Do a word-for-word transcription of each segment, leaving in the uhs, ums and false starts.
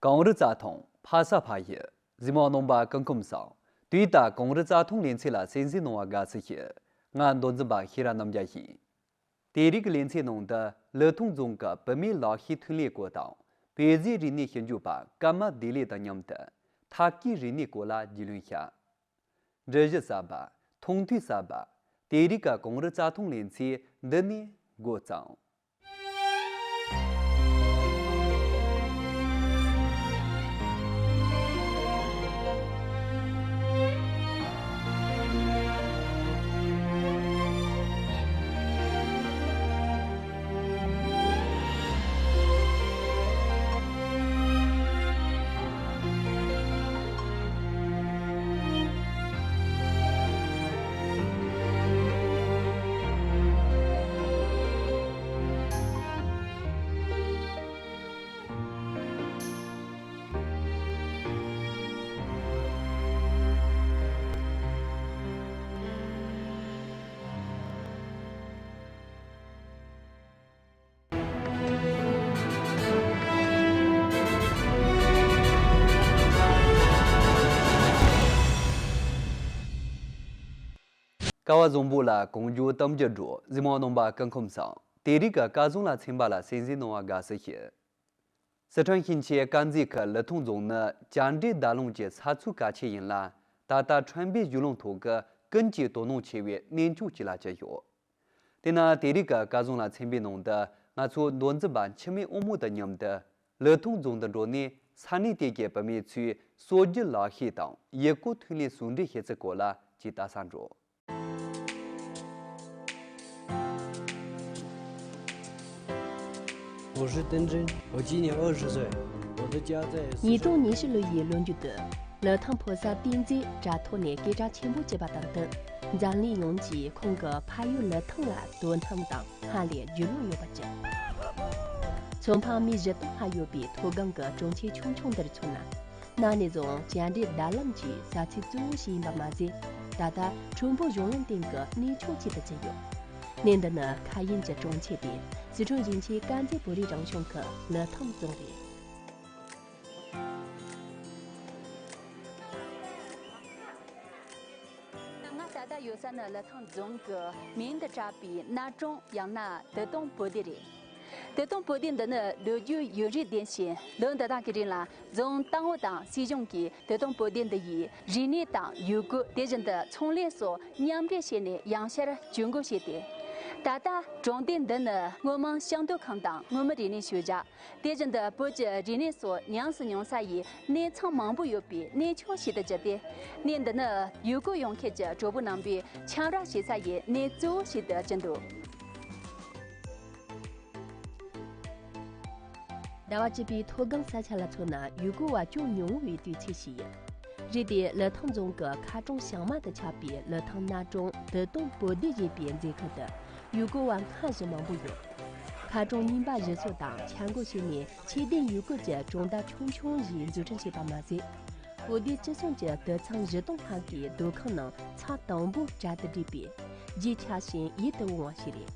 གངས་རི་རྩྭ་ཐང་ཕ་ས་ཕ་ཡུལ། གཟིགས་མོ་རྣམ་པ་སྐུ་ཁམས་བཟང་། དུས་ད་གངས་རི་རྩྭ་ཐང་ལེ་ཚན་ལ་གསན་གཟིགས་གནང་བ་དགའ་བསུ་ཞུ། ང་མདོ་འཛིན་པ་ཤེས་རབ་རྣམ་རྒྱལ་ཡིན། དེ་རིང་གི་ལེ་ཚན་ནང་དུ་ལི་ཐང་རྫོང་གི་བུད་མེད་ལག་ཤེས་ཐོན་ལས་སྐོར་དང་བོད་ཟས་རིག་གནས་ཞིབ་འཇུག་པ་ཀརྨ་བདེ་ལེགས་དང་མཉམ་དུ་ཐབ་ཀའི་རིག་གནས་སྐོར་ལ་རྒྱུས་ལོན་བྱ། འགྲུལ་བཞུད་གསར་པ། མཐོང་ཐོས་གསར་པ། དེ་རིང་གི་གངས་རི་རྩྭ་ཐང་ལེ་ཚན་འདི་ནས་འགོ་བརྩམས། ཀ་བ་བཟང་པོ་ལ་གངས་ལྗོངས་གཏམ་རྒྱུད་འགྲོ། གཟིགས་མོ་རྣམ་པ་སྐུ་ཁམས་བཟང་། དེ་རིང་གི་སྐལ་བཟང་ལ་ཚན་པ་ལ་གསན་གཟིགས་གནང་བ་དགའ་བསུ་ཞུ། སི་ཁྲོན་ཞིང་ཆེན་དཀར་མཛེས་ཁུལ་ལི་ཐང་རྫོང་ནི་བྱ་འབྲེལ་བརྡ་ལམ་གྱི་ས་མཚམས་གལ་ཆེ་ཡིན་ལ། ད་ལྟ་ཁྲོན་པའི་གཞུང་ལམ་ཐོག་གི་ཀུན་གྱིས་དོ་སྣང་ཆེ་བའི་གནས་མཆོག་ཅིག་ལ་གྱུར་ཡོད། དེས་ན་དེ་རིང་གི་སྐལ་བཟང་ལ་ཚན་པའི་ནང་དུ་ང་ཚོ་མདོ་འཛིན་པ་འཆི་མེད་དབང་མོ་དང་མཉམ་དུ་ལི་ཐང་རྫོང་དུ་འགྲོ་ནས་ས་གནས་དེ་གའི་བུད་མེད་ཚོའི་སོ་སྒྱུར་ལག་ཤེས་དང་ཡུལ་སྐོར་ཐོན་ལས་ཟུང་འབྲེལ་བྱེད་ཚུལ་སྐོར་ལ་ཅིག་ལྟ་ས་འགྲོ། 我是丁真，我今年二十岁，我的家在四川。 ཉིས་སྟོང་ཉི་ཤུ་ལོ་ཡི་ལོ་མཇུག་ཏུ་ལི་ཐང་ཕོ་གསར་བསྟན་འཛིན་དྲ་ཐོག་ནས་སྐད་གྲགས་ཆེན་པོ་བྱས་པ་དང་བསྟུན། འཛམ་གླིང་ཡོངས་ཀྱིས་ཁོང་གི་ཕ་ཡུལ་ལི་ཐང་ལ་དོ་སྣང་དང་སྔར་ལས་རྒྱུས་ལོན་ཡོད་པར་གྱུར། ཚོང་ཁང་མི་བཞི་སྟོང་ལྷག་ཡོད་པའི་མཐོ་སྒང་གི་གྲོང་ཁྱེར་ཆུང་ཆུང་འདིར་མཚོན་ན། གནའ་ནས་བཟུང་བྱ་འབྲེལ་བརྡ་ལམ་གྱི་ས་ཚིགས་གཙོ་བོ་ཞིག་ཡིན་པ་མ་ཟད། ད་ལྟ་ཁྲོན་པོ་གཞུང་ལམ་སྟེང་གི་གནས་མཆོག་ཅིག་ཏུ་གྱུར་ཡོད། གནས་འདི་ནི་མཁའ་དབྱིངས་ཀྱི་གྲོང་ཁྱེར་ཏེ། སི་ཁྲོན་ཞིང་ཆེན་དཀར་མཛེས་བོད་རིགས་རང་སྐྱོང་ཁུལ་ལི་ཐང་རྫོང་རེད། ང་ད་ལྟ་ཡོད་ས་ནི་ལི་ཐང་རྫོང་གི་མིང་དུ་གྲགས་པའི་གནའ་གྲོང་ཡང་ན་དུ་དུང་བོད་སྡེ་རེད། དུ་དུང་བོད་སྡེ་འདི་ནི་ལོ་རྒྱུས་ཡུན་རིང་ལྡན་ཞིང་། ལོ་འདི་དག་གི་རིང་ལ་རྫོང་ཏང་ཨུ་དང་སྲིད་གཞུང་གིས་དུ་དུང་བོད་སྡེ་འདི་ཡི་རིག་གནས་དང་ཡུལ་སྐོར། དེ་བཞིན་དུ་ཚོང་ལས་སོགས་མཉམ་འབྲེལ་བྱས་ནས་ཡང་བསྐྱར་ཇུས་འགོད་བྱས་ཏེ། ད་ལྟ་གྲོང་སྡེ་འདི་ནི་སྔོན་མ་ཤིང་དུད་ཁང་དང་སྔོན་མི་རིག་གནས་ཤུལ་བཞག། དེ་བཞིན་དུ་བོད་ཀྱི་རིག་གནས་སོགས་ཉམས་སུ་མྱོང་ས་ཡི་གནས་ཚང་མང་པོ་ཡོད་པའི་གནས་མཆོག་ཞིག་ཏུ་གྱུར་ཏེ། གནས་འདི་ནི་ཡུལ་སྐོར་ཡོང་མཁན་གྱི་གྲོགས་པོ་རྣམ་པས་འཆམ་ར་བྱེད་ས་ཡི་གནས་གཙོ་བོ་ཞིག་ཏུ་གྱུར་འདུག། ཟླ་བ་བཅུ་པའི་མཐོ་སྒང་ས་ཆ་ལ་མཚོན་ན་ཡུལ་སྐོར་བ་ཅུང་ཉུང་བའི་དུས་ཚིགས་ཤིག་ཡིན། རེད་དེ། ལི་ཐང་རྫོང་གི་མཁར་གྲོང་བྱང་མ་དུ་ཆགས་པའི་ལི་ཐང་གནའ་གྲོང་དུ་དུང་བོད་སྡེ་ཞེས་པའི་མཛེས་ཁུལ་དུ་ཡུལ་སྐོར་བ་སྔ་ཕྱི་མང་པོ་ཡོད། མཁར་གྲོང་རྙིང་པ་གཞི་བཟོ་དང་འཆར་འགོད་བྱས་ནས་ཆོས་ལྡན་ཡུལ་སྐོར་གྱི་གྲོང་རྡལ་ཆུང་ཆུང་ཞིག་འཛུགས་སྐྲུན་བྱས་པ་མ་ཟད། བོད་སྡེ་སྤྱི་གསུམ་གྱི་དུད་ཚང་བཞི་སྟོང་ལྷག་གི་སྡོད་ཁང་ནང་ཚང་དང་པོ་གྲལ་དུ་བསྒྲིགས་པས། རྒྱས་ཆ་ཞིང་ཡིད་དུ་འོང་བ་ཞིག་རེད།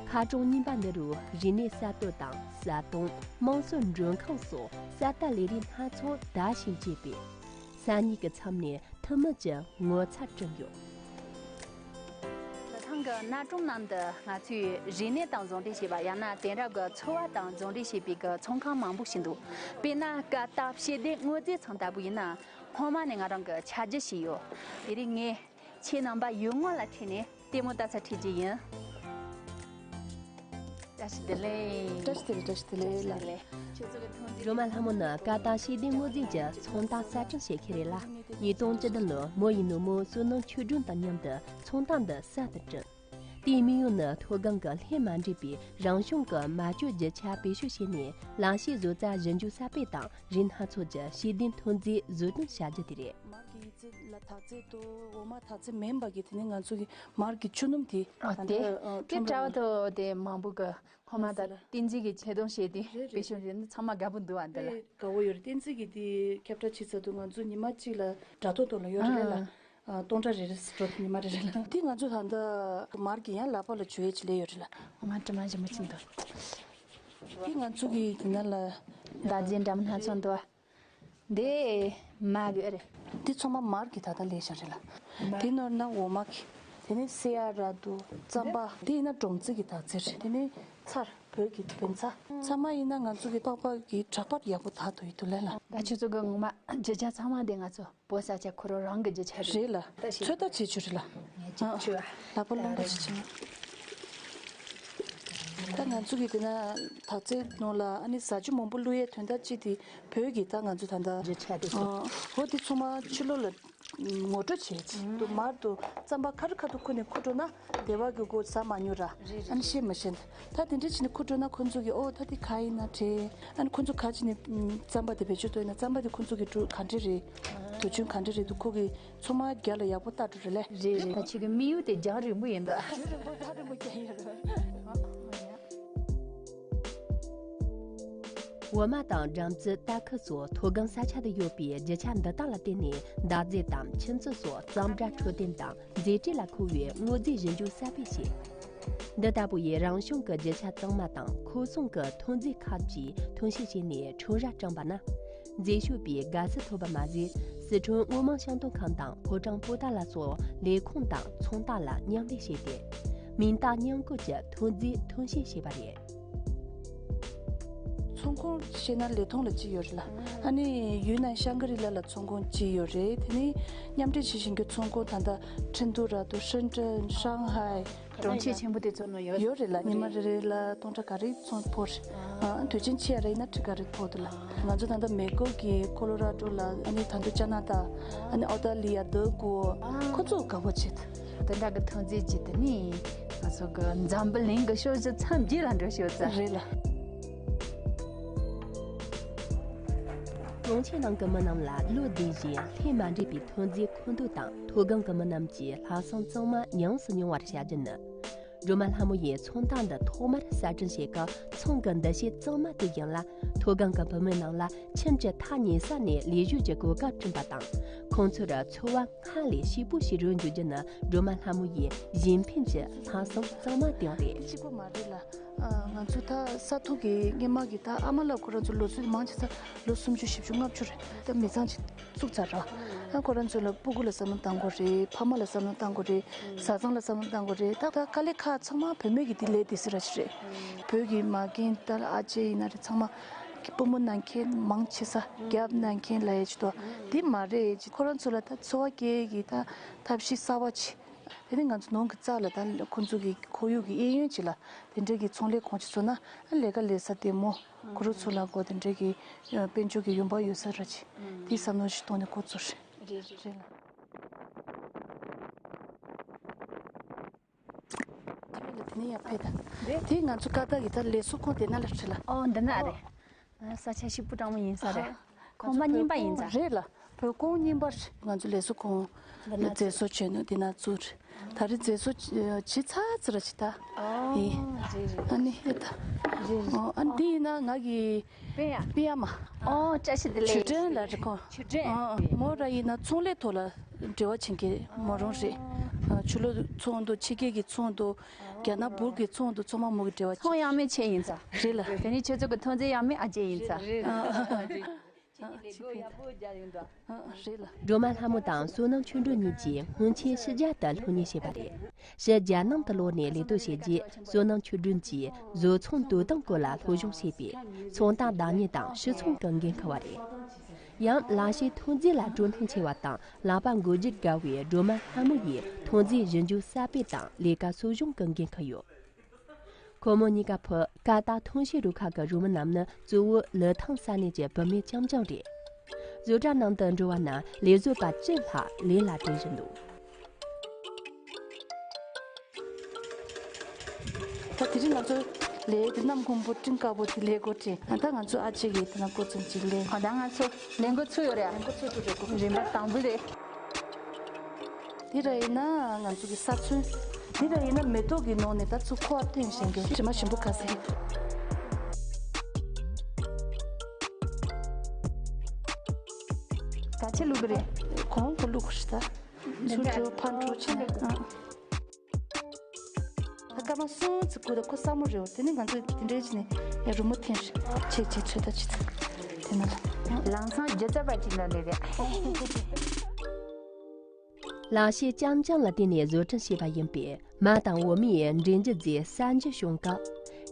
མཁར་གྲོང་རྙིང་པ་འདི་རུ་རིག་གནས་གསར་གཏོད་དང་གསར་གཏོང་། དམངས་སྲོལ་མགྲོན་ཁང་སོགས་གསར་དར་ལས་རིགས་སྣ་ཚོགས་དར་ཞིང་རྒྱས་པས། ས་གནས་ཀྱི་མཚམས་ནས་ཐུན་མོང་གྱི་ངོ་མཚར་བསྐྲུན་ཡོད། ལི་ཐང་གི་གནའ་གྲོང་ནང་དུ་ང་ཚོས་རིག་གནས་དང་ཟུང་འབྲེལ་བྱས་པ། ཡང་ན་དེང་རབས་ཀྱི་འཚོ་བ་དང་ཟུང་འབྲེལ་བྱས་པའི་གི་ཚོང་ཁང་མང་པོ་ཞིག་འདུག། དཔེར་ན་ཀ་དག་ཤེས་ལྡན་དངོས་རྫས་ཚང་ལྟ་བུ་ཡིན་ན། སྔོན་མ་ནས་ང་རང་གི་ཆ་རྒྱུས་ཤིག་ཡོད། དེ་རིང་ངས་ཁྱེད་རྣམ་པ་ཡུལ་དངོས་ལ་ཁྲིད་ནས་ལྟད་མོ་ལྟ་ས་ཁྲིད་རྒྱུ་ཡིན། བཀྲ་ཤིས་བདེ་ལེགས། བཀྲ་ཤིས་བདེ་ལེགས། བཀྲ་ཤིས་བདེ་ལེགས་ལགས། ཁྱེད་ཚོ་གི་ཐོན་རྫས། སྒྲོལ་མ་ལྷ་མོ་ནི་ཀ་དག་ཤེས་ལྡན་དངོས་རྫས་ཀྱི་ཚོང་རྟགས་གསར་སྐྲུན་བྱེད་མཁན་རེད་ལ། ཉིས་སྟོང་བཅུ་བདུན་ལོར་མོ་ཡིས་ནུ་མོ་བསོད་ནམས་ཆོས་སྒྲོན་དང་མཉམ་དུ་ཚོང་རྟགས་འདི་གསར་དུ་བསྐྲུན། དེའི་དམིགས་ཡུལ་ནི་མཐོ་སྒང་གི་ལྷད་མ་འདྲེས་པའི་རང་བྱུང་གི་མ་བཅོས་རྒྱུ་ཆ་བེད་སྤྱོད་བྱས་ནས། གླང་ཤེད་བཟོ་རྩལ་ཞིབ་འཇུག་གསར་སྤེལ་དང་རིགས་སྣ་ཚོགས་ཀྱི་ཤེས་ལྡན་ཐོན་རྫས་བཟོ་སྐྲུན་བྱ་རྒྱུ་དེ་རེད། མར་གྱི་ཡི་ཙི་ལ་དག་རྫས་དང་འོ་མ་དག་རྫས་མིན་པ་གི་དེ་ནི་ང་ཚོ་གི་མར་གྱི་ཆུ་སྣུམ་དེ། ཨ། ད་དེ་ལྟ་ཨ་དེ་ཁྲོམ་གྲྭ་བ་ར་དང་དེ་མང་པོ་གི་ཁོ་མ་ད་རེད། བསྟན་འཛིན་གྱི་ཆེ་མཐོང་བྱས་ཏེ། རེད་རེད། བེད་སྤྱོད་བྱས་ན་ཚང་མ་དགའ་པོ་འདུག་ཨ། འདི་ལ་དེ་དགའ་བོ་ཡོད་རེད། བསྟན་འཛིན་གྱི་དེ་ཁྱབ་བསྒྲགས་བྱེད་ཚར་དུས་ང་ཚོ་ཉི་མ་གཅིག་ལ་དྲ་ཐོག་ཐོག་ལ་ཡོད་རེད་ལ། ཨ། ཨ། སྟོང་ཕྲག་རེ་རེ་འགྲོ་ཉི་མ་རེ་རེ་ལ། དེ་ང་ཚོ་ད་ལྟ་མར་གྱི་ཡང་ལག་པ་ལ་བྱུག་ཡས་ཅིག་ལས་ཡོད་རེད་ལ། ང་དྲི་མ་ཞིམ་པོ་ཅིག་འདུག། དེ་ང་ཚོ་གི་དེ་ན་ལ་ འདག་རྫས་འདྲ་མིན་སྣ་ཚོགས་འདུག་བ། འདི་མར་གི་རེད། འདི་ཚང་མ་མར་གྱི་ད་ལྟ་ལས་བྱ་རེད་ལ། འདི་ནོར་ན་འོ་མ་གི། དེ་ནི་སེ་ཡ་ར་འདུག་རྩམ་པ། འདི་ཡིན་ན་འབྲོང་རྩི་གི་འདག་རྫས་རེད། དེ་ནི་ཚར་བོད་ཀྱི་བོད་ཚ། ཚང་མ་ཡིན་ན་ང་ཚོ་གི་པགས་པ་གི་དྲག་པར་ཡག་པོ་དག་ཐུབ་ཡི་འདུག་ལ་ལ། ད་ཁྱོད་ཚོ་གི་ངོ་མ་རྒྱུ་ཆ་ཚང་མ་འདི་ང་ཚོ་བོད་ས་ཆ་ཁོ་རང་རང་གི་རྒྱུ་ཆ་རེད། རེད་ལ། ཚོད་ལྟ་བྱེད་ཆོག་རེད་ལ། ངས་ཅིག་ཆུ་བ། ལག་པ་རླུང་པ་ཞིག་བྱེད། ད་ང་ཚོ་གི་དེ་ན་དག་རྫས་ནང་ལ་ཨ་ནི་ཟ་ཆུ་མང་པོ་བླུག་ཡས་དོན་དག་ཅིག་དེ་བོད་ཀྱི་ད་ང་ཚོ་ད་ལྟ་རྒྱུ་ཆ་དེ་ཚོ། འོ་དེ་ཚང་མ་ཕྱི་ལོགས་ལ་ངོ་སྤྲོད་བྱེད་ཅིག་དུ་མར་དུ་རྩམ་པ་ཁ་རི་ཁ་ཐུག་ཁུར་ནས་ཁུར་འགྲོ་ན་སྡེ་བ་གི་སྒོ་ཟ་མ་མྱོང་ར། ཨ་ནི་ཤེས་མ་ཤེས། ད་དེ་འདྲ་བྱས་ནས་ཁུར་འགྲོ་ན་ཁོ་ཚོ་གིས་ཨོ་ད་དེ་ག་ཡིན་ན་དྲན། ཨ་ནི་ཁོ་ཚོ་ག་བྱས་ནས་རྩམ་པ་དེ་བེད་སྤྱོད་གཏོང་ཡིན་ན་རྩམ་པ་དེ་ཁོ་ཚོ་གི་འབྲུ་ག་འདྲ་རེད། དུག་ཅན་ག་འདྲ་རེད་འདུག་ཁོ་གིས་ཚང་མ་རྒྱ་ལ་ཡག་པོ་ལྟ་འགྲོ་རེད་ལེ། རེད་རེད། ད་ཁྱེད་ཀྱི་དམིགས་ཡུལ་དེ་རྒྱང་རིང་པོ་ཡིན་པ། རྒྱང་རིང་པོ་ཐག་རིང་པོ་རྒྱག་ཡོད་རེད། འོ་མ་དང་སྦྲང་རྩི། ཏ་ཁུ་སོགས་མཐོ་སྒང་ས་ཆ་དུ་ཡོད་པའི་རྒྱུ་ཆ་འདི་དག་ལ་བརྟེན་ནས་འདག་རྫས་དང་ཁྱུ་མཆུ་སོགས་རྩམ་སྒྲ་འཕྲོད་བསྟེན་དང་མཛེས་སྤྲས་ལ་མཁོ་བའི་སྔོ་རྫས་ཞིབ་འཇུག་གསར་སྤེལ་བྱས། འདི་ལྟ་བུ་ཡི་རང་བྱུང་གི་རྒྱུ་ཆ་གཙང་མ་དང་ཁོར་སྲུང་གི་ཐོན་རྫས་ཁག་བཅས་ཐོན་སྐྱེད་བྱས་ནས་ཁྲོམ་ར་བསྐྲུན་པ་ན། མཛེས་ཤོས་པའི་དགའ་བསུ་ཐོབ་པ་མ་ཟད། སི་ཁྲོན་སྔོ་མང་ཤིང་ཏོག་ཁང་དང་ཕོ་བྲང་པོ་ཏཱ་ལ་སོགས་ལས་ཁུངས་དང་ཚོང་རྟགས་ལ་མཉམ་ལས་བྱས་ཏེ། མིང་རྟགས་མཉམ་བཀོད་ཀྱི་ཐོན་རྫས་ཐོན་སྐྱེད་བྱས་པ་རེད། ཚོང་ཁང་བྱས་ན་ལི་ཐང་ལ་གཅིག་ཡོད་རེད་ལ། ཨ་ནི་ཡུན་ནན་ཤང་གི་རི་ལ་ལ་ཚོང་ཁང་གཅིག་ཡོད་རེད། དེ་ནི་མཉམ་འབྲེལ་བྱེད་བཞིན་གྱི་ཚོང་ཁང་ད་ལྟ་ཁྲིན་ཏུའུ་ར་འདུག་ཧྲིན་ཀྲིན། ཧྲང་ཧའེ། གྲོང་ཁྱེར་ཆེན་པོ་དེ་ཚོ་ནང་ཡོད་རེད། ཡོད་རེད་ལ། ཉི་མ་རེ་རེ་ལ་སྟོང་ཕྲག་ག་རེ་ཚོང་ཕོག་རེད། ཨ། དུས་ཆེན་ཆེ་ཡ་རེ་ཡིན་ན་ཁྲི་ག་རེ་ཕོག་འདུག་ལ། ང་ཚོ་ད་ལྟ་མེ་གོ་གི་ཁོ་ལོ་ར་ཌོ་ལ། ཨ་ནི་ད་དུང་ཅ་ན་ཏ། ཨ་ནི་ཨོ་སྟྲ་ལི་ཡ། འདི་གོ། ཁོ་ཚོ་དགའ་པོ་བྱེད། དེ་འདྲ་གི་ཐོན་རྫས་ཅིག་དེ་ནི་ང་ཚོ་གི་འཛམ་བུ་གླིང་གི་ཕྱོགས་བཞི་མཚམས་བརྒྱད་ལ་འགྲོ་ཤོག་ཙང་། རེད་ལ། གྲོང་ཁྱེར་ནང་གི་མི་རྣམས་ལ་ལོ་རྒན་ཞིང་ལྷད་མ་འདྲེས་པའི་ཐོན་རྫས་མཁོ་འདོད་དང་མཐོ་སྒང་གི་མི་རྣམས་ཀྱི་ལྷག་བསམ་གཙང་མ་ཉམས་སུ་མྱོང་བར་བྱ་རྒྱུ་ནི། སྒྲོལ་མ་ལྷ་མོ་ཡིས་ཚོང་རྟགས་འདི་ཐོག་མར་གསར་སྐྲུན་བྱེད་སྐབས། ཚོང་གི་འདུ་ཤེས་གཙང་མ་དེ་ཡིན་ལ། མཐོ་སྒང་གི་བུད་མེད་རྣམས་ལ་ཁྱིམ་གྱི་ཐག་ཉེ་ས་ནས་ལས་ཞུགས་ཀྱི་གོ་སྐབས་བསྐྲུན་པ་དང་། ཁོང་ཚོར་འཚོ་བ་སྔར་ལས་སྐྱིད་པོ་ཞིག་རོལ་འཇུག་རྒྱུ་ནི་སྒྲོལ་མ་ལྷ་མོ་ཡི་གཞན་ཕན་གྱི་ལྷག་བསམ་གཙང་མ་དེ་རེད། གཅིག་པོ་མ་རེད་ལ། ཨ། ང་ཚོ་ད་ས་ཐོག་གི་སྔོན་མ་གི་ད་ཨ་མ་ལགས་ཁོ་རང་ཚོ་ལོ་ཚོད་མང་ཆེ་ས་ལོ་སུམ་ཅུ། བཞི་བཅུ། ལྔ་བཅུ་རེད། ད་མི་ཚང་ཅིག་བཙུགས་ཚར་ར། ཨ། ཁོ་རང་ཚོ་ལ་སྤུ་གུ་ལ་བསམ་བློ་བཏང་དགོས་རེད། ཕ་མ་ལ་བསམ་བློ་བཏང་དགོས་རེད། བཟའ་ཚང་ལ་བསམ་བློ་བཏང་དགོས་རེད། ད་ད་དཀའ་ལས་ཁག་ཚང་མ་བུད་མེད་ཀྱི་དེ་ལས་དེ་སི་ར་ཅིག་རེད། བོད་ཀྱི་མ་རྒན་ད་ལ་ཨ་ཅེ་ཡིན་ན་རེད། ཚང་མ་སྤུ་མོ་གནང་མཁན་མང་ཆེ་ས་རྒྱབ་གནང་མཁན་ལ་ཡ་ཅིག་ཏོ་དེ་མ་རེད། ཁོ་རང་ཚོ་ལ་ད་འཚོ་བ་སྐྱེལ་གྱི་ད་ཐབས་ཤེས་གསར་བ་ཅིག་དེ་ནི་ང་ཚོ་ནང་གི་རྩ་ལ་ད་ཁོང་ཚོ་གི་ཁོར་ཡུག་གི་གཡས་གཡོན་ཅིག་ལ་དེ་འདྲ་གི་ཚོང་ལས་ཁང་ཅིག་བཟོ་ན་ཨ་ལས་ཀ་ལས་ས་བདེ་མོ། ཁོ་རང་ཚོ་ལ་གོ་དེ་འདྲ་གི་དཔལ་འབྱོར་གི་ཡོང་འབབ་ཡོད་ས་ར་ཅིག་དེ་བསམ་བློ་ཞིག་གཏོང་ནས་འགོ་བཙུགས་རེད། རེད་རེད། རེད་ལ། ཁ་མེད་ལ་དེ་ནས་ཡར་ཕེབས་དང་། དེ་ང་ཚོ་ཀ་ཏག་གི་ད་ལས་བཟོ་ཁང་དེ་ན་ལ་ཁྲིད་ལ། ཨོ་འདི་ན་རེད། ས་ཆ་ཞིབ་པོ་དྲང་མོ་ཡིན་ས་རེད། ཁོང་མ་རྙིང་པ་ཡིན་ཙང་། རེད་ལ། བོད་ཁོང་རྙིང་པ་རེད། ང་ཚོ་ལས་བཟོ་ཁང་མཛེས་བཟོ་བྱས་ནས་དེ་ན་བཙུགས་རེད། ད་རེས་མཛེས་བཟོ་བྱས་ཚར་ཚར་རེད་ད། ཨོ་ཡིན། རེད་རེད། ཨ་ནི་ཨེ་ད། རེད་རེད། ཨོ་ཨ་ནི་འདི་ཡིན་ན་ང་གི་པེ་ཡ། པེ་ཡ་མ། ཨོ་བཀྲ་ཤིས་བདེ་ལེགས། ཆོས་སྒྲོན་ལ་རེད་ཁོང་། ཆོས་སྒྲོན། ཨོ་ཨོ་མོ་ར་ཡིན་ན་ཚོང་ལས་ཐོག་ལ་འབྲེལ་བ་བྱེད་མཁན་མོ་རང་རེད། ཨོ་ཆུ་ལོག་ཚོང་དང་ཕྱི་རྒྱལ་གྱི་ཚོང་དང་རྒྱ་ནག་འབུར་གྱི་ཚོང་དང་ཚང་མ་མོ་གི་འབྲེལ་བ་བྱེད། ཚོང་གཡང་མེད་ཆེ་ཡིན་ཙང་། རེད་ལ། དེ་ནི་ཁྱོད་ཚོ་གི་ཐོན་རྫས་གཡང་མེད་ཨ་ཅེ་ཡིན་ཙང་། ཨ་ཨ་རེད། ཨ་ཨ་ཆི་ཕེ། ཨ་རེད་ལ། སྒྲོལ་མ་ལྷ་མོ་དང་བསོད་ནམས་ཆོས་སྒྲོན་གཉིས་ཀྱིས་སྔོན་ཆད་ཕྱི་རྒྱལ་དུ་སློབ་གཉེར་བྱས་པ་རེད། ཕྱི་རྒྱལ་ནང་དུ་ལོག་ནས་ལས་གཏོད་བྱས་རྗེས་བསོད་ནམས་ཆོས་སྒྲོན་གྱིས་བཟོ་ཚོང་དོ་དམ་སྐོར་ལ་སློབ་སྦྱོང་བྱས་པས་ཚོང་རྟགས་བདག་གཉེར་དང་ཕྱི་ཚོང་གི་འགན་འཁུར་བ་རེད། ཡང་ལག་ཤེས་ཐོན་རྫས་ལ་སྤྲོ་སྣང་ཆེ་བ་དང་ལག་པ་མགོ་སྒྱུར་དགའ་བའི་སྒྲོལ་མ་ལྷ་མོ་ཡིས་ཐོན་རྫས་ཞིབ་འཇུག་གསར་སྤེལ་དང་ལས་ཀ་གསོ་སྦྱོང་གི་འགན་འཁུར་ཡོད། ཁོ་མོ་གཉིས་ཀ་ཕུད་ཀ་ཏག་ཐོན་སྐྱེད་རུ་ཁག་གི་རུ་མི་རྣམས་ནི་གཙོ་བོ་ལི་ཐང་ས་གནས་ཀྱི་བུད་མེད་རྐྱང་རྐྱང་རེད། བཟོ་གྲྭ་ནང་དུ་འགྲོ་བ་ན་ལས་བཟོ་པ་བཅུ་ལྷག་ལས་ལ་བྲེལ་བཞིན་འདུག་ད་དེ་རིང་ང་ཚོ་ལས་དེ་གནམ་སྒོར་མོ་སྤྲིན་དཀར་པོ་དེ་ལས་སྒོ་དྲན། ད་ང་ཚོ་ཨ་ཅེ་གིས་དེ་ན་སྒོ་ཚུན་ཅིག་ལས། ཨ་ད་ང་ཚོ་ལས་འགོ་ཚུགས་ཡོད་རེད། ལས་འགོ་ཚུགས་ཐུབ་རེད་གོ། རིམ་པ་དང་པོ་རེད། འདི་ར་ཡིན་ན་ང་ཚོ་གི་ས་ཚོན། འདི་ར་ཡིན་ན་མེ་ཏོག་གི་ནང་ནས་ད་ཚུར་ཁུ་བ་བཏོན་བཞིན་གྱི་དྲི་མ་ཞིམ་པོ་ག་ཟེ། ག་ཚོད་བླུག་གི་རེད། གོང་གོ་བླུག་གི་རེད་ད། ཚུར་འགྲོ་ཕར་འགྲོ་བྱས་ནས་ཨ། ད་སྐར་མ་གསུམ་ཙམ་སྒུག་ད་ཁོ་སྲ་མོ་རེད་བ། དེ་ནས་ང་ཚོ་དེ་འདྲའི་བྱས་ནས་ རི་མོ་འཐེན་ཤིག་ཆེ་ཆེ་ཆེ་ད་ཆེ་ཚ། དེ་ན་ལ། ལམ་སང་རྒྱུ་ཚ་པ་ཅིག་ན་ལེ་རེད། ལག་ཤེས་རྐྱང་རྐྱང་ལ་བརྟེན་ནས་བཟོ་སྐྲུན་བྱས་པ་ཡིན་པས། མ་དང་འོ་མའི་འབྲེལ་འདྲིས་རྗེས་གསར་འགྱུར་བྱུང་སྐབས།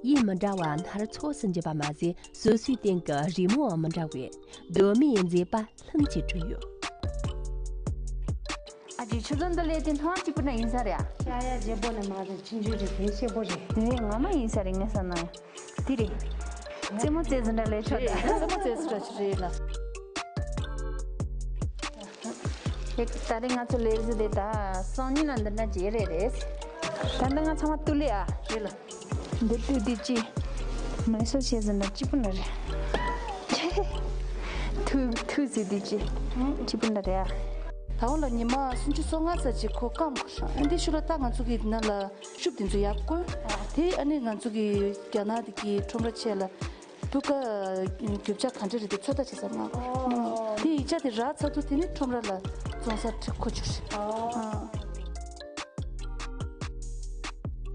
ཡིད་མི་འདྲ་བ་སྣ་ཚོགས་སུ་འབྱེད་པ་མ་ཟད། སོ་སོའི་སྟེང་གི་རི་མོའང་མི་འདྲ་བས། གདོད་མའི་མཛེས་པ་ལྷུན་གྱིས་གྲུབ་ཡོད། ཨ་ཅེ་ཆུ་ཚོད་འདི་ལས་དེ་ཐང་གཅིག་པུ་ན་ཡིན་ས་རེད་ཨ། ཤ་ཡ་རྒྱལ་པོ་ནས་མ་རེད། ཆུང་ཆུང་རེད། དེ་སྐྱེ་པོ་རེད། དེ་ངོ་མ་ཡིན་ས་རེད། ངས་བསམ་ན་ཡང་དེ་རེད། རྩེད་མོ་རྩེ་ཟིན་འདྲ་ལས་ཆོག་ད། རྩེད་མོ་རྩེ་ཟིན་འདྲ་ཞིག་རེད་ལ། ཧེ། ད་རེས་ང་ཚོ་ལས་གཞི་དེ་ད་སང་ཉིན་ལ་འདི་འདྲ་བྱེད་རེད་རེད། ད་ལྟ་ང་ཚང་མ་བཏུལ་ལེ་ཨ། རེད་ལ། འདི་བཏུལ་དུས་ཅི། མེ་སོ་བྱས་ཟིན་འདྲ་གཅིག་པུ་ན་རེད། ཐུག་ཐུག་ཟེར་དུས་ཅི། གཅིག་པུ་ན་རེད་ཨ། ད་འོ་ལ་ཉི་མ་སུམ་ཅུ་སོ་ལྔ་ཙམ་ཅིག་ཁོ་སྐམ་དགོས། ཨ་འདི་ཤུ་ལ་ད་ང་ཚོ་གི་ནང་ལ་ཤུབས་དེ་ཚོ་ཡག་བཀོལ། དེ་ཨ་ནི་ང་ཚོ་གི་རྒྱ་ནག་དེ་གི་ཁྲོམ་ར་ཆེ་ལ་སྤུས་ཀ་རྒྱུ་ཆ་ག་འདྲ་རེད་དེ་ཚོད་ལྟ་བྱེད་ས་ན། དེ་ཡིག་ཆ་དེ་རག་ཚར་དུས་དེ་ནི་ཁྲོམ་ར་ལ་བཙོང་ས་ཁྲིད་ཁོ་ཆུར།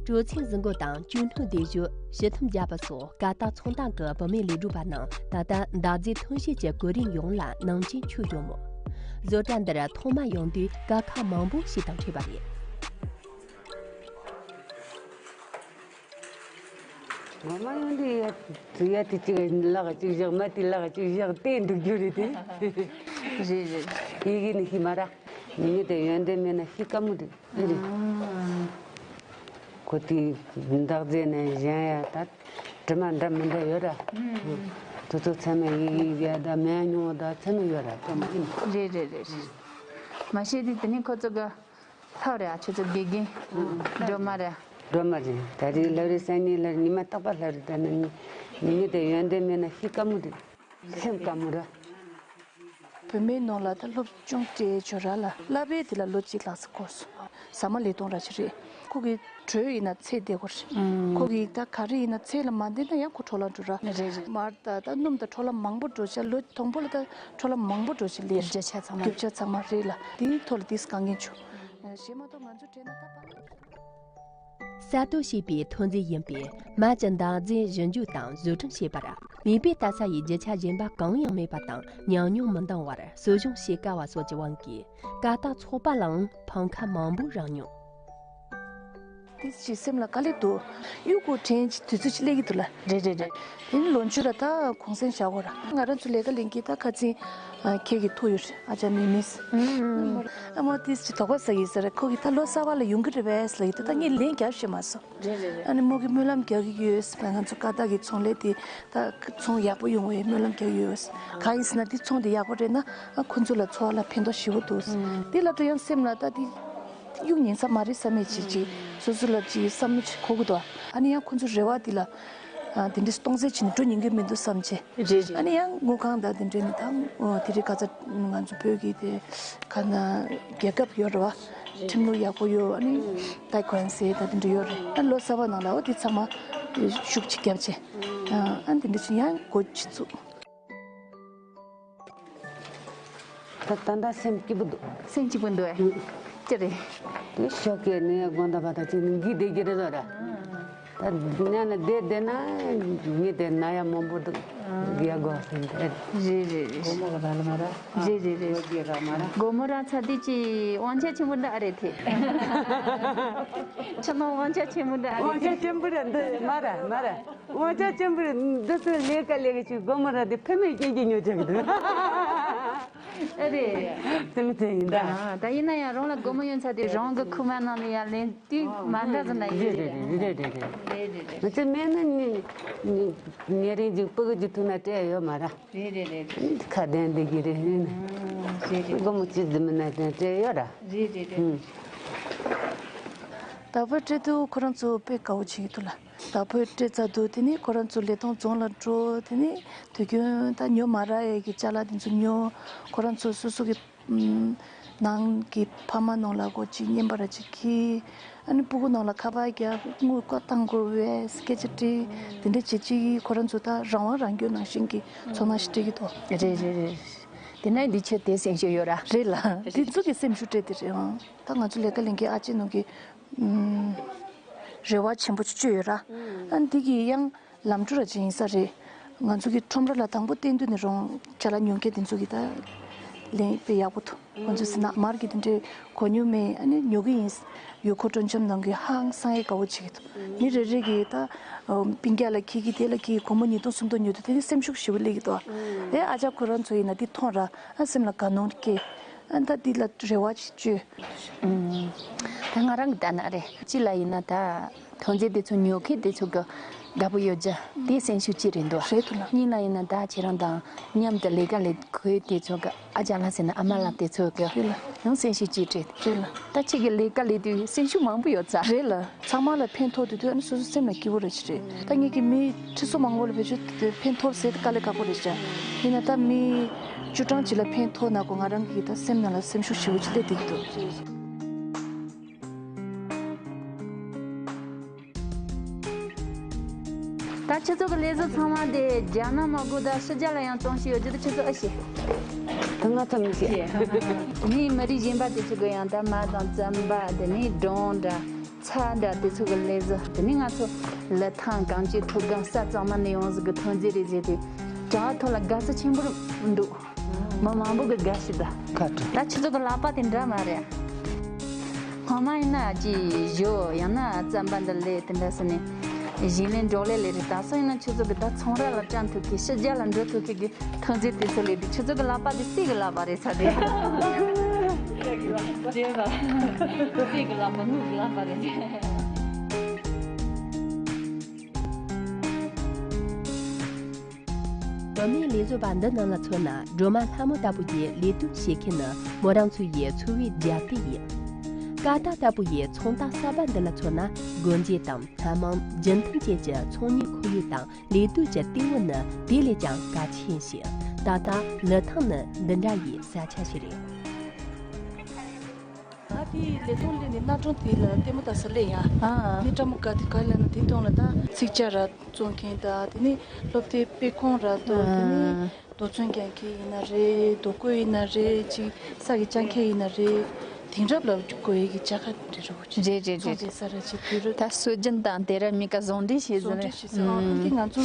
སྤྲོ་ཚིགས་བཟི་མགོ་དང་གཅུང་ནོར་སྡེ་བཞི། ཞི་ཐུམ་རྒྱལ་པོ་སོགས་ཀ་དག་ཚོང་སྟངས་ཀྱི་བུད་མེད་ལས་སྒྲུབ་པ་རྣམས་ད་ལྟ་འདག་རྫས་ཐོན་སྐྱེད་ཀྱི་གོ་རིམ་ཡོངས་ལ་ནང་རྐྱེན་ཆགས་ཡོད་མོད། བཟོ་གྲྭ་འདིར་ཐོག་མ་ཡོང་དུས་དཀའ་ཁག་མང་པོ་ཞིག་དང་འཕྲད་པ་རེད། ངོ་མ་ཡོང་དུས་ཡ་ཡ་དེ་གཅིག་ལག་གཅིག་བཞག་མ་དེ་ལག་གཅིག་བཞག་དེ་འདུག་རྒྱུ་རེད་དེ། རེད་རེད། ཡི་གེ་ནི་ཤི་མ་ར། མི་དེ་ཡོན་ཏན་མེད་ན་ཤི་དཀའ་མོ་རེད། ཨེ་རེད། ཁོ་དེ་འདག་རྫས་ནས་གཞན་ཡ་ད་དྲི་མ་འདྲ་མི་འདྲ་ཡོད་ར། དེ་ཚོ་ཚང་མ་ཡི་གེ་ཡ་ད་མེད་ཉུང་ད་ཚང་མ་ཡོད་ར་དེ་མ་ཡིན། རེད་རེད་རེད་རེད། མ་གཞི་དེ་དེ་ནི་ཁོ་ཚོ་ག་ལྷག་རེད་ཨ། ཁྱོད་ཚོ་དགེ་རྒན་སྒྲོལ་མ་རེད། སྒྲོལ་མ་རེད། ད་རེས་ལབ་རེད། སང་ཉིན་ལ་ཉི་མ་རྟག་པར་ལབ་རེད། ད་ནི་མི་དེ་ཡོན་ཏན་མེད་ན་ཤི་དཀའ་མོ་རེད། སེམས་དཀའ་མོ་རེད། བུད་མེད་ནང་ལ་ད་སློབ་སྦྱོང་སྤྲད་ཆོག་ར་ལ་བསླབ་པའི་དེ་ལ་ལོ་གཅིག་ལྷག་ཙམ་འགོར་སོང་། ཟ་མ་ལས་གཏོང་ར་ཅིག་རེད། ཁོ་གི་དྲོད་ཡིན་ན་ཚད་བསྡད་དགོས་རེད། ཁོ་གི་ད་ག་རེ་ཡིན་ན་ཚད་ལ་མ་བསྡད་ན་ཡང་ཁོ་འཕྲོ་བརླག་འགྲོ་ར། རེད་རེད། མར་ད་ད་སྣུམ་ད་འཕྲོ་བརླག་མང་པོ་འགྲོ་ཆ། ལོ་དང་པོ་ལ་ད་འཕྲོ་བརླག་མང་པོ་འགྲོ་ཆ་ལས་རྒྱུ་ཆ་ཚང་མ། རྒྱུ་ཆ་ཚང་མ་རེད་ལ། དེའི་ཐོག་ལ་དེས་དཀའ་ངལ་བྱུང་། གཞན་མ་གཏོགས་ང་ཚོ་དྲན་ན་ད་པ། གསར་གཏོད་བྱས་པའི་ཐོན་རྫས་ཡིན་པས། མ་ཅིག་འདག་རྫས་ཞིབ་འཇུག་དང་བཟོ་སྐྲུན་བྱེད་པར། མིག་དཔེ་ལྟ་ས་ཡི་རྒྱུ་ཆ་གཞན་པ་གང་ཡང་མེད་པ་དང་། ཉམས་མྱོང་མི་འདང་བར་གསོ་སྦྱོང་བྱེད་དཀའ་བ་སོགས་ཀྱི་དབང་གིས། ཀ་དག་ཚོགས་པ་ལའང་ཕམ་ཁ་མང་པོ་རག་མྱོང་། དེ་ཅི་སེམས་ལ་དཀའ་ལས་འདུག་གཡུག་གུ་དྲན་གྱི་དུས་ཚོད་ཅིག་སླེབས་ཀྱི་འདུག་ལ། རེད་རེད་རེད། དེ་ནི་ལོ་མཇུག་ལ་ད་གུང་སེང་བཞག་དགོས་ར། ང་རང་ཚོ་ལས་ཀ་ལས་མཁན་ད་ཁ་ཚིག་ཁྱེད་ཀྱི་ཐུག་ཡོད་རེད། ཨ་ཅག་མིག་མིས། ཨ་མ་དེ་ཅི་དོགས་པ་ཟ་ཡི་ཟེར། ཁོ་གི་ད་ལོ་གསར་པ་ལ་ཡོང་གི་རེད་པས་ལ་ཡི་ད་ད་ངས་ལན་རྒྱབ་ཤེས་མ་སོང་། རེད་རེད་རེད། ཨ་ནི་མོ་གི་སྨོན་ལམ་རྒྱག་གི་ཡོད་ཟེར། ང་ཚོ་ཀ་དག་གི་ཚོང་ལས་དེ་ད་ཚོང་ཡག་པོ་ཡོང་བའི་སྨོན་ལམ་རྒྱག་གི་ཡོད་ཟེར། གང་ཡིན་ཟེར་ན་དེ་ཚོང་དེ་ཡག་པོ་རེད་ན་ཨ་ཁོ་ཚོ་ལ་འཚོ་བ་ལ་ཕན་ཐོགས་ཞེ་པོ་འདུག་ཟེར། དེ་ལ་ད་ཡང་སེམས་ལ་ད་དེ་གཡུག་ཉན་ས་མ་རེད་བསམ་མེད་ཅིག་ཅིག་སོ་སོ་ལ་ཅིག་བསམ་བློ་ཅིག་འཁོར་གི་འདུག་ཨ་ནི་ཡང་ཁོ་ཚོ་རེ་བ་དེ་ལ་ཨ་དེ་འདྲས་གཏོང་ཟད་བྱས་ནས་འགྲོ་ཉན་གི་མི་འདུག་བསམ་བྱས། རེད་རེད། ཨ་ནི་ཡང་དངུལ་ཁང་དང་དེ་འདྲས་ནས་ད་དེ་རིང་ཁ་ཚ་ང་ཚོ་བོད་ཀྱི་དེ་ག་ན་རྒྱལ་ཁབ་ཡོད་རེད་བ། ཁྲིམས་ལུགས་ཡག་པོ་ཡོད། ཨ་ནི་ཏའི་ཁོན་སེ་ད་དེ་འདྲ་ཡོད་རེད། ཨ་ལོ་གསར་པ་ནང་ལ་འོ་དེ་ཚང་མ་ཤུགས་ཅིག་བརྒྱབ་བྱས། ཨ་དེ་འདྲ་ཅིག་ཡང་སྒོ་ཅིག་བཙུགས། ད་ད་ད་སེམས་སྐྱིད་པོ་འདུག་སེམས་སྐྱིད་པོ་འདུག་ཨེ། ཅི་རེད། དེ་ཞོགས་ཀས་ནི་དགོང་དག་བར་དུ་ཅིག་ནི་འགི་བསྡད་ཀྱི་རེད་ཟེར་ར། ད་ཉལ་ནས་བསྡད་བསྡད་ན་མི་དེ་ན་ཡ་མང་པོ་འདུག་འགི་ཡ་དགོས་ཟེར་ནས། རེད་རེད་རེད། སྒོར་མོ་ག་ར་ལ་མ་ར། རེད་རེད་རེད། སྒོར་རྒྱག་ར་མ་ར། སྒོར་མོ་ར་ཚ་དེ་ཅི་དབང་ཆ་ཆེན་པོ་འདྲ་ཨ་རེད་དེ། ཁྱོད་ནང་དབང་ཆ་ཆེན་པོ་འདྲ་ཨ་རེད། དབང་ཆ་ཆེན་པོ་རེད་འདི་མ་ར་མ་ར། དབང་ཆ་ཆེན་པོ་རེད། འདི་ཚོ་ལས་ཀ་ལས་ཀ་ཅིག་སྒོར་མོ་ར་དེ་ཕན་མེད་སྐྱེ་གི་ཉོ་ཆོག་གི་འདུག་ཨ་རེད། དེ་མི་དེ་ཡིན་ད། ད་ཡིན་ན་ཡང་རང་ལ་སྒོར་མོ་ཡོད་ཚ་དེ་རང་གི་ཁུག་མ་ནང་ལ་ཡར་ལེན་དུས་མ་འདྲ་ཟེར་ན་ཡིན། རེད་རེད་རེད་རེད་རེད། རེད་རེད་རེད། ང་ཚོ་མེད་ན་ནི་ནི་ཉེ་རིང་ཅིག་སྤུ་གུ་ཅིག་ཐུག་ན་སྤྲད་ཡོད་མ་ར། རེད་རེད་རེད་རེད། ཁ་གདན་འདི་གི་རེད། རེད་རེད། སྒོར་མོ་ཅིག་འཛིན་མི་ན་དེ་སྤྲད་ཡོད་ར། རེད་རེད་རེད། བདག་པོས་སྤྲད་དུས་ཁོ་རང་ཚོ་དཔེ་དགའ་བོ་བྱེད་ཀྱི་འདུག་ལ། བདག་པོས་སྤྲད་ཚར་དུས་དེ་ནི་ཁོ་རང་ཚོ་ལས་ཐོག་རྫོང་ལ་འགྲོ། དེ་ནི་དུས་རྒྱུན་ད་ཉོ་མ་ར་ཡས་ཀྱི་ཅ་ལག་དེ་ཚོ་ཉོ། ཁོ་རང་ཚོ་སོ་སོ་གི་ནང་གི་ཕ་མ་ནང་ལ་སྒོ་ཅིག་བརྙན་པར་ཅིག་འཁྱེར། ཨ་ནི་སྤུ་གུ་ནང་ལ་ཁ་པར་རྒྱག་དངུལ་བཀའ་བཏང་དགོས་པས་སྐད་ཆ་དྲིས། དེ་འདྲ་བྱེད་ཅིག་ཁོ་རང་ཚོ་ད་རང་དབང་རང་སྐྱོང་ནང་བཞིན་གྱི་ཚོར་སྣང་ཞིག་སྤྲད་ཀྱི་འདུག་རེད་རེད་རེད། དེ་ན་འདི་ཁྱོད་དེ་སེམས་ཤུགས་ཡོད་ར། རེད་ལ་དེ་ཚོ་གི་སེམས་ཤུགས་སྤྲད་དེ་རེད་ཨང་། ད་ང་ཚོ་ལས་ཀ་ལས་མཁན་ཨ་ཅེ་ནང་གི་རེ་བ་ཆེན་པོ་ཅིག་བཅོལ་ཡོད་ར། ཨ་འདི་གི་ཡང་ ལམ་འགྲོ་ར་ཅིག་ཡིན་ས་རེད། ང་ཚོ་གི་ཁྲོམ་ར་ལ་དང་པོ་བསྟན་དུས་ནས་རོང་ཅ་ལག་ཉོ་མཁན་དེ་ཚོ་གི་ད་ལན་དཔེ་ཡག་པོ་འདུག་ཁོང་ཚོས་ཟེར་ན་མར་གི་དེ་འདྲའི་གོ་མྱོང་མེད། ཨ་ནི་ཉོ་གི་ཡིན། ཡུལ་སྐོར་སྤྲོ་འཆམ་གནང་གི་ཧང་སང་ཡས་དགའ་བོ་བྱེད་ཀྱི་འདུག་མི་རེ་རེ་གིས་ད་ཨ་སྤུན་ཀྱག་ལ་འཁྱེར་གི་དེ་ལ་འཁྱེར་གི་སྒོར་མོ་ཉིས་སྟོང་སུམ་སྟོང་ཉོ་དུས་དེ་ནི་སེམས་ཤུགས་ཞེ་པོ་སླེབས་ཀྱི་འདུག་ཨེ་ཨ་ཅག་ཁོ་རང་ཚོ་ཡིན་ན་འདི་མཐོང་ར་ཨ་སེམས་ལ་དགའ་སྣང་སྐྱེ། ཨ་ད་འདི་ལ་རེ་བ་ཅིག་བཅོལ། ད་ང་རང་གི་ལྟ་ན་རེད། གཅིག་ལ་ཡིན་ན་ད་ཐོན་རྫས་དེ་ཚོ་ཉོ་མཁན་དེ་ཚོ་གི་དགའ་པོ་ཡོད་རྒྱུ་དེ་སེམས་ཤུགས་གཅིག་རེད་འདུག་རེད་འདུག་ལ། གཉིས་ལ་ཡིན་ན་ད་ཁྱེད་རང་དང་མཉམ་དུ་ལས་ཀ་ལས་ཁོས་དེ་ཚོ་གི་ཨ་ཅག་ལགས་ཟེར་ན་ཨ་མ་ལགས་དེ་ཚོ་གི་རེད་ལ། ཡང་སེམས་ཤུགས་གཅིག་སྤྲད། རེད་ལ། ད་ཁྱེད་ཀྱི་ལས་ཀ་ལས་དུས་སེམས་ཤུགས་མང་པོ་ཡོད་ཚ། རེད་ལ། ཚང་མ་ལ་ཕན་ཐོགས་དུས་དུས་ཨ་ནི་སོ་སོ་སེམས་ལ་སྐྱིད་པོ་རེ་ཞིག་རེད། ད་ངེད་ཀྱི་མི་ཁྲི་ཚོ་མང་པོ་ལ་བེད་སྤྱོད་དེ་ཕན་ཐོགས་ཟེར་དཀའ་ལས་ཁག་པོ་རེད་ཤག་ཡིན་ན་ད་མི་བཅུ་གྲངས་ཅིག་ལ་ཕན་ཐོགས་ན་གོ་ང་རང་གི་ད་སེམས་ནང་ལ་སེམས་ཤུགས་ཞེ་པོ་ཅིག་སླེབས་བསྡད་ཀྱི་འདུག་ད་ཁྱེད་ཚོ་གི་ལས་བཟོ་ཚང་མ་དེ་རྒྱ་ནག་མ་དགོས་ད་ཕྱི་རྒྱལ་ལ་ཡང་བཙོང་ཤེས་ཡོད་རྒྱུ་དེ་ཁྱེད་ཚོ་ཨེ་ཤེས། ད་ང་ཚོ་མི་ཤེས། དེ་ནས་མི་རིགས་གཞན་པ་དེ་ཚོ་གི་ཡང་ད་མར་དང་རྩམ་པ་དེ་ནས་སྒྲོམ་འདྲ་ཚྭ་འདྲ་དེ་ཚོ་གི་ལས་བཟོ། དེ་ནས་ང་ཚོ་ལི་ཐང་གངས་ཅན་མཐོ་སྒང་ས་གཙང་མ་ནས་ཡོང་ཟིག་གི་ཐོན་རྫས་རེད་ཟེར་ཏེ་གྲྭ་བ་ཐོག་ལ་དགའ་བསུ་ཆེན་པོ་འདུག་མི་མང་པོ་གི་དགའ་བསུ་ད། ཁ་དྲོ། ད་ཁྱེད་ཚོ་གི་ལག་པ་དེ་འདྲ་མ་རེད། སྔོན་མ་ཡིན་ན་ཅི་ཞོ་ཡང་ན་རྩམ་པ་འདི་ལས་དེ་འདྲ་ཟེར་ནས་གཞན་ལས་འབྲོག་ལས་ལས་རེད། ད་སང་ཡིན་ན་ཁྱེད་ཚོ་གི་ད་ཚོང་ར་ལ་བཀྲམ་ཐུབ་མཁན་ཕྱི་རྒྱལ་ལ་འགྲོ་ཐུབ་མཁན་གི་ཐོན་རྫས་དེ་ཚོ་ལས་དེ་ཁྱེད་ཚོ་གི་ལག་པ་དེ་སྲས་གི་ལག་པ་རེད་ས་དེ། རེད་པ། སྲས་གི་ལག་པ་དངུལ་གི་ལག་པ་རེད། སྒྲོལ་མའི་ལས་བཟོ་པ་འདི་རྣམས་ལ་མཚོན་ན་སྒྲོལ་མ་ལྷ་མོ་ལྟ་བུ་ཡི་ལས་དོན་བྱེད་མཁན་ནི་མོ་རང་ཚོ་ཡི་འཚོ་བའི་རྒྱབ་རྟེན་ཡིན། ཀ་ཏ་ལྟ་བུ་ཡི་ཚོང་རྟགས་གསར་པ་འདི་ལ་མཚོན་ན་སྒོ་འབྱེད་དང་སྣ་མང་རྒྱུན་མཐུད་བཅས་ཀྱི་ཚོང་གཉེར་ཁོར་ཡུག་དང་ལས་དོན་གྱི་ལྟེ་བ་ནི་དེ་ལས་ཀྱང་གལ་ཆེ་ཡིན་ཞིང་། ད་ལྟ་ལི་ཐང་ནི་འདི་འདྲ་ཡི་ས་ཆ་ཞིག་རེད། ང་དེའི་ལས་ཐོག་སླེབས་ནས་གནའ་གྲོང་དེ་ལ་ལྟད་མོ་ལྟ་ས་སླེབས་ཡ། ཨ། ནི་ཀྲ་མོ་དགའ་དེ་ག་ལ་ན་དེ་གཏོང་ལ་ད་ཚིག་ཇ་ར་བཙོང་མཁན་ད་དེ་ནི་སློབ་དེབ་དཔེ་ཁང་ར་ཏོ་དེ་ནི་ཨ། རྡོ་ཚོན་རྒྱག་མཁན་ཡིན་ན་རེད། རྡོ་བརྐོས་ཡིན་ན་རེད། ཅིག་ས་གི་ལྕང་ཁ་ཡིན་ན་རེད། དེང་རབས་ལ་དགོས་ཡས་ཀྱི་ལྕགས་ཁ་འདྲ་རུ་ཅིག་རེད་རེད་ཚོང་རེད། དེ་ས་ར་ཅིག་བོད་རུ་ད་སྲོལ་རྒྱུན་དང་དེ་ར་མི་ཀ་ཟུང་འབྲེལ་བྱས་ཟུང་ཟིན་འབྲེལ་བྱས་ཟིན་ཨང་། འདི་ང་ཚོ་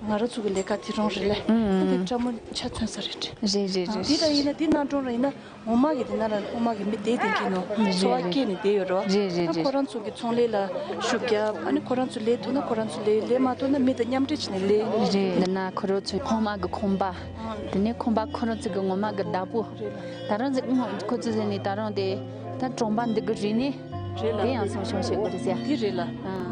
ང་རང་ཚོ་གི་ལས་ཀ་དེ་རང་རེད་ལ། ཨང་། འདི་ཀྲ་མོ་ཆ་མཚོན་ས་རེད། རེད་རེད་རེད། འདི་ར་ཡིན་ན་འདི་གནའ་གྲོང་ར་ཡིན་ན། ངོ་མ་གི་དེ་ན་ར་ངོ་མ་གི་མི་བསྡད་དེ་གི་ནོ། འཚོ་བ་སྐྱེལ་ནས་བསྡད་ཡོད་རོ། རེད་རེད་ཨ་རེད། ཁོ་རང་ཚོ་གི་ཚོང་ལས་ལ་ཤུགས་རྒྱབ། ཨ་ནི་ཁོ་རང་ཚོ་ལས་ཐུབ་ན་ཁོ་རང་ཚོ་ལས། ལས་མ་ཐུབ་ན་མི་དང་མཉམ་འབྲེལ་བྱས་ནས་ལས། རེད། འདི་ན་ཁོ་རང་ཚོའི་ཁོག་མ་གི་ཁང་པ། དེ་ནས་ཁང་པ་ཁོ་རང་ཚོ་གི་ངོ་མ་གི་བདག་པོ། རེད་ལ། ད་རང་ཚོ་ཁོ་ཚོ་ཟེར་ནས་ད་རང་དེ་ད་གྲོང་པ་འདི་གི་རིག་གནས། རེད་ལ། དེ་ཡང་སྲུང་སྐྱོང་བྱེད་དགོས་རེད་ཟེར། འདི་རེད་ལ། ཨང་།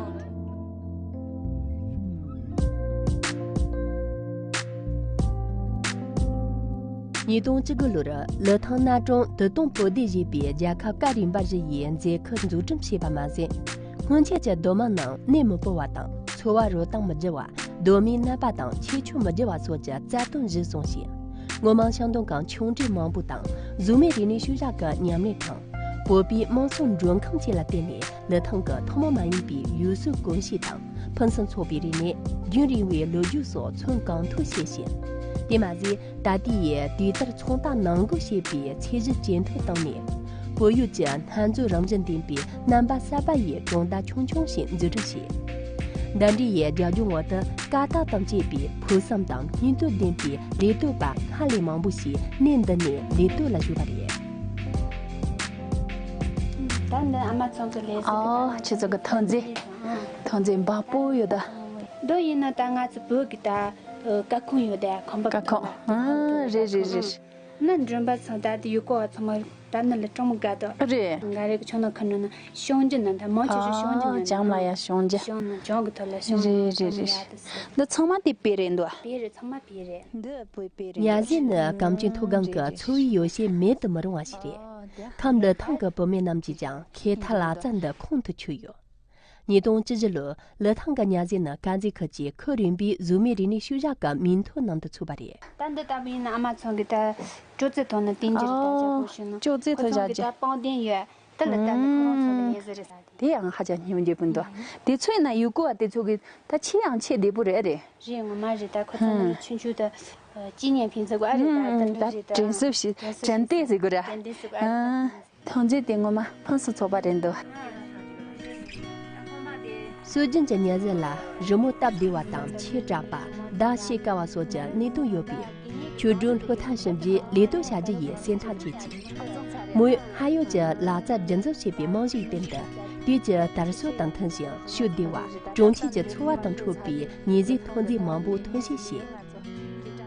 ཉིས་སྟོང་བཅུ་དགུ་ལོར་ལི་ཐང་གནའ་གྲོང་དུ་དུང་བོད་སྡེ་ཞེས་པའི་རྒྱལ་ཁབ་བཀའ་རིམ་པ་བཞི་ཡི་མཛད་ཁུལ་འཛུགས་སྐྲུན་བྱས་པ་མ་ཟད། སྔོན་ཆད་ཀྱི་གདོད་མ་རྣམས་གནས་མི་སྤོ་བ་དང་འཚོ་བ་རོལ་སྟངས་མི་བསྒྱུར་བ། གདོད་མའི་ནད་པ་དང་ཁྱད་ཆོས་མི་བསྒྱུར་བ་སོགས་ཀྱི་རྩ་དོན་གཞིར་བཟུང་ཞིང་། ངོ་མ་ཤིང་སྡོང་གི་ཆུང་གྲས་མང་པོ་དང་། གཟུགས་མེད་རིག་གནས་ཤུལ་བཞག་གི་ཉམས་ལེན་དང་། བོད་པའི་དམངས་སྲོལ་མགྲོན་ཁང་བཅས་ལ་བརྟེན་ནས་ལི་ཐང་གི་ཐུན་མོང་མ་ཡིན་པའི་ཡུལ་སྲོལ་གོམས་གཤིས་དང་ཕུན་སུམ་ཚོགས་པའི་རིག་གནས། རྒྱུན་རིང་བའི་ལོ་རྒྱུས་སོགས་མཚོན་གང་ཐུབ་བྱས་ཤིང་། དེ་མ་ཟད། ད་ལྟའི་དུས་ལྟར་ཚོང་རྟགས་ནང་འགོད་བྱེད་པའི་ཚད་གཞི་ཇེ་མཐོར་བཏང་ནས། བོད་ཡུལ་གྱི་སྨན་རྫས་རང་བཞིན་ལྡན་པའི་རྣམ་པ་གསར་པ་ཡི་གྲོང་རྡལ་ཆུང་ཆུང་ཞིག་འཛུགས་སྐྲུན་བྱས། འདི་འདྲའི་རྒྱབ་ལྗོངས་འོག་ཏུ་ཀ་ཏ་དང་བཅས་པའི་ཕུགས་བསམ་དང་སྙིང་སྟོབས་ལྡན་པའི་ལས་གཏོད་པ་སྔར་ལས་མང་པོ་ཞིག་གནས་འདི་ནས་ལས་གཏོད་ལ་ཞུགས་པ་རེད། ད་འདི་ཨ་མ་ཚང་གི་ལས་ཟེར་གི། ཨོ། ཁྱེད་ཚོ་གི་ཐོན་རྫས། ཐོན་རྫས་འབའ་པོ་ཡོད་ད། འདི་ཡིན་ན་ད་ང་ཚོ་བོད་ཀྱི་ད་སྐར་ཁུང་ཡོད་ད། ཁང་པ་སྐར་ཁུང་། ཨ། རེད་རེད་རེད། ན་མགྲོན་པ་ཚང་ད་དེ་ཡུལ་སྐོར་བ་ཚང་མ་ད་ནི་ལ་སྤྲང་མོ་དགའ་དོ། རེད། འགའ་རེ་གི་ཆུང་ན་ཁ་ནོ་ན་ཤོང་རྒྱུ་ན་ད་མང་ཆེ་ཤོས་ཤོང་རྒྱུ་ན། ཨ། ཇམ་ལ་ཡ་ཤོང་རྒྱུ། ཤོང་ན་ཇོང་གི་ཐོག་ལ་ཤོང་ན། རེད་རེད་རེད། འདི་ཚང་མ་དེ་བེ་རེད་འདུག་བེ་རེད། ཚང་མ་བེ་རེད། འདི་བོད་བེ་རེད། ཉ་ཟེ་ནི་གངས་ཅན་མཐོ་སྒང་གི་འཚོ་བའི་ཡོ་བྱད་མེད་དུ་མི་རུང་བ་ཞིག་རེད། ཁམས་ལི་ཐང་གི་བུད་མེད་རྣམས་ཀྱིས་ཀྱང་ཁེ་ཐག་ལག་རྩལ་འདི་ཁོང་དུ་ཆུད་ཡོད། ཉིས་སྟོང་བཅུ་བཞི་ལོར་ལི་ཐང་གི་ཉ་ཟེ་ནི་དཀར་མཛེས་ཁུལ་གྱི་ཁུལ་རིམ་པའི་གཟུགས་མེད་རིག་གནས་ཤུལ་བཞག་གི་མིང་ཐོའི་ནང་དུ་ཚུད་པ་རེད། ད་འདི་ལྟ་བུ་ཡིན་ན་ཨ་མ་ཚང་གི་ད་ཅོག་ཙེ་ཐོག་ནས་བསྟན་རྒྱུ་རེད། ད་ཅག་པོ་ཞུ་ན། ཅོག་ཙེ་ཐོག་བཞག་རྒྱུ། ཁོ་ཚང་གི་ད་པང་གདན་ཡོད། དེ་ལ་ད་ནི་ཁོ་རང་ཚང་གི་ལས་ཟེར་རེད། དེ་ཡང་ཧ་ཅང་སྙིང་རྗེ་པོ་འདུག་དེ་ཚོ་ཡིན་ན་ཡུལ་སྐོར་བ་དེ་ཚོ་གི་ད་ཆེས་ཡང་ཆེས་བདེ་པོ་རེད། རེད། ངོ་མ་རེད། ད་ཁོ་ཚང་ནི་ཆུང་ཆུང་ད་ཅི་ཉན་ཕན་ཚུན་གོ་ཨ་རེད། ད་ད་རེད། ད་དྲན་གསོ་ཞིག་དྲན་རྟེན་ཟེར་དགོས་ར། དྲན་རྟེན་ཟེར་དགོས་ཨ་རེད། ཐོན་རྫས་དེ་ངོ་མ་ཕུན་སུམ་ཚོགས་པ་རེད་འདུག་སྲོལ་རྒྱུན་གྱི་ཉ་གཞི་ལ་རི་མོ་སྟབས་བདེ་བ་དང་ཆེས་དྲག་པ། བརྡ་ཤེས་དཀའ་བ་སོགས་ཀྱི་གནད་དོན་ཡོད་པས། ཆོས་སྒྲོན་ལྷོ་ཐང་ཞིབ་འཇུག་ལས་དོན་བྱ་རྒྱུ་ཡི་སེམས་ཐག་བཅད་ཅིང་། མོས་ཧ་ཡོད་ཀྱི་ལག་རྩལ་རྒྱུན་འཛིན་བྱེད་པའི་རྨང་གཞིའི་སྟེང་དུ། དུས་ཀྱི་དར་སྲོལ་དང་མཐུན་ཞིང་ཤུགས་བདེ་བ། གྲོང་ཁྱེར་གྱི་འཚོ་བ་དང་འཕྲོད་པའི་ཉིན་རེའི་ཐོན་རྫས་མང་པོ་ཐོན་སྐྱེད་བྱེད།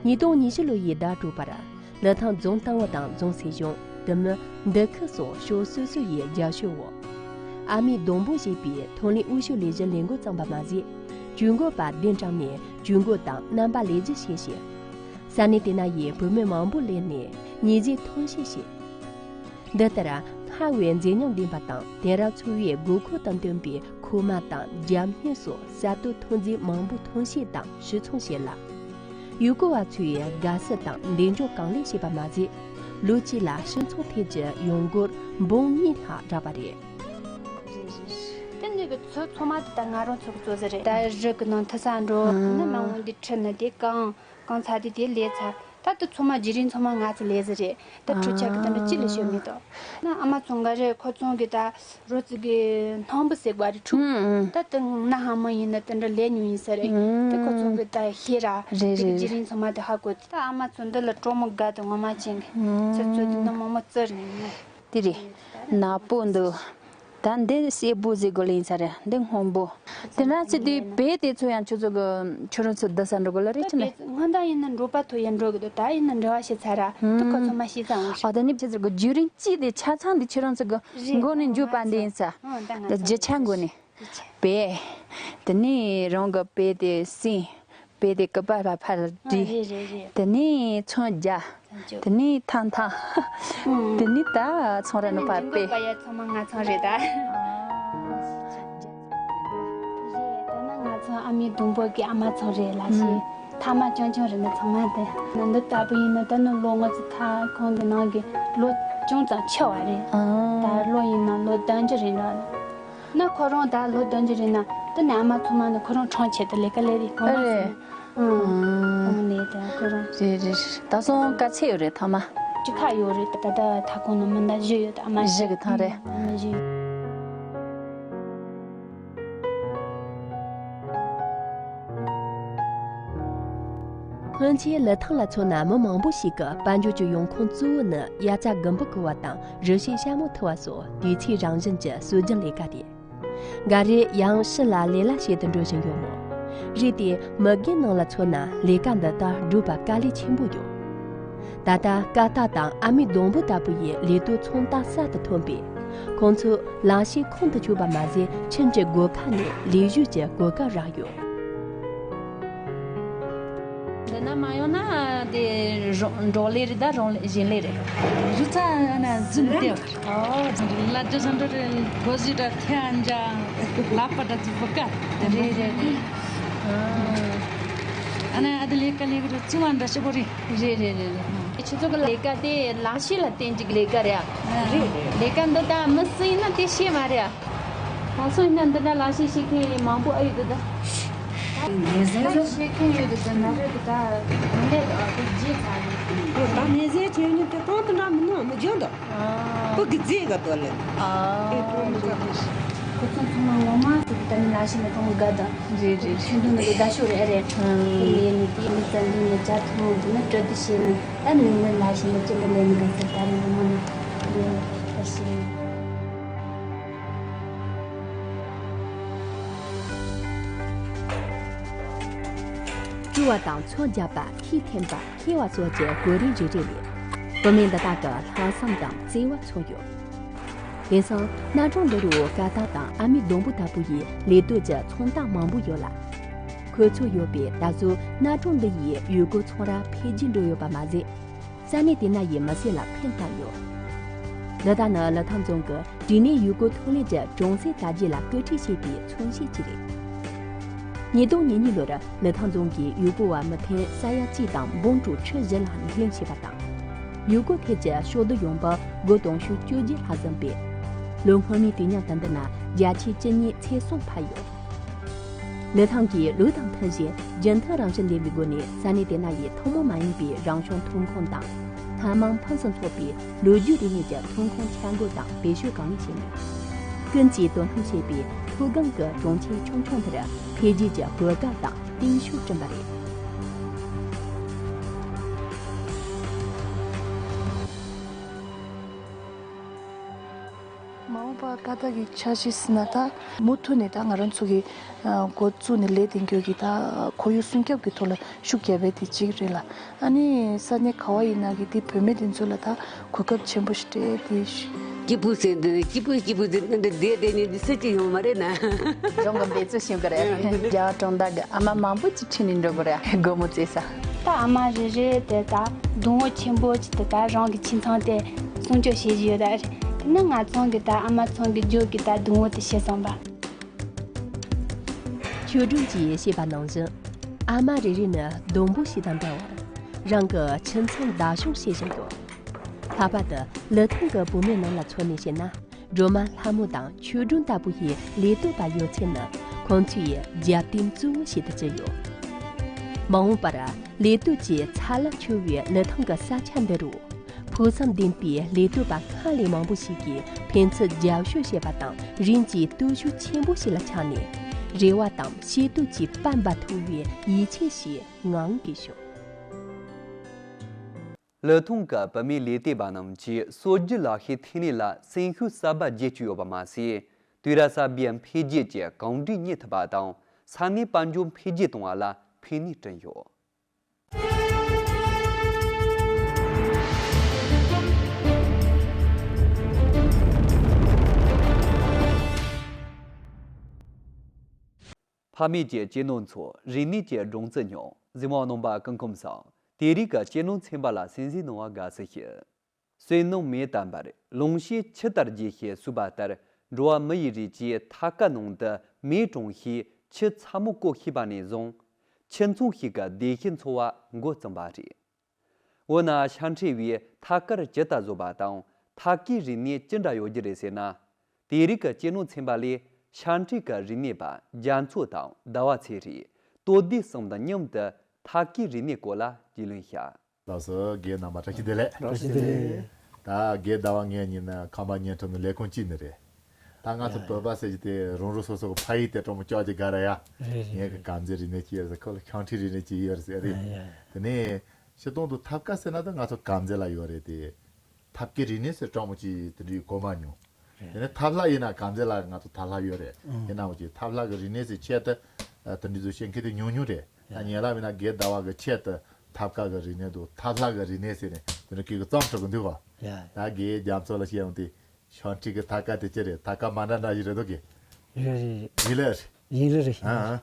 ཉིས་སྟོང་ཉི་ཤུ་ལོ་ཡི་ཟླ་དྲུག་པར། ལི་ཐང་རྫོང་ལྟེ་བ་དང་རྫོང་སྲིད་གཞུང་། དེ་མིན་འདུ་ཁང་སོགས་ཕྱོགས་སོ་སོ་ཡི་རྒྱབ་སྐྱོར་འོག་ཨ་མའི་སྡོང་པོ་ཞེས་པའི་ཐོན་ལས་འོས་ཤོག་ལས་གཞི་ལས་འགོ་བརྩམས་པ་མ་ཟད། ཇུས་འགོད་པ་གདན་དྲངས་ནས་ཇུས་འགོད་དང་རྣམ་པ་ལས་གཞི་བྱས་ཤིང་། ས་གནས་དེ་ན་ཡི་བུད་མེད་མང་པོ་སླེབས་ནས་ཉིན་རེའི་ཐོན་སྐྱེད་བྱས། འདི་ལྟར་སྔར་བས་མཛེས་ཉམས་ལྡན་པ་དང་དེང་རབས་འཚོ་བའི་དགོས་མཁོ་དང་ལྡན་པའི་ཁུག་མ་དང་རྒྱ་སྨྱུག་སོགས་གསར་གཏོད་ཐོན་རྫས་མང་པོ་ཐོན་སྐྱེད་དང་ཕྱིར་ཚོང་བྱེད་ལ། ཡུལ་སྐོར་བ་ཚོས་དགའ་བསུ་དང་གདེང་འཇོག་གང་ལེགས་བྱས་པ་མ་ཟད། ལོ་གཅིག་ལ་སྤྱི་ཚོགས་ཐད་ཀྱི་ཡོང་སྒོར་འབུམ་གཉིས་ལྷག་བསགས་པ་རེད། དེ་འདི་གི་ཚོ་ཚང་མ་དེ་ད་ང་རང་ཚོ་གི་ཚོ་ཟེར་རེད། ད་རི་གི་ནང་ཐི་ས་འགྲོ་ནི་མ་འོང་འདི་ཁྲིད་ནི་དེ་གང་གང་ཚ་དེ་དེ་ལས་ཚ། ད་དུ་ཚང་མ་བརྗེ་རིམ་ཚང་མ་ང་ཚོ་ལས་ཟེར་རེད། ད་འཕྲུལ་ཆས་གི་དེ་འདྲ་ཅི་ལས་ཤོད་མེད་དོ། ན་ཨ་མ་ཚོ་འགའ་རེ་ཁོ་ཚོང་གི་ད་རོ་ཙི་གི་སྣམ་བུ་ཟེར་བ་རེད་འཁྲུག་ད་དུ་ན་ཧ་མ་ཡིན་ན་དེ་འདྲ་ལས་ཉུང་ཡིན་ས་རེད། དེ་ཁོ་ཚོང་གི་ད་ཤེས་ར་རེད་དེ་གི་རེད་བརྗེ་རིམ་ཚང་མ་དེ་ཧ་གོ། ད་ཨ་མ་ཚོ་འདི་ལ་གྲོགས་མོ་དགའ་དུ་ངོ་མ་ཅན་གི་ཚོ་ཚོ་དེ་ནི་མོག་མོག་བཙིར་ནས་ཡིན། དེ་རེད། ནག་པོ་འདུག་ད་འདི་སེར་པོ་ཟེར་དགོས་ལེ་ཡིན་ས་རེད། འདི་སྔོན་པོ། དེ་འདྲ་ཚེ་དུས་བེ་དེ་ཚོ་ཡང་ཁྱོད་ཚོ་གི་ཁྱོད་རང་ཚོ་བསྡད་ས་འགྲོ་དགོས་ལ་རེད་ད་ཆི་ནས། བེ་སྔོན་ད་ཡིན་ན་འགྲོ་པ་ཐོ་ཡང་འགྲོ་གི་འདུག་ད་ཡིན་ན་འབྲེལ་བ་བྱེད་ཚར་ར་དུ་ཁོ་ཚོ་མ་ཤེས་ཙང་འོང་ཤག་ཨ་ད་ནི་ཁྱེད་ཚོ་གི་བརྒྱུད་རིམ་གཅིག་དེ་ཆ་ཚང་འདི་ཁྱོད་རང་ཚོ་གི་རེད་མགོ་ནས་མཇུག་པ་འདི་ཡིན་ས། ཨང་ད་ང་ཚོ་རྒྱུ་ཆ་མགོ་ནས། བེ། དེ་ནས་རང་གི་བེ་དེ་སྲིན། བེ་དེ་ཀི་པ་ཕ་ཕ་ལ་བྲིས། རེད་རེད་རེད། དེ་ནས་ཚོན་རྒྱ། ཚོན་རྒྱ། དེ་ནས་ཐང་ཐང་། ཨང་། དེ་ནས་ད་ཚོང་ར་ནུ་ཕ་བེ། པ་ཡ་ཚང་མ་ང་ཚང་རེད་ད། རེད་ད་ན་ང་ཚང་ཨ་མའི་སྡོང་པོ་གི་ཨ་མ་ཚང་རེད་ལ་ཞེས། ཐ་མ་ཆུང་ཆུང་རེད་ན་ཚང་མ་དེ་ན་འདི་ལྟ་བུ་ཡིན་ན་ད་ནི་ལོ་ངོ་ཚོ་ཐ་ཁོང་གི་ནང་གི་ལོ་ཅུང་ཙམ་ཆེ་བ་རེད། ཨང་། ད་ལོ་ཡིན་ན་ལོ་བདུན་ཅུ་རེད་འདྲ། ན་ཁོ་རང་ད་ལོ་བདུན་ཅུ་རེད་ན་དེ་ནས་ཨ་མ་ཚང་མ་ནི་ཁོ་རང་ཁྲང་ཆེད་དུ་ལས་ཀ་ལས་རེད་ཁོང་ཨ་རེད། ཨང་། ཁོང་ནས་ད་ཁོ་རང་རེད་རེད། ད་སོང་དཀའ་ཚེགས་ཡོད་རེད་ཐ་མ། ཅི་ཁ་ཡོད་རེད་ད་ད་ད་ཁོང་ནི་མི་འདའ་བཞི་ཡོད་ད་ཨ་མ་བཞི་གི་ཐང་རེད། ཨ་མ་བཞི་ཡོད། སྔོན་ཆད་ལི་ཐང་ལ་མཚོན་ན་མི་མང་པོ་ཞིག་གི་དཔལ་འབྱོར་གྱི་ཡོང་ཁུངས་གཙོ་བོ་ནི་དབྱར་རྩྭ་དགུན་འབུ་རྐུ་བ་དང་རི་སྐྱེས་ཤ་མོ་འཐུ་བ་སོགས་དུས་ཚོད་རང་བཞིན་གྱི་སྲོལ་རྒྱུན་ལས་ཀ་སྟེ། འགའ་རེས་ཡང་ཕྱི་ལ་ལས་གླ་བྱེད་དུ་འགྲོ་བཞིན་ཡོད་མོད། རིགས་དེ་མི་སྒེར་ནང་ལ་མཚོན་ན་ལས་ཀ་འདི་དག་སྒྲུབ་པར་དཀའ་ལས་ཆེན་པོ་ཡོད། ད་ལྟ་ཀ་ཏ་དང་ཨ་མའི་སྡོང་པོ་ལྟ་བུ་ཡི་ལས་གཏོད་ཚོང་རྟགས་གསར་དུ་ཐོན་པས། ཁོང་ཚོས་ལག་ཤེས་ཁོང་དུ་ཆུད་པ་མ་ཟད་ཁྱིམ་གྱི་སྒོ་ཁ་ནས་ལས་ཞུགས་ཀྱི་གོ་སྐབས་རག་ཡོད། འདི་ན་མ་ཡོང་ན་དེ་རོ་འབྲོག་ལས་རེད་ད་རོང་ལས་གཞན་ལས་རེད། རུ་ཚ་ན་རྫུན་མི་སྟེར་བ། ཨོ། ལ་རྒྱ་ཟ་འགྲོ་རེད་གོ་ཟི་འདྲ་ཐེ་ཨན་ཇ་ལག་པ་འདྲ་ཚུ་བུ་ཀ། རེད་རེད་རེད། ཨ་ནི་ཨ་དི་ལས་ཀ་ལས་ཀ་རུ་བཙུན་བ་འདྲ་ཞིག་གོ་རེད། རེད་རེད་རེད་རེད། ཁྱེད་ཚོ་གི་ལས་ཀ་དེ་ལག་ཤེས་ལ་བརྟེན་ཅིག་ལས་ཀ་རེད་ཨ། རེད་རེད། ལས་ཀ་འདི་ད་མི་སུ་ཡིན་ན་དེ་ཤེས་མ་རེད་ཨ། གང་སོང་ཡིན་ན་འདི་འདྲ་ལག་ཤེས་ཤེས་མཁན་མང་པོ་ཨ་ཡོད་འདི་ད། ངལ་གསོ་ཤེས་མཁན་ཡོད་འདི་ད་ན་རེ་གི་ད་ངལ་ལས་ད་ཨ་ཁུ་རྗེས་ཚ་རེད། ད་ངལ་གསོ་བྱེད་ནི་དེ་གང་དུ་འདྲ་མི་ནོ་མི་འཇོན་དོ། ཨ་ཁུ་གི་རྗེས་ག་དོ་ལེ། ཨ་ཨེ་གང་མི་འཇོན་དོ། ཁོ་ཚོ་ཚང་མ་ངོ་མ་ཚོ་གི་ད་ནི་ལག་ཤེས་ནི་གང་དགའ་དང་། རེད་རེད། ཆུ་འདུ་ནི་གི་ད་ཤོ་རེད་ཨ་རེད། ཨ་ཁུ་ལས་ནི་དེ་ནི་ཙན་དུ་ནི་ཇ་ཐུང་དུ་ནི་སྤྲོད་དུ་བྱེད་ནི། ད་ནི་ངའི་ལ་ཞིག་ནི་ཅི་ལ་ལས་ནི་ག་ཚོད་ད་ནི་ངོ་མ་ནི་ཡོད་ད་ཞིག་བཀྲུ་བ་དང་ཚོན་རྒྱག་པ་ཁྱི་འཐེན་པ་འཁྱེར་བ་སོགས་ཀྱི་གོ་རིམ་རེ་རེ་ལས། བུད་མེད་འདི་དག་གི་ལྷག་བསམ་དང་བརྩེ་བ་མཚོན་ཡོད། དེང་སང་གནའ་གྲོང་འདི་རུ་ཀ་ཏ་དང་ཨ་མའི་སྡོང་པོ་ལྟ་བུ་ཡི་ལས་གཏོད་ཀྱི་ཚོང་རྟགས་མང་པོ་ཡོད་ལ། ཁོ་ཚོ་ཡོད་པས་ད་གཟོད་གནའ་གྲོང་འདི་ཡི་ཡུལ་སྐོར་ཚོང་ར་འཕེལ་རྒྱས་འགྲོ་ཡོད་པ་མ་ཟད། ས་གནས་དེ་ན་ཡི་མི་སེར་ལ་ཕན་བཏགས་ཡོད། འདི་དག་ནི་ལི་ཐང་རྫོང་གི་དྲི་ནས་ཡུལ་སྐོར་ཐོན་ལས་ཀྱི་གྲོང་གསེབ་དར་རྒྱས་ལ་སྐུལ་ཁྲིད་བྱེད་པའི་མཚོན་བྱེད་ཅིག་རེད། ཉིས་སྟོང་ཉེར་གཉིས་ལོར་ལི་ཐང་རྫོང་གིས་ཡུལ་སྐོར་བ་མི་ཐེངས་ས་ཡ་གཅིག་དང་འབུམ་དྲུག་ཁྲི་བཞི་ལ་སྣེ་ལེན་བྱས་པ་དང་། ཡུལ་སྐོར་ཐད་ཀྱི་ཕྱོགས་བསྡུས་ཡོང་འབབ་སྒོར་དུང་ཕྱུར་བཅོ་བརྒྱད་ལྷག་ཟིན་པས། ལོ་སྔོན་མའི་དུས་མཉམ་དང་བསྡུར་ན་བརྒྱ་ཆའི་བཅུ་གཉིས་ཚེག་གསུམ་འཕར་ཡོད། ལི་ཐང་གིས་ལུགས་དང་མཐུན་ཞིང་རྒྱུན་མཐུད་རང་བཞིན་ལྡན་པའི་སྒོ་ནས་ས་གནས་དེ་ན་ཡི་ཐུན་མོང་མ་ཡིན་པའི་རང་བྱུང་ཐོན་ཁུངས་དང་། སྣ་མང་ཕུན་སུམ་ཚོགས་པའི་ལོ་རྒྱུས་རིག་གནས་ཀྱི་ཐོན་ཁུངས་འཆར་འགོད་དང་བེད་སྤྱོད་གང་ལེགས་བྱས་ནས། ཀུན་གྱིས་དོ་སྣང་བྱེད་པའི་ ཐོ་སྒང་གི་གྲོང་ཁྱེར་ཆུང་ཆུང་འདིར་འཕེལ་རྒྱས་ཀྱི་གོ་སྐབས་དང་སྟེང་ཤུགས་བསྐྲུན་པ་རེད། མ་འོངས་པ་ཀ་ཏར་གྱི་འཆར་གཞི་ཟེར་ན། ད་མུ་མཐུད་ནས་ད་ང་རང་ཚོ་གི་འགོ་བཙུགས་ནས་ལས་དེ་འགྱོ་གི་ད་ཁོར་ཡུག་སྲུང་སྐྱོབ་ཀྱི་ཐོག་ལ་ཤུགས་རྒྱབ་པའི་དེ་གཅིག་རེད་ལ། ཨ་ནི་ས་གནས་ག་བ་ཡིན་ན་གི་དེ་བུད་མེད་དེ་ཚོ་ལ་ད་གོ་སྐབས་ཆེན་པོ་ཞིག་སྤྲད་དེ། སྐྱིད་པོ་ཟེར་འདི་སྐྱིད་པོ་སྐྱིད་པོ་ཟེར་འདི་འདི་བསྡད་བསྡད་ནས་འདི་སུ་གཅིག་ཡོང་མ་རེད་ན། རང་གི་འབད་བརྩོན་བྱེད་དགོས་རེད། རྒྱ་གར་གྲོང་རྡལ་གི་ཨ་མ་མང་པོ་ཅིག་ཁྲིད་ནས་འགྲོ་དགོས་རེད། སྒོར་མོ་བཙལ་ས། ད་ཨ་མ་རེ་རེ་དེ་ད་སྡོང་བོ་ཆེན་པོ་ཅིག་དེ་ད་རང་གི་ཁྱིམ་ཚང་དེ་སྲུང་སྐྱོབ་བྱེད་བཞིན་ཡོད་ད་རེད། དེ་ནི་ང་ཚང་གི་ད་ཨ་མ་ཚང་གི་རྒྱུད་ཀྱི་ད་སྡོང་བོ་དེ་བྱས་སོང་པ། ཆོས་སྒྲོན་གྱིས་བཤད་པ་ནང་བཞིན། ཨ་མ་རེ་རེ་ནི་སྡོང་པོ་ཞིག་དང་འདྲ་བར། རང་གི་ཁྱིམ་ཚང་བདག་སྐྱོང་བྱེད་བཞིན་ཡོད། ལྷག་པར་དུ་ལི་ཐང་གི་བུད་མེད་རྣམས་ལ་མཚོན་ནས་བཤད་ན། སྒྲོལ་མ་ལྷ་མོ་དང་ཆོས་སྒྲོན་ལྟ་བུ་ཡི་ལས་གཏོད་པ་ཡོད་ཚད་ནི་ཁོང་ཚོའི་རྒྱབ་རྟེན་གཙོ་བོ་ཞིག་ཏུ་གྱུར་ཡོད། མ་འོངས་པར་ལས་གཏོད་ཀྱི་ཚ་རླབས་འཕྱུར་བའི་ལི་ཐང་གི་ས་ཆ་འདི་རུ། ཕུགས་བསམ་ལྡན་པའི་ལས་གཏོད་པ་སྔར་ལས་མང་པོ་ཞིག་གིས་ཕན་ཚུན་རྒྱབ་སྐྱོར་བྱེད་པ་དང་། རིམ་གྱིས་སྟོབས་ཤུགས་ཆེན་པོ་ཞིག་ལ་ཆགས་ནས། རེ་བ་དང་ཤེས་རྟོགས་ཀྱི་པར་འབབ་ཐུབ་པའི་ཡིད་ཆེས་ཤིག་ངང་གིས་བྱུང་། ལི་ཐང་གི་བུད་མེད་ལས་གཏོད་པ་རྣམས་ཀྱིས་སྲོལ་རྒྱུན་ལག་ཤེས་ཐོན་ལས་ལ་སེམས་ཤུགས་གསར་པ་རྒྱས་བཅུག་ཡོད་པ་མ་ཟད། དུས་རབས་གསར་པའི་འཕེལ་རྒྱས་ཀྱི་གོམ་འགྲོས་རྙེད་ཐུབ་པ་དང་། ས་གནས་དཔལ་འབྱོར་འཕེལ་རྒྱས་གཏོང་བ་ལ་ཕན་ནུས་བསྐྲུན་ཡོད། ཕ་མེས་ཀྱི་གཅེས་ནོར་འཚོ། རིག་གནས་ཀྱི་སྦྲང་རྩི་མྱོང་། གཟིགས་མོ་རྣམ་པ་སྐུ་ཁམས་བཟང་། དེ་རིང་གི་གཅེས་ནོར་ཚན་པ་ལ་གསན་གཟིགས་གནང་བར་དགའ་བསུ་ཞུ། བསོད་ནམས་མེ་ལྟར་འབར། ལོངས་སྤྱོད་ཆུ་ལྟར་རྒྱས་ཞེས་གསུངས་པ་ལྟར། འགྲོ་བ་མི་ཡི་རིགས་ཀྱིས་ཐབ་ཀ་ནང་དུ་མེ་དྲངས་ཤིང་ཆུ་ཚ་མོ་བཀོལ་ཤེས་པ་ནས་བཟུང་། ཁྱིམ་ཚང་ཞིག་གི་བདེ་སྐྱིད་འཚོ་བ་འགོ་བརྩམས་པ་རེད། འོ་ན་ཤ་ཁྲེ་བས་ཐབ་ཀར་ཇི་ལྟར་བཟོ་བ་དང་། ཐབ་ཀའི་རིག་གནས་ཅི་འདྲ་ཡོད་རྒྱུ་རེད་ཟེར་ན། དེ་རིང་གི་གཅེས་ནོར་ཚན་པ་ལས་ཤ་ཁྲེ་གི་རིག་གནས་པ་རྒྱ་མཚོ་དང་ཟླ་བ་ཚེ་རིང་། དོ་བདེ་གསུམ་དང་མཉམ་དུ་ཐབ་ཀའི་རིག་གནས་སྐོར་ལ་རྒྱུས་ལོན་བྱ། ལགས་སོ། རྒན་རྣམ་པ་བཀྲ་ཤིས་བདེ་ལེགས། བཀྲ་ཤིས་བདེ་ལེགས། ད་རྒན་ཟླ་བ་ངེད་གཉིས་ནི་ཁང་པ་ཉེ་འཁྲིས་ནས་ལས་ཁུངས་གཅིག་ནས་རེད། ད་ང་ཚོ་བོད་པ་ཟེར་གྱི་དེ་རང་རང་སོ་སོ་གི་ཕ་ཡུལ་དེ་སྤྲང་པོ་ཅོག་ཅིག་དགའ་ར་ཡ། རེད་རེད། ངས་གི་དཀར་མཛེས་རིག་གནས་ཅིག་ཡོད་ཟེར། ཁོ་ལ་ཤ་ཁྲེ་རིག་གནས་ཅིག་ཡོད་ཟེར་རེད། ཡ་ཡ། དེ་ནས་སྤྱིར་བཏང་དུ་ཐབ་ཀ་ཟེར་ན་ད་ང་ཚོ་དཀར་མཛེས་ལ་ཡོད་རེད་དེ། ཐབ་ཀའི་རིག་གནས་ཟེར་སྤྲང་པོ་ཅིག་དེ་འདྲའི་གོ་མ་མྱོང་། རེད། དེ་ནས་ཐབ་ལྷ་ཡིན་ན་དཀར་མཛེས་ལ་ང་ཚོ་ཐབ་ལྷ་ཡོད་རེད། ཨང་། ཡིན་ནའང་ཅིག་ཐབ་ལྷ་གི་རིག་གནས་ཟེར་ཆེད་དུ་དེ་འདྲའི་ཚོ་བཤད་མཁན་དེ་ཉུང་ཉུང་རེད། ད་ཡ། ཉེ་ལམ་ཡིན་ན་རྒན་ཟླ་བ་གི་ཆེད་དུ་ཐབ་ཀ་གི་རིག་གནས་འདུག་ཐབ་ལྷ་གི་རིག་གནས་ཟེར་ནས་དེ་འདྲ་སྐད་གི་བརྩམས་ཐུབ་གི་འདུག་ག་ཡ། ད་རྒན་རྒྱ་མཚོ་ལ་བཤད་ཡོང་དུས། ཤ་ཁྲེ་གི་ཐབ་ཀ་དེ་ཅི་རེད། ཐབ་ཀ་མ་འདྲ་འདྲ་ཞིག་རེད་འདུག་གི་རེད་རེད་རེད། ཡིན་ལ་རེད། ཡིན་རེད་རེད། ཨ་ཨ།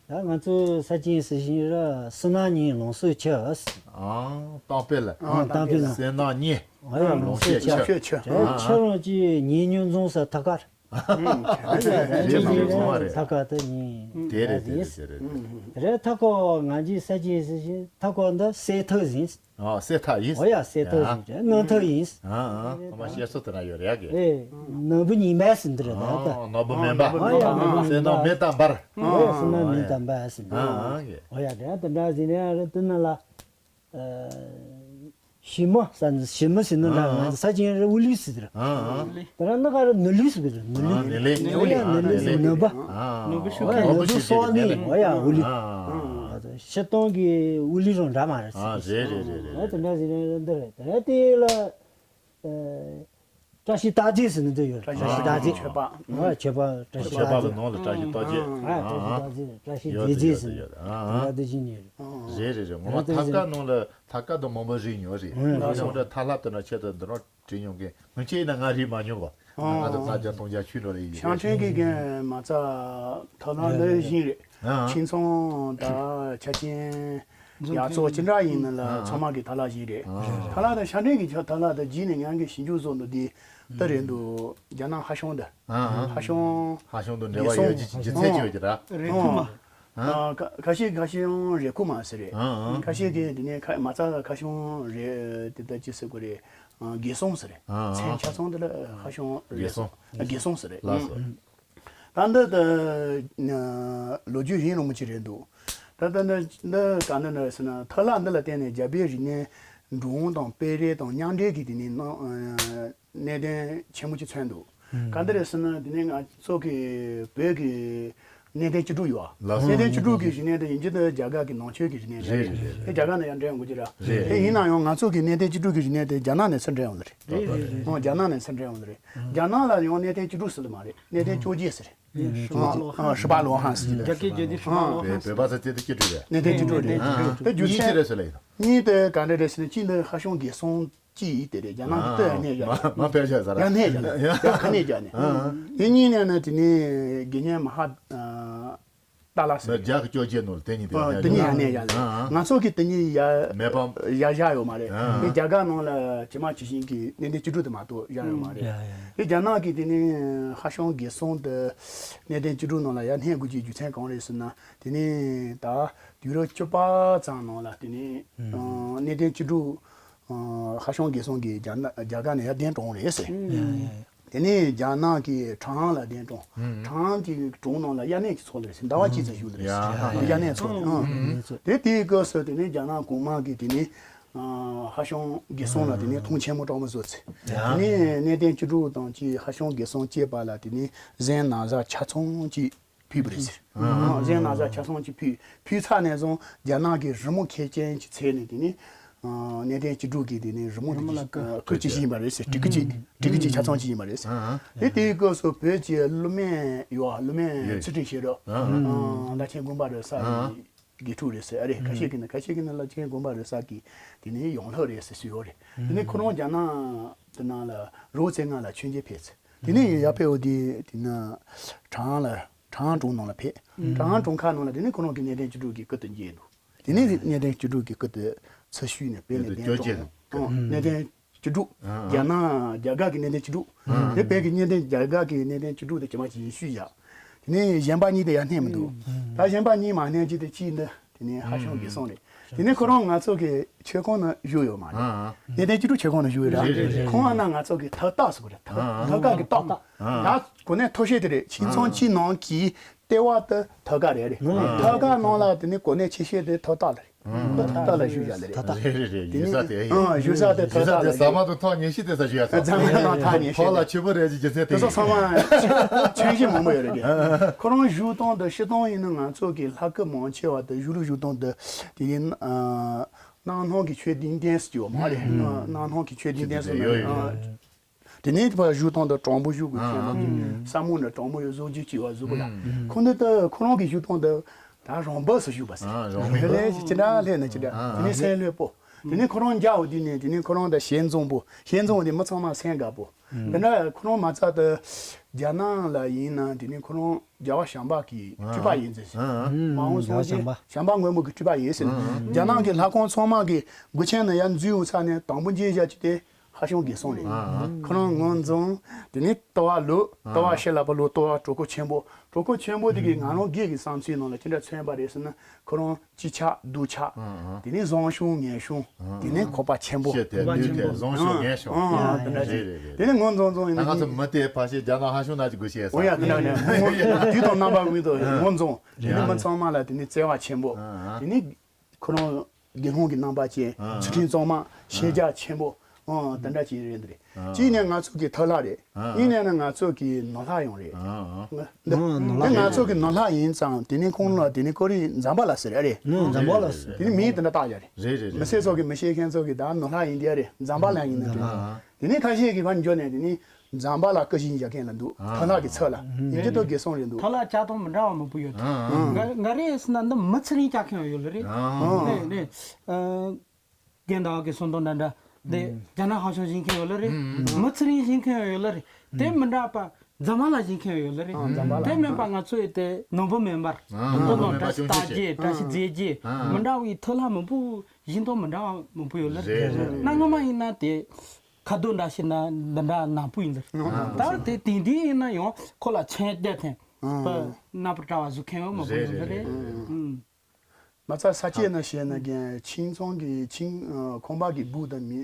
ད་ང་ཚོ་ས་ཆེན་ཟེར་བཞིན་ར་བསོད་ནམས་གཉིས་ལོངས་སྤྱོད་ཆུ། ཨང་། གཏམ་དཔེ་ལ། ཨང་། གཏམ་དཔེ་ལ། བསོད་ནམས་གཉིས། ཨ་ཡ་ལོངས་སྤྱོད་ཆུ། ལོངས་སྤྱོད་ཆུ། དེ་ཨ་ཆུ་རང་གཅིག་ཉིན་ཉུང་འཛོམས་ས་ཐབ་ཀ་རེད། ཨ་ཡ་ཉིན་ཉུང་འཛོམས་པ་རེད། ཐབ་ཀ་དེ་ཉིན་དེ་རེད་དེ་རེད་དེ་རེད། དེ་རེད་ཐབ་ཀ་ང་ཚོའི་ས་ཆེན་ཟེར་བཞིན་ཐབ་ཀ་འདི་གསེར་ཐབ་ཡིན། ཨ་གསེར་ཐབ་ཡིན། འོ་ཡ་གསེར་ཐབ་ཡིན། དངུལ་ཐབ་ཡིན། ཨ་ཨ། ཨ་མ་བཤད་སྲོལ་དེ་འདྲ་ཡོད་རེད་ཡ་གི། ཨེ། ནོར་བུ་ཉི་མའི་ཟེར་འདི་རེད་ད། ཨ་ནོར་བུ་མིན་པ། ཨ་ཡ་ནོར་བུ་ཉི་མ། བསོད་ནམས་མེ་ལྟར་འབར། ཨོ་ཡ་བསོད་ནམས་མེ་ལྟར་འབར་ཟེར་འདི། ཨ་ཨ་གི། འོ་ཡ་དེ་འདྲ་ཟེར་ནས་ཨ་རེ་དེ་ནང་ལ། ཨ་ཞི་མོ་ཟེར་ནི་ཞི་མོ་ཟེར་ནི་འདྲ། ཨ་ང་ཚོ་ས་ཆེན་རེ་དབུ་ལུས་ཟེར་འདི་རེད། ཨ་ཨ། དེ་ར་ནི་ག་རེ་ནོར་ལུས་ཟེར་གི་རེད། ནོར་ལུས། ཨ་ནོར་ལུས། ཨོ་ཡ་ནོར་ལུས་ཟེར་ནོར་བུ། ཨ་ནོར་བུ་ཤུགས་ཨོ་ཡ་ནོར་བུ་ཤུགས་སོགས་ནི། ཨོ་ཡ་དབུ་ལུས། ཨ་ཨ། སྤྱིར་བཏང་གི་དབུ་ལུས་རང་འདྲ་མ་རེད། ཨ་རེད་རེད་རེད་རེད། ཨ་དེ་འདྲ་ཟེར་ནི་འདི་རེད། དེ་ར་དེ་ལ་ཨ་བཀྲ་ཤིས་རྟགས་མཛོད་ཟེར་ནི་འདི་ཡོད་རེད། བཀྲ་ཤིས་རྟགས་མཛོད། མཆོད་པ། ཨ་མཆོད་པ་བཀྲ་ཤིས་རྟགས་མཛོད། མཆོད་པ་གི་ནང་ལ་བཀྲ་ཤིས་རྟགས་མཛོད། ཨ་བཀྲ་ཤིས་རྟགས་མཛོད། བཀྲ་ཤིས་རྟགས་མཛོད་ཟེར་ནི་ཡོད་རེད། ཨ་ཨ། དེ་འདྲ་དེ་བཞིན་ཡོད་རེད། རེད་རེད་རེད། ངོ་མ་ཐབ་ཀ་ནང་ལ་ཐབ་ཀ་དང་མང་པོ་རིགས་ཡོད་རེད། ཨ་ཡིན་ནའང་ད་ཐབ་ལྷ་དེ་འདྲ་ཆེད་དུ་འདི་འདྲ་བྲིས་མྱོང་མཁན་སྔོན་ཆད་ཡིན་ན་ང་རིག་མ་མྱོང་བ། ང་ཚོ་ལྔ་བརྒྱ་སྟོང་བརྒྱ་ཆུད་འགྲོ་རེ་ཡིན། ཤང་ཁྲེང་གི་རྒན་མ་རྩ་ཐབ་ལྷ་འདི་བཞིན་རེད། ཨ་ཨ། ཁྱིམ་ཚང་དང་ཆ་རྐྱེན་ཡག་བཙོག་ཅི་འདྲ་ཡིན་ན་ལ་ཨ་ཨ། ཚང་མ་གི་ཐབ་ལྷ་བཞིན་རེད། ཨ་ཨ། ཐབ་ལྷ་དང་ཤང་ཁྲེང་གི་ཐབ་ལྷ་དང་རྗེས་ནས་ཉང་གི་ཞིབ་འཇུག་བཟོ་འདུག་དེ་ད་རེད་འདུག་རྒྱ་ནག་ཧ་ཤང་དང་། ཨ་ཨ། ཧ་ཤང་། ཧ་ཤང་དང་འབྲེལ་བ་ཡོད་ཀྱི་རྒྱུ་མཚན་ཅི་ཡོད་ཀྱི་ར། རེད་ཁུ་མ། ཨ། ཨ་ཁ་ཁ་ཤས་ཁ་ཤས་རེད་ཁུ་མ་ཟེར་རེད། ཨ་ཨ། ཁ་ཤས་ཀྱིས་དེ་ནས་ཁ་མ་རྩ་ཁ་ཤས་རེད་དེ་ད་ཅི་ཟེར་དགོས་རེད། ཨ་དགེ་སོང་ཟེར་རེད། ཨ་ཨ། མཚན་ཆ་ཚང་དེ་ལ་ཁ་ཤས་རེད། དགེ་སོང་། དགེ་སོང་ཟེར་རེད། ལགས་སོ། ད་འདི་ད་ལོ་རྒྱུས་ཧིན་རུང་མོ་ཅིག་རེད་འདུག་ད་ད་འདི་འདི་ག་འདི་འདྲ་ཟེར་ན་ཐབ་ལྷ་འདི་ལ་བརྟེན་ནས་རྒྱ་བོད་རིག་གནས་འགྲོ་འོང་དང་སྤེལ་རེས་དང་མཉམ་འབྲེལ་གྱི་དེ་ནས་གནད་དོན་ཆེན་མོ་ཅིག་མཚོན་འདུག་ག་འདི་རེད་ཟེར་ན་དེ་ནས་ང་ཚོ་གི་བོད་ཀྱི་གནས་བརྟན་བཅུ་དྲུག་ཡོད་ཨ། ལགས་སོ། གནས་བརྟན་བཅུ་དྲུག་གི་བཞུགས་གནས་དེ་ཡིན་གཅིག་ཏུ་རྒྱ་གར་གྱི་ནང་ཆོས་ཀྱི་བཞུགས་གནས་རེད། རེད་རེད་རེད། དེ་རྒྱ་གར་ནང་ཡང་འདྲ་ཡོང་གི་རེད། རེད་དེ་རེད། ཡིན་ན་ཡང་ང་ཚོ་གི་གནས་བརྟན་བཅུ་དྲུག་གི་བཞུགས་གནས་དེ་རྒྱ་ནག་ནས་ཚུར་འདྲ་ཡོང་གི་རེད། རེད་རེད་རེད། ཨོ་རྒྱ་ནག་ནས་ཚུར་འདྲ་ཡོང་གི་རེད། རྒྱ་ནག་ལ་ཡང་གནས་བརྟན་བཅུ་དྲུག་ཟེར་ལ་མ་རེད། གནས་བརྟན་བཅོ་བརྒྱད་ཟེར་རེད། ཨ་ཧྲི་པ་ལོ་ཧན་ཟེར་གྱི་རྒྱ་སྐད་བརྗོད་དུས་ཧྲི་པ་ལོ་ཧན་ཟེར། བོད་པ་ཚོ་བརྩི་དུས་བཅུ་དྲུག་རེད། གནས་བརྟན་བཅུ་དྲུག་རེད། ཨ་ཨ། དེ་རྒྱུ་མཚན་གཉིས་ཅི་རེད་ཟེར་ལ་ཡིན། གཉིས་དེ་ག་འདྲ་རེད་ཟེར་ན་གཅིག་འདི་ཧ་ཤང་དགེ་སོང་གཅིག་ཡིན་དེ་རེད། རྒྱ་ནག་གི་ཏོག་ཡང་གནས་བཞག་ཡང་གནས་བཞག་ཡང་གནས་བཞག་ནས་ཡང་གནས་བཞག་ནས། དེ་གཉིས་ནས་ནི་དེ་ནས་དགེ་བསྙེན་མ་ཧ་ཏཱ་ལ་ཟེར། རྒྱ་གི་བཅོ་བརྒྱད་ནོར་དེ་གཉིས་དེ་ཡང་དེ་གཉིས་ཡང་གནས་བཞག་ནས། ང་ཚོ་གི་དེ་གཉིས་ཡ་མེད་པ་ཡ་བཞག་ཡོད་མ་རེད། དེ་རྒྱ་གར་ནང་ལ་ཇི་མ་ཇི་བཞིན་གྱི་གནས་བརྟན་བཅུ་དྲུག་དེ་མ་གཏོགས་བཞག་ཡོད་མ་རེད། དེ་རྒྱ་ནག་གི་དེ་ནས་ཧ་ཤང་དགེ་སོང་དེ་གནས་བརྟན་བཅུ་དྲུག་ནང་ལ་ཡ་གནས་དགོས་ཀྱི་རྒྱུ་མཚན་གང་རེད་ཟེར་ན་དེ་ནས་ད་དུས་རབས་བཅུ་པ་ཙམ་ནང་ལ་དེ་ནས་གནས་བརྟན་བཅུ་དྲུག་ཧ་ཤང་དགེ་སོང་གིས་རྒྱ་ནག་རྒྱ་གར་ནས་ཡར་གདན་དྲངས་རེད་ཟེར། དེ་ནས་རྒྱ་ནག་གིས་ཁྲང་ལ་གདན་དྲངས། ཁྲང་གི་གྲོང་ནང་ལ་དབྱར་གནས་ཀྱི་ཚོགས་ལ་ཟེར་ཟླ་བ་གཅིག་ཙམ་བཞུགས་ལ་ཟེར། དབྱར་གནས་ཚོགས་ཨང་། དེ་དེའི་སྐབས་སུ་དེ་ནས་རྒྱ་ནག་གོང་མ་གིས་དེ་ནས་ཧ་ཤང་དགེ་སོང་ལ་དེ་ནས་མཐོང་ཆེན་མོ་དྲག་མོ་བཟོས་ཚེ། དེ་ནས་གནས་བརྟན་བཅུ་དྲུག་དང་གཅིག་ཧ་ཤང་དགེ་སོང་བཅས་པ་ལ་དེ་ནས་གཟན་ན་བཟའ་ཆ་ཚང་གཅིག་ཕུལ་བ་རེད་ཟེར། ཨ། གཟན་ན་བཟའ་ཆ་ཚང་གཅིག་ཕུལ། ཕུལ་ཚར་ནས་བཟུང་རྒྱ་ནག་གི་རི་མོ་མཁས་ཅན་གྱི་ཚད་ནས་དེ་ནི། ཨ། གནས་བརྟན་བཅུ་དྲུག་གི་དེ་ནི་རི་མོ་དེ་རི་མོ་ལ་ཨ། སྐུ་ཅི་ཞིག་ཡིན་པ་རེད་ཟེར། བྲིས་སྐུ་ཅི། བྲིས་སྐུ་ཅི་ཆ་ཚང་གཅིག་ཡིན་པ་རེད་ཟེར། ཨ། དེ་དེའི་སྐབས་སུ་བོད་ཀྱི་སློབ་མ་ཡོད། སློབ་མ་ཡོད། ཚུལ་ཁྲིམས་ཤེས་རབ། ཨ། ཨ། བླ་ཆེན་དགོན་པ་རུ་ས་ཨ། གི་དགེ་ཕྲུག་རེད་ཟེར། ཨ་རེད། ཁ་ཤས་ཀྱིས་ནི་ཁ་ཤས་ཀྱིས་ནི་བླ་ཆེན་དགོན་པ་རུ་ས་གི་དེ་ནི་ཡོངས་ལྷག་རེད་ཟེར་ཞུ་ཡོད་རེད། དེ་ནི་ཁོ་རང་རྒྱ་ནག་དེ་ནང་ལ་རོགས་བཙལ་ང་ལ་མཆོད་མཇལ་ཕེབས་ཚེ། དེ་ནས་ཡར་ཕེབས་འོ་དེ་དེ་ན་གྲང་ལ་གྲང་གྲོང་ནང་ལ་ཕེབས། གྲང་གྲོང་ཁ་ནང་ལ་དེ་ནས་ཁོ་རང་གི་གནས་བརྟན་བཅུ་དྲུག་གི་སྐུ་དེ་མཇལ་འདུག་དེ་ནས་གནས་བརྟན་བཅུ་དྲུག་གི་སྐུ་དེ་ཚུར་བཤུས་ནས་བོད་ནས་གདན་དྲངས། གནས་བརྟན་བཅུ་དྲུག་རྒྱ་ནག་རྒྱ་གར་གྱི་གནས་བརྟན་བཅུ་དྲུག་དེ་བོད་ཀྱི་གནས་བརྟན་རྒྱ་གར་གྱི་གནས་བརྟན་བཅུ་དྲུག་དེ་ཇི་མ་ཇི་བཞིན་བཤུས་བཞག་དེ་ནས་གཞན་པ་གཉིས་དེ་ཡར་བསྣན་མི་འདུག་ད་གཞན་པ་གཉིས་མ་བསྣན་གྱི་དེ་གཅིག་འདི། དེ་ནས་ཧ་ཤང་དགེ་སོང་རེད། དེ་ནས་ཁོ་རང་ང་ཚོ་གི་མཆོད་ཁང་ནང་བཞུགས་ཡོད་མ་རེད། གནས་བརྟན་བཅུ་དྲུག་མཆོད་ཁང་ནང་བཞུགས་ཡོད་ར། རེད་རེད་རེད། ཁོང་ཨ་ན་ང་ཚོ་གི་ཐག་སྟག་ཟེར་གོ་རེད། ཐག་ཐག་ཀ་གི་སྟག་ད་གོ་གནས་མཐོ་ཤོས་དེ་རེད། ཁྱིམ་ཚང་གཅིག་ནང་གི་ལྟེ་བ་དེ་ཐག་ཀ་རེད་རེད། ཐག་ཀ་ནང་ལ་དེ་ནས་གོ་གནས་ཆེ་ཤོས་དེ་ཐག་སྟག་ལ་རེད། ཁོ་ཐག་སྟག་ལ་བཞུགས་བཞག་ལ་རེད། རེད་རེད་རེད། ཡུལ་ས་དེ་ཡིན། ཨ་བཞུགས་ས་དེ་ཐག་སྟག་ལ་ས་མ་དང་ཐག་ཉེ་ཤོས་དེ་ས་བཞུགས་ཡ་ས། རྫ་མ་དང་ཐག་ཉེ་ཤོས་ཐོག་ལ་དེ་ཆུ་བུར་རེད་ཀྱི་རྒྱུ་མཚན་དེ་ཡིན། དེ་ཚོ་ཚང་མ་ཆོས་གཞི་མང་པོ་ཡོད་རེད་གི། ཁོ་རང་བཞུགས་སྟངས་དེ་ཤི་སྟངས་ཡིན་ན་ང་ཚོ་གི་ལྷ་སྐུ་མང་ཆེ་བ་དེ་བཞུགས་ལུགས་བཞུགས་སྟངས་དེ་དེ་ཡིན། ཨ་སྣང་སྣང་གི་ཆོས་བདུན་ལྡན་ཟེར་གྱི་ཡོད་མ་རེད། སྣང་སྣང་གི་ཆོས་བདུན་ལྡན་ཟེར་ཡོད་ཡོད་ཡོད། དེ་ནས་ཕར་བཞུགས་སྟངས་དེ་དྲང་པོ་བཞུགས་དགོས་ཁྱེད་རང་གི་ས་མོ་ནས་དྲང་པོ་ཡོད་བཟོ་རྒྱུ་གཅིག་བ་བཟོ་དགོས་ལ། ཁོ་འདི་ལྟ་ཁོ་རང་གི་བཞུགས་སྟངས་འདི་ད་རང་འབབ་སུ་བཞུགས་པ་ཟེར། ཨ་རང་འབབ། ལྷོད་ལྷོད་ཅི་འདྲ་ལྷོད་ན་ཅི་འདྲ། དེ་ནས་སེམས་ལྷོད་པོ། དེ་ནས་ཁོ་རང་རྒྱ་འོ་དེ་ནས་དེ་ནས་ཁོ་རང་ད་ཞལ་འཛོམས་པོ། ཞལ་འཛོམས་འོ་དེ་མི་ཚང་མ་སེམས་དགའ་པོ། དེ་འདྲ་ཁོ་རང་མ་ཚད་དུ་རྒྱ་ནག་ལ་ཡིན་ན་དེ་ནས་ཁོ་རང་རྒྱལ་བ་བྱམས་པ་གི་སྤྲུལ་པ་ཡིན་ཟེར། མ་འོངས་སངས་རྒྱས་བྱམས་པ་མགོན་པོ་གི་སྤྲུལ་པ་ཡིན་ཟེར། རྒྱ་ནག་གི་ལྷ་ཁང་ཚང་མ་གི་སྒོ་ཆེན་ནང་ཡར་འཛུལ་འོང་ས་ནས་དང་པོ་མཇལ་བཞག་ཅིག་དེ། ཧ་ཤང་དགེ་སོང་རེད། ཁོ་རང་ངོས་འཛིན། དེ་ནས་ལྟ་བ་ལོ་ལྟ་བ་ཤེས་ལ་པ་ལོ་ལྟ་བ་གྲོགས་པོ་ཆེན་པོ། གྲོགས་པོ་ཆེན་པོ་དེ་གིས་ང་རང་སྒེར་གྱི་བསམ་ཚུལ་ནང་ལ་ཅི་འདྲ་མཚོན་པ་རེད་ཟེར་ན། ཁོ་རང་སྤྱི་ཁྱབ་སྡུག་ཁྱབ། དེ་ནས་བཟང་ཤོས་ངན་ཤོས། དེ་ནས་ཁོག་པ་ཆེན་པོ། ཤེས་དེ་ལུས་དེ་བཟང་ཤོས་ངན་ཤོས། དེ་འདྲ་ཅིག་རེད་རེད་རེད། དེ་ནས་ངོས་འཛིན་འཛིན་ཡིན་ན། ད་ང་ཚོ་མི་དེ་ཕལ་ཆེར་རྒྱ་ནག་ཧ་ཤང་ན་ཅིག་དགོས་ཤེས་ས། འོ་ཡ་དེ་འདྲ་ནས་དུས་དང་རྣམ་པ་ཀུན་ཏུ་ངོས་འཛིན། དེ་ནས་མི་ཚང་མ་ལ་དེ་ནས་བརྩེ་བ་ཆེན་པོ། དེ་ནས། ཁོ་རང་དགེ་སློང་གི་རྣམ་པ་ཅན། ཨ། ཚུལ་ཁྲིམས་གཙང་མ། ཤེས་རྒྱ་ཆེན་པོ། ཨ། དེ་འདྲ་ཅིག་རེད་འདི་རེད། ཨ། གཅིག་ནས་ང་ཚོ་གི་ཐོ་ལྷ་རེད། ཨ། གཉིས་ནས་ནི་ང་ཚོ་གི་ནོར་ལྷ་ཡང་རེད། ཨ། ཨ། ང་འདི་ཨ་ནོར་ལྷ་འདི་ང་ཚོ་གི་ནོར་ལྷ་ཡིན་ཙང་དེ་ནས་ཁོང་ལ་དེ་ནས་ཁོ་རེ་ཛམ་བྷ་ལ་ཟེར་ཨ་རེད། ནོར་ཛམ་བྷ་ལ་ཟེར། དེ་ནས་མིང་དེ་འདྲ་བཏགས་ཡ་རེད། རེད་རེད་རེད། མི་སེར་ཚོ་གི་མི་ཤེས་མཁན་ཚོ་གི་ད་ནོར་ལྷ་ཡིན་དེ་རེད། ཛམ་བྷ་ལ་ཡིན་ནི་རེད། ཨ། དེ་ནས་ཁ་ཤས་ཀྱིས་ཕར་འགྱོ་ནས་དེ་ནས་ཛམ་བྷ་ལ་སྐུ་བཞེངས་བཞག་མཁན་ལ་འདུག་ཨ། ཐོ་ལྷ་གི་ཚབ་ལ་ཡིན་གྱི་འདུག་དགེ་སློང་རེད་འདུག་ཐོ་ལྷ་བྱ་དང་མི་འདྲ་བ་མང་པོ་ཡོད། ཨ། ང་ང་རེ་ཟེར་ན་འདི་མི་ཚེ་རིང་བྱ་མཁན་ཡོད་ལ་རེད། ཨ། ནས་ནས་ཨ། རྒན་ཟླ་བ་གི་གསུང་དོན་འདྲ་འདྲ་དེ་རྒྱ་ནག་ཧ་ཤང་བཞེངས་མཁན་ཡོད་ལ་རེད། མི་ཚེ་རིང་བཞེངས་མཁན་ཡོད་ལ་རེད། དེ་མི་འདྲ་བ་ཛམ་བྷ་ལ་བཞེངས་མཁན་ཡོད་ལ་རེད། ཨ། ཛམ་བྷ་ལ། དེ་མིན་པ་ང་ཚོ་ཡི་དེ་ནོར་བུ་མེ་འབར། ཨ། ནོར་བུ་མེ་འབར་བཀྲ་ཤིས་རྟ་རྒྱས་བཀྲ་ཤིས་རྫས་རྒྱས་མི་འདྲ་བའི་ཐོ་ལྷ་མང་པོ། བཞིན་དུ་མི་འདྲ་བ་མང་པོ་ཡོད་ལ། རེད་རེད་རེད། གནའ་སྔ་མ་ཡིན་ན་དེ་ཁ་རྡོ་འདྲ་ཞིག་ན་འདི་འདྲ་ནག་པོ་ཡིན་ལ། ཨ། ད་དེ་དེང་དུས་ཡིན་ན་ཡང་ཁོ་ལ་མཚན་བརྒྱབ་ཐེངས་ཨ། པ་རྣམ་པར་བཀྲ་བ་བཟོ་མཁན་ཡོད་མང་པོ་ཡོད་ལ་རེད། རེད། ཨུམ། མ་རྩ་ས་སྐྱེས་ན་བཤད་ན་རྒན་ཁྱིམ་ཚང་གི་ཁྱིམ་ཨ། ཁང་པ་གི་སྦུག་དང་མི་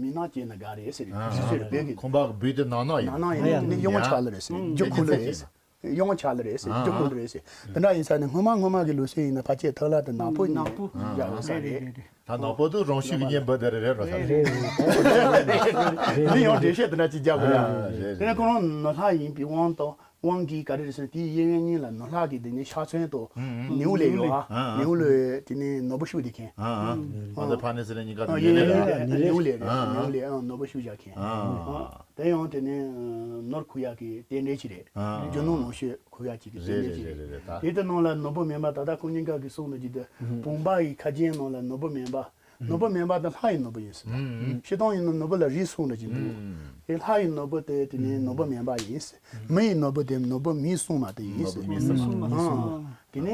མི་ནག་སྐྱེས་ན་དགའ་རེད་ཟེར། ཨ། ཞིག་ཟེར་བོད་ཀྱི་ཁང་པ་གི་སྦུག་དེ་ནག་ནག་ཡིན་ནག་ནག་ཡིན་ཨ། ནི་ཡོང་ཆགས་ལ་རེད་ཟེར། རྒྱུ་ཁུ་ལ་རེད་ཟེར། གཡང་ཆགས་ལེ་རེད་ཟེར། ཨ། རྒྱུ་འཁོར་ལེ་རེད་ཟེར། དེ་འདྲ་ཡིན་ས་ནས་སྔོན་མ་སྔོན་མ་གི་ལུགས་སྲོལ་ཡིན་ན་ཕལ་ཆེར་ཐོག་ལ་དེ་ནག་པོ་ཡིན། ནག་པོ། ཡ་ཡོད་ས་རེད། རེད་རེད་རེད། ད་ནག་པོ་དུ་རང་ཤུགས་ཀྱི་གཉེན་འབུལ་དེ་རེད་རེད་རོ་ས་རེད། རེད་རེད། དེ་ཡང་འགྲེལ་བཤད་དེ་འདྲ་ཅིག་རྒྱག་དགོས་ཡ། ཨ་རེད་རེད། དེ་ནས་ཁོ་རང་ནོར་ལྷ་ཡིན་པའི་དབང་དང་དབང་གིས་ག་རེ་རེད་ཟེར་དེའི་གཡས་གཡོན་གཉིས་ལ་ནོར་ལྷ་གི་དེ་ནས་ཕྱག་མཚན་དང་ཨ་ཨ་ནེའུ་ལེ་ཡོད་ཨ། ཨ་ཨ་ནེའུ་ལེ་དེ་ནས་ནོར་བུ་ཤུགས་དེ་མཁན། ཨ་ཨ། ཨ་ཨ། ཕ་ནས་ཟེར་ནས་གཉིས་ཀ་དེ་ཨ་ཡེ་ཡེ་ཡེ་ནེའུ་ལེ་རེད། ཨ་ཨ། ནེའུ་ལེ་ཨ་ནོར་བུ་ཤུགས་རྒྱག་མཁན། ཨ་ཨ། དེ་ཡང་དེ་ནས་ནོར་ཁུག་ཡག་གི་རྟེན་འབྲེལ་ཅིག་རེད། ཨ། རྒྱུ་ནོར་ལོངས་སྤྱོད་ཁུག་ཡག་ཅིག་གི་རྟེན་འབྲེལ་ཅིག་རེད། རེད་རེད་རེད་རེད། ད་དེ་དེ་ནང་ལ་ནོར་བུ་མེ་འབར། ད་ལྟ་ཁོང་གཉིས་ཀ་གི་གསུང་ནང་གི་དེ་བུམ་པ་ཡི་ཁ་རྒྱན་ནང་ལ་ནོར་བུ་མེ་འབར། ཨ། ནོར་བུ་མེ་འབར་དེ་ལྷ་ཡི་ནོར་བུ་ཡིན་ཟེར། ཨ། སྤྱིར་བཏང་ཡིན་ན་ནོར་བུ་ལ་རིགས་གསུམ་འདྲ་ཅིག་འདུག་ཨ། དེ་ལྷ་ཡི་ནོར་བུ་དེ་དེ་ནས་ནོར་བུ་མེ་འབར་ཡིན་ཟེར། མི་ཡི་ནོར་བུ་དེ་ནོར་བུ་མིང་གསུམ་མ་དེ་ཡིན་ཟེར། ནོར་བུ་མིང་གསུམ་མ། ཨ། དེ་ནས་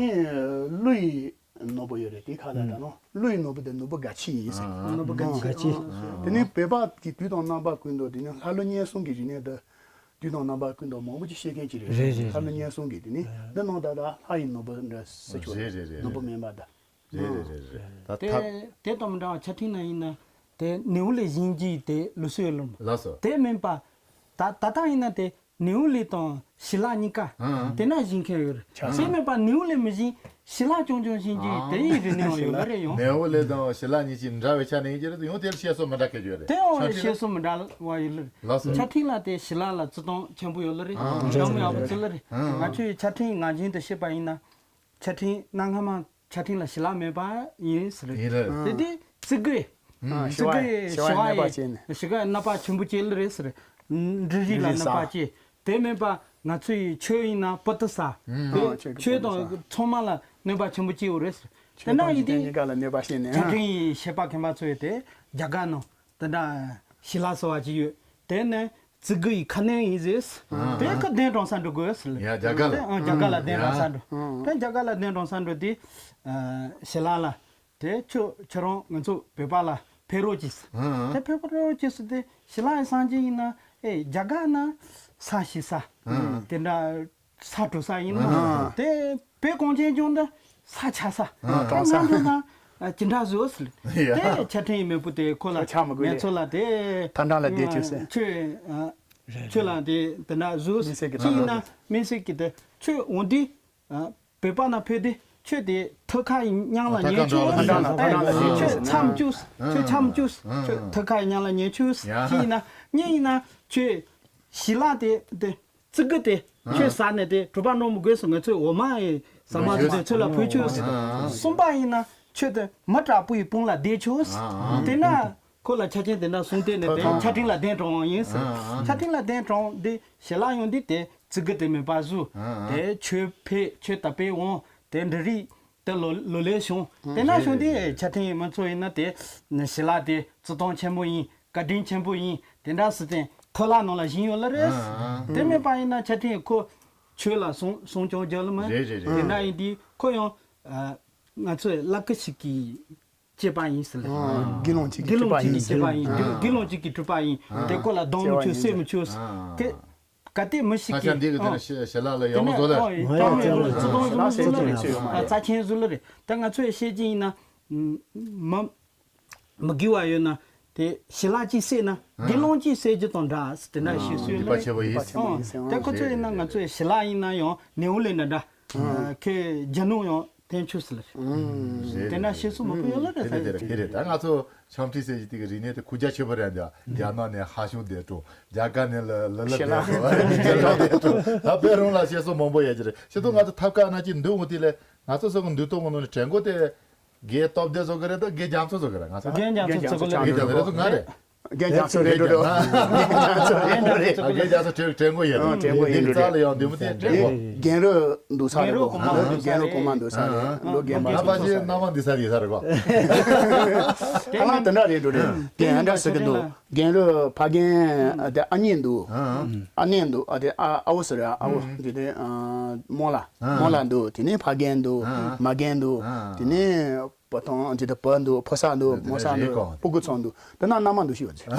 ཀླུ་ཡི་ནོར་བུ་ཡོད་རེད། དེ་ཁ་ལ་ད་ནོ་ཀླུ་ཡི་ནོར་བུ་དེ་ནོར་བུ་དགའ་ཆེ་ཡིན་ཟེར། ཨ། ནོར་བུ་དགའ་ཆེ། ནོར་བུ་དགའ་ཆེ། ཨ། དེ་ནས་བོད་པ་གི་དུས་དང་རྣམ་པ་ཀུན་ཏུ་དེ་ནས་ལྷ་ཀླུ་གཉན་གསུམ་གྱི་རིག་གནས་དེ་དུས་དང་རྣམ་པ་ཀུན་ཏུ་མང་པོ་ཅིག་བཤད་མཁན་ཅིག་རེད། རེད་རེད། ལྷ་ཀླུ་གཉན་གསུམ་གྱི་དེ་ནས་འདི་ནང་ད་ལྟ་ལྷ་ཡི་ནོར་བུ་འདྲ་ཟེར་ཆོག་རེད། རེད་རེད་རེད། ནོར་བུ་མེ་འབར་ད། རེད་རེད་རེད་རེད། ད་དེ་ཐབས། དེ་དང་མི་འདྲ་བ་ཆ་ཕྲེང་ན་ཡིན་ན་དེ་ནེའུ་ལེ་བཞེངས་རྒྱུའི་དེ་ལུགས་སྲོལ་ཡོད་ལོ། ལགས་སོ། དེ་མིན་པ། ད་ད་ལྟ་ཡིན་ན་དེ་ནེའུ་ལེ་དང་ཞི་ལ་གཉིས་ཀ་ཨང་། དེ་ན་བཞེངས་མཁན་ཡོད་རེད། ཆ་དེ་མིན་པ་ནེའུ་ལེ་མི་བཞེངས་ཞི་ལ་རྐྱང་རྐྱང་བཞེངས་རྒྱུའི་ཨང་། དེ་ཡི་རིག་གནས་ཡང་ཡོད་ལ་རེད་ཡང་། ནེའུ་ལེ་དང་ཞི་ལ་གཉིས་ཀྱི་འདྲ་བའི་ཆ་ནས་ཡིན་གྱི་རེད། ཡང་དེར་བཤད་སྲོལ་མི་འདྲ་སྐད་ཡོད་རེད། དེ་ཡང་ཆ་ཕྲེང་བཤད་སྲོལ་མི་འདྲ་བ་ཡོད་ལ་རེད། ལགས་སོ། ཆ་ཕྲེང་ལ་དེ་ཞི་ལ་ལ་བརྩི་མཐོང་ཆེན་པོ་ཡོད་ལ་རེད། ཨང་། འདྲ་མོ་ཡག་པོ་བརྩི་ལ་རེད། ཨང་། ང་ཚོའི་ཆ་ཕྲེང་ངར་འཛིན་དུ་བཤད་པ་ཡིན་ན། ཆ་ཕྲེང་གནའ་སྔ་མ་ཆ་ཕྲེང་ལ་ཞི་ལ་མེད་པ་ཡིན་ཟེར། ཡིན་རེད། དེ་དེ་བརྩི་གི་རེད། ཨ། ཞི་བ་ཞི་བ་ཞི་བ་ཡི་གནོད་པ་བྱས་ནས། ཞི་བ་ཡི་གནོད་པ་ཆེན་པོ་བྱས་ལ་རེད་ཟེར། འབྲུ་རིགས་ལ་གནོད་པ་བྱས། དེ་མིན་པ་ང་ཚོ་ཡི་ཆོས་ཡིན་ན་པོ་ཏི་ས། ཨ། དེ་ཆོས་ཀྱི་ཆོས་པོ་ཏི་ས། དང་ཚང་མ་ལ་གནོད་པ་ཆེན་པོ་བྱས་ཡོད་རེད་ཟེར། དེ་ཆོས་ན་དང་ཡིན་འཇིག་རྟེན་གཉིས་ཀ་ལ་གནོད་པ་བྱས་ནས། ཆ་ཕྲེང་ཡི་བཤད་པ་མཁན་པ་ཚོས་དེ་རྒྱ་གར་ནང་དེ་འདྲ་ཞི་ལ་ཟེར་བ་ཅིག་ཡོད། དེ་ནས། བརྩི་གི་ཡི་ཁ་གནོན་ཡིན་ཟེར། ཨ། དེ་ཁ་གདན་དྲངས་ས་འགྲོ་དགོས་ཟེར། ཡ་རྒྱ་གར་ལ། དེ་ཨ་རྒྱ་གར་ལ་གདན་དྲངས་ས་འགྲོ། ཨ། དེ་རྒྱ་གར་ལ་གདན་དྲངས་ས་འགྲོ་དེ། ཨ། ཞི་ལ་ལ། དེ་ཁྱོད་ཁྱོད་རང་ང་ཚོ་བོད་པ་ལ་ཕེབས་རོགས་གྱིས་ཟེར། ཨ། དེ་ཕེབས་རོགས་གྱིས་ཟེར་དེ་ཞི་ལ་ཡི་སངས་རྒྱས་ཡིན་ན་ཨེ་རྒྱ་གར་ན་ས་ཞི་ས། ཨ། དེ་འདྲ། ས་དྲོ་ས་ཡིན་ནོ། ཨ། དེ་བོད་གངས་ཅན་ལྗོངས་འདི་ས་ཆགས་ས། ཨ། ད་ང་ཚོ་ན་ཅི་འདྲ་བཟོ་ཟེར། ཡ། དེ་ཆ་ཕྲེང་ཡི་མེས་པོ་དེ་ཁོ་ལ་ཆ་མི་དགོས་ངེད་ཚོ་ལ་དེ་མཐའ་འབྲང་ལ་བསྡད་ཆོག་ཟེར། ཁྱོད་ཨ། ཁྱོད་ལ་དེ་དེ་འདྲ་བཟོ་ཟེར། མི་སེར་གྱི་ཅི་ཡིན་ན་མི་སེར་གྱི་དེ་ཁྱོད་འོང་དུས་ཨ། བོད་པ་ན་ཕེབས་དུས་ཁྱོད་དེ་ཐོད་ཁ་ཡི་མཉམ་ལ་ཉན་ཆོག་ཟེར། ཨ། ཁྱོད་ཆ་མི་བཅུག་ཁྱོད་ཆ་མི་བཅུག་ཁྱོད་ཐོད་ཁ་ཡི་མཉམ་ལ་ཉན་ཆོག་ཟེར། ཡ། ཅི་ཡིན་ན་གཉིས་ཡིན་ན་ཁྱོད་ཞི་ལ་དེ་དེ། བརྩི་གི་དེ་ཁྱོད་ཟ་ནས་དེ་གྲུ་པ་འགྲོ་མི་དགོས་སོ། ང་ཚོས་འོ་མ་ཡི་ཟ་མ་ཟ་དེ་ཚོད་ལ་ཕུལ་ཆོག་ཟེར། གསུམ་པ་ཡིན་ན་ཁྱོད་དེ་མི་དྲག་པོ་ཡི་དཔུང་ལ་བསྡད་ཆོག་ཟེར། དེ་ན་ཁོ་ལ་ཆ་རྐྱེན་དེ་འདྲ་གསུངས་དེ་ནས་དེ་ཆ་ཕྲེང་ལ་གདན་དྲངས་ཡིན་ཟེར། ཆ་ཕྲེང་ལ་གདན་དྲངས་དེ་ཞི་ལ་ཡོང་དུས་དེ་བརྩི་གི་དེ་མེད་པ་བཟོས། དེ་ཁྱོད་ཕེབས་ཁྱོད་ད་ཕེབས་འོང་དེ་འབྲུ་རིགས། དེ་ལོ་ལོ་ལེགས་བྱུང་། དེ་ན་བྱུང་དེ་ཆ་ཕྲེང་མི་ཚོ་ཡིན་ན་དེ་ཞི་ལ་དེ་བརྩི་མཐོང་ཆེན་པོ་ཡིན། བཀའ་དྲིན་ཆེན་པོ་ཡིན། དེ་འདྲ་སི་ཏེ་ཐོ་ལ་ནང་ལ་བཞིན་ཡོད་ལ་རེད། དེ་མེད་པ་ཡིན་ན་ཆ་ཕྲེང་ཁོ་ཆོས་ལ་སྲུང་སྲུང་སྐྱོང་རྒྱག་ལ་མ། རེད་རེད་རེད། དེ་འདྲ་ཡིན་དུས་ཁོ་ཡང་ང་ཚོའི་བླ་སྐུ་ཞིག་གི་སྐྱེས་པ་ཡིན་ཟེར་ལ། དགེ་སློང་གཅིག་གི་སྐྱེས་པ་ཡིན་ཟེར། དགེ་སློང་གཅིག་གི་སྤྲུལ་པ་ཡིན། དགེ་སློང་གཅིག་གི་སྤྲུལ་པ་ཡིན། དེ་ཁོ་ལ་སྡང་མི་ཆོག་བསད་མི་ཆོག་ཟེར། དེ། ག་དེ་མི་ཞིག་ས་ཆ་འདི་གི་དེ་ནས་ཞི་ཞི་ལ་ལ་ཡག་པོ་བཟོ་ལ། ཨོ་ཡེ་ཀྲང་མེ་བཟོ་ལ་ཚུ་ཏོང་བཟོ་ལ་བཟོ་ལ་རེད། རྩ་ཆེན་བཟོ་ལ་རེད། ད་ང་ཚོས་བཤད་ཀྱི་ཡིན་ན། མ་མི་དགེ་བ་ཡོད་ན་དེ་ཞི་ལ་གཅིག་བསད་ན་དགེ་སློང་གཅིག་བསད་རྒྱུ་དང་འདྲ་ཟེར་དེ་འདྲ་ཞིག་སུས་ལ། སྡིག་པ་ཆེ་བ་ཡིན་ཟེར། ཨོ་ད་ཁོ་ཚོ་ཡིན་ན་ང་ཚོས་ཞི་ལ་ཡིན་ན་ཡང་ནེའུ་ལེ་འདྲ་འདྲ། ཁོས་རྒྱུ་ནོར་ཡང་འཐེན་ཆོག་ཟེར་ལ། དེ་འདྲ་བཤད་སྲོལ་མང་པོ་ཡོད་ལ་རེད། དེ་རེད་དེ་རེད་དེ་རེད། ད་ང་ཚོ། འཆམ་མཐུན་ཟེར་གྱི་དེ་གི་རིག་གནས་དེ་གུ་རྒྱ་ཆེ་པོ་རེད་འདུག་རྒྱ་ནག་ནས་ཧ་ཤུ་འདས་འགྲོ། རྒྱ་གར་ནས་ལ་ལ་ལ་འདས་འགྲོ། རྒྱ་གར་འདས་འགྲོ། ད་བོད་རང་ལ་བཤད་སྲོལ་མང་པོ་ཡོད་ཀྱི་རེད། ཤེས་ཏོ་ང་ཚོ་ཐབ་ཀ་ན་ཅིག་འདུག་འོང་དེ་ལས་ང་ཚོ་སོགས་ཀྱི་འདུག་སྟོང་གི་ནང་ནས་དྲན་གོ་དེ་དགེ་སྟོབས་ལྡན་བཟོ་གི་རེད་ད་དགེ་རྒྱ་མཚོ་བཟོ་གི་རེད། ང་ཚོ་དགེ་རྒྱ་མཚོ་བཟོ་གི་རེད། དགེ་རྒྱ་མཚོ་རེད་འགྲོ་རྒྱ་མཚོ་རེད་འགྲོ། རྒྱ་རྒྱ་མཚོ་རེད་འགྲོ་རེད། རྒྱ་མཚོ་རེད་འགྲོ་རེད། དགེ་རྒྱ་མཚོ་དྲན་དྲན་གོ་ཡོད། དྲན་གོ་ཡོད། རྩ་ལ་ཡང་འདུག་མི་དེ་དྲན་གོ། རྒན་རོས་འདུག་ས་རེད་གོ། རྒན་རོས་གོང་མ་འདུག་ས་རེད། ལོ་རྒན་པ། ན་པ་ཅི་ན་མ་འདི་ས་རེད་ས་རེད་གོ། ཧ་ལམ་དེ་འདྲ་རེད་འགྲོ་རེད། དེ་ཡང་འདྲ་ཟེར་གི་འདུག་རྒན་རོས་ཕ་རྒན་དེ་ཨ་མྱེས་འདུག་ཨ་མྱེས་འདུག་ཨ་དེ་ཨ་ཨ་བོ་ཟེར་ཨ་བོ་འདི་དེ་རྨོ་ལ་རྨོ་ལ་འདུག་དེ་ནས་ཕ་རྒན་འདུག་མ་རྒན་འདུག་དེ་ནས། བུ་དང་འདི་ལྟ་བུ་འདུག་ཕོ་གསར་འདུག་མོ་གསར་འདུག་སྤུ་གུ་ཚང་འདུག་དེ་ན་མནའ་མ་འདུག་ཤི་བ་ཚེ།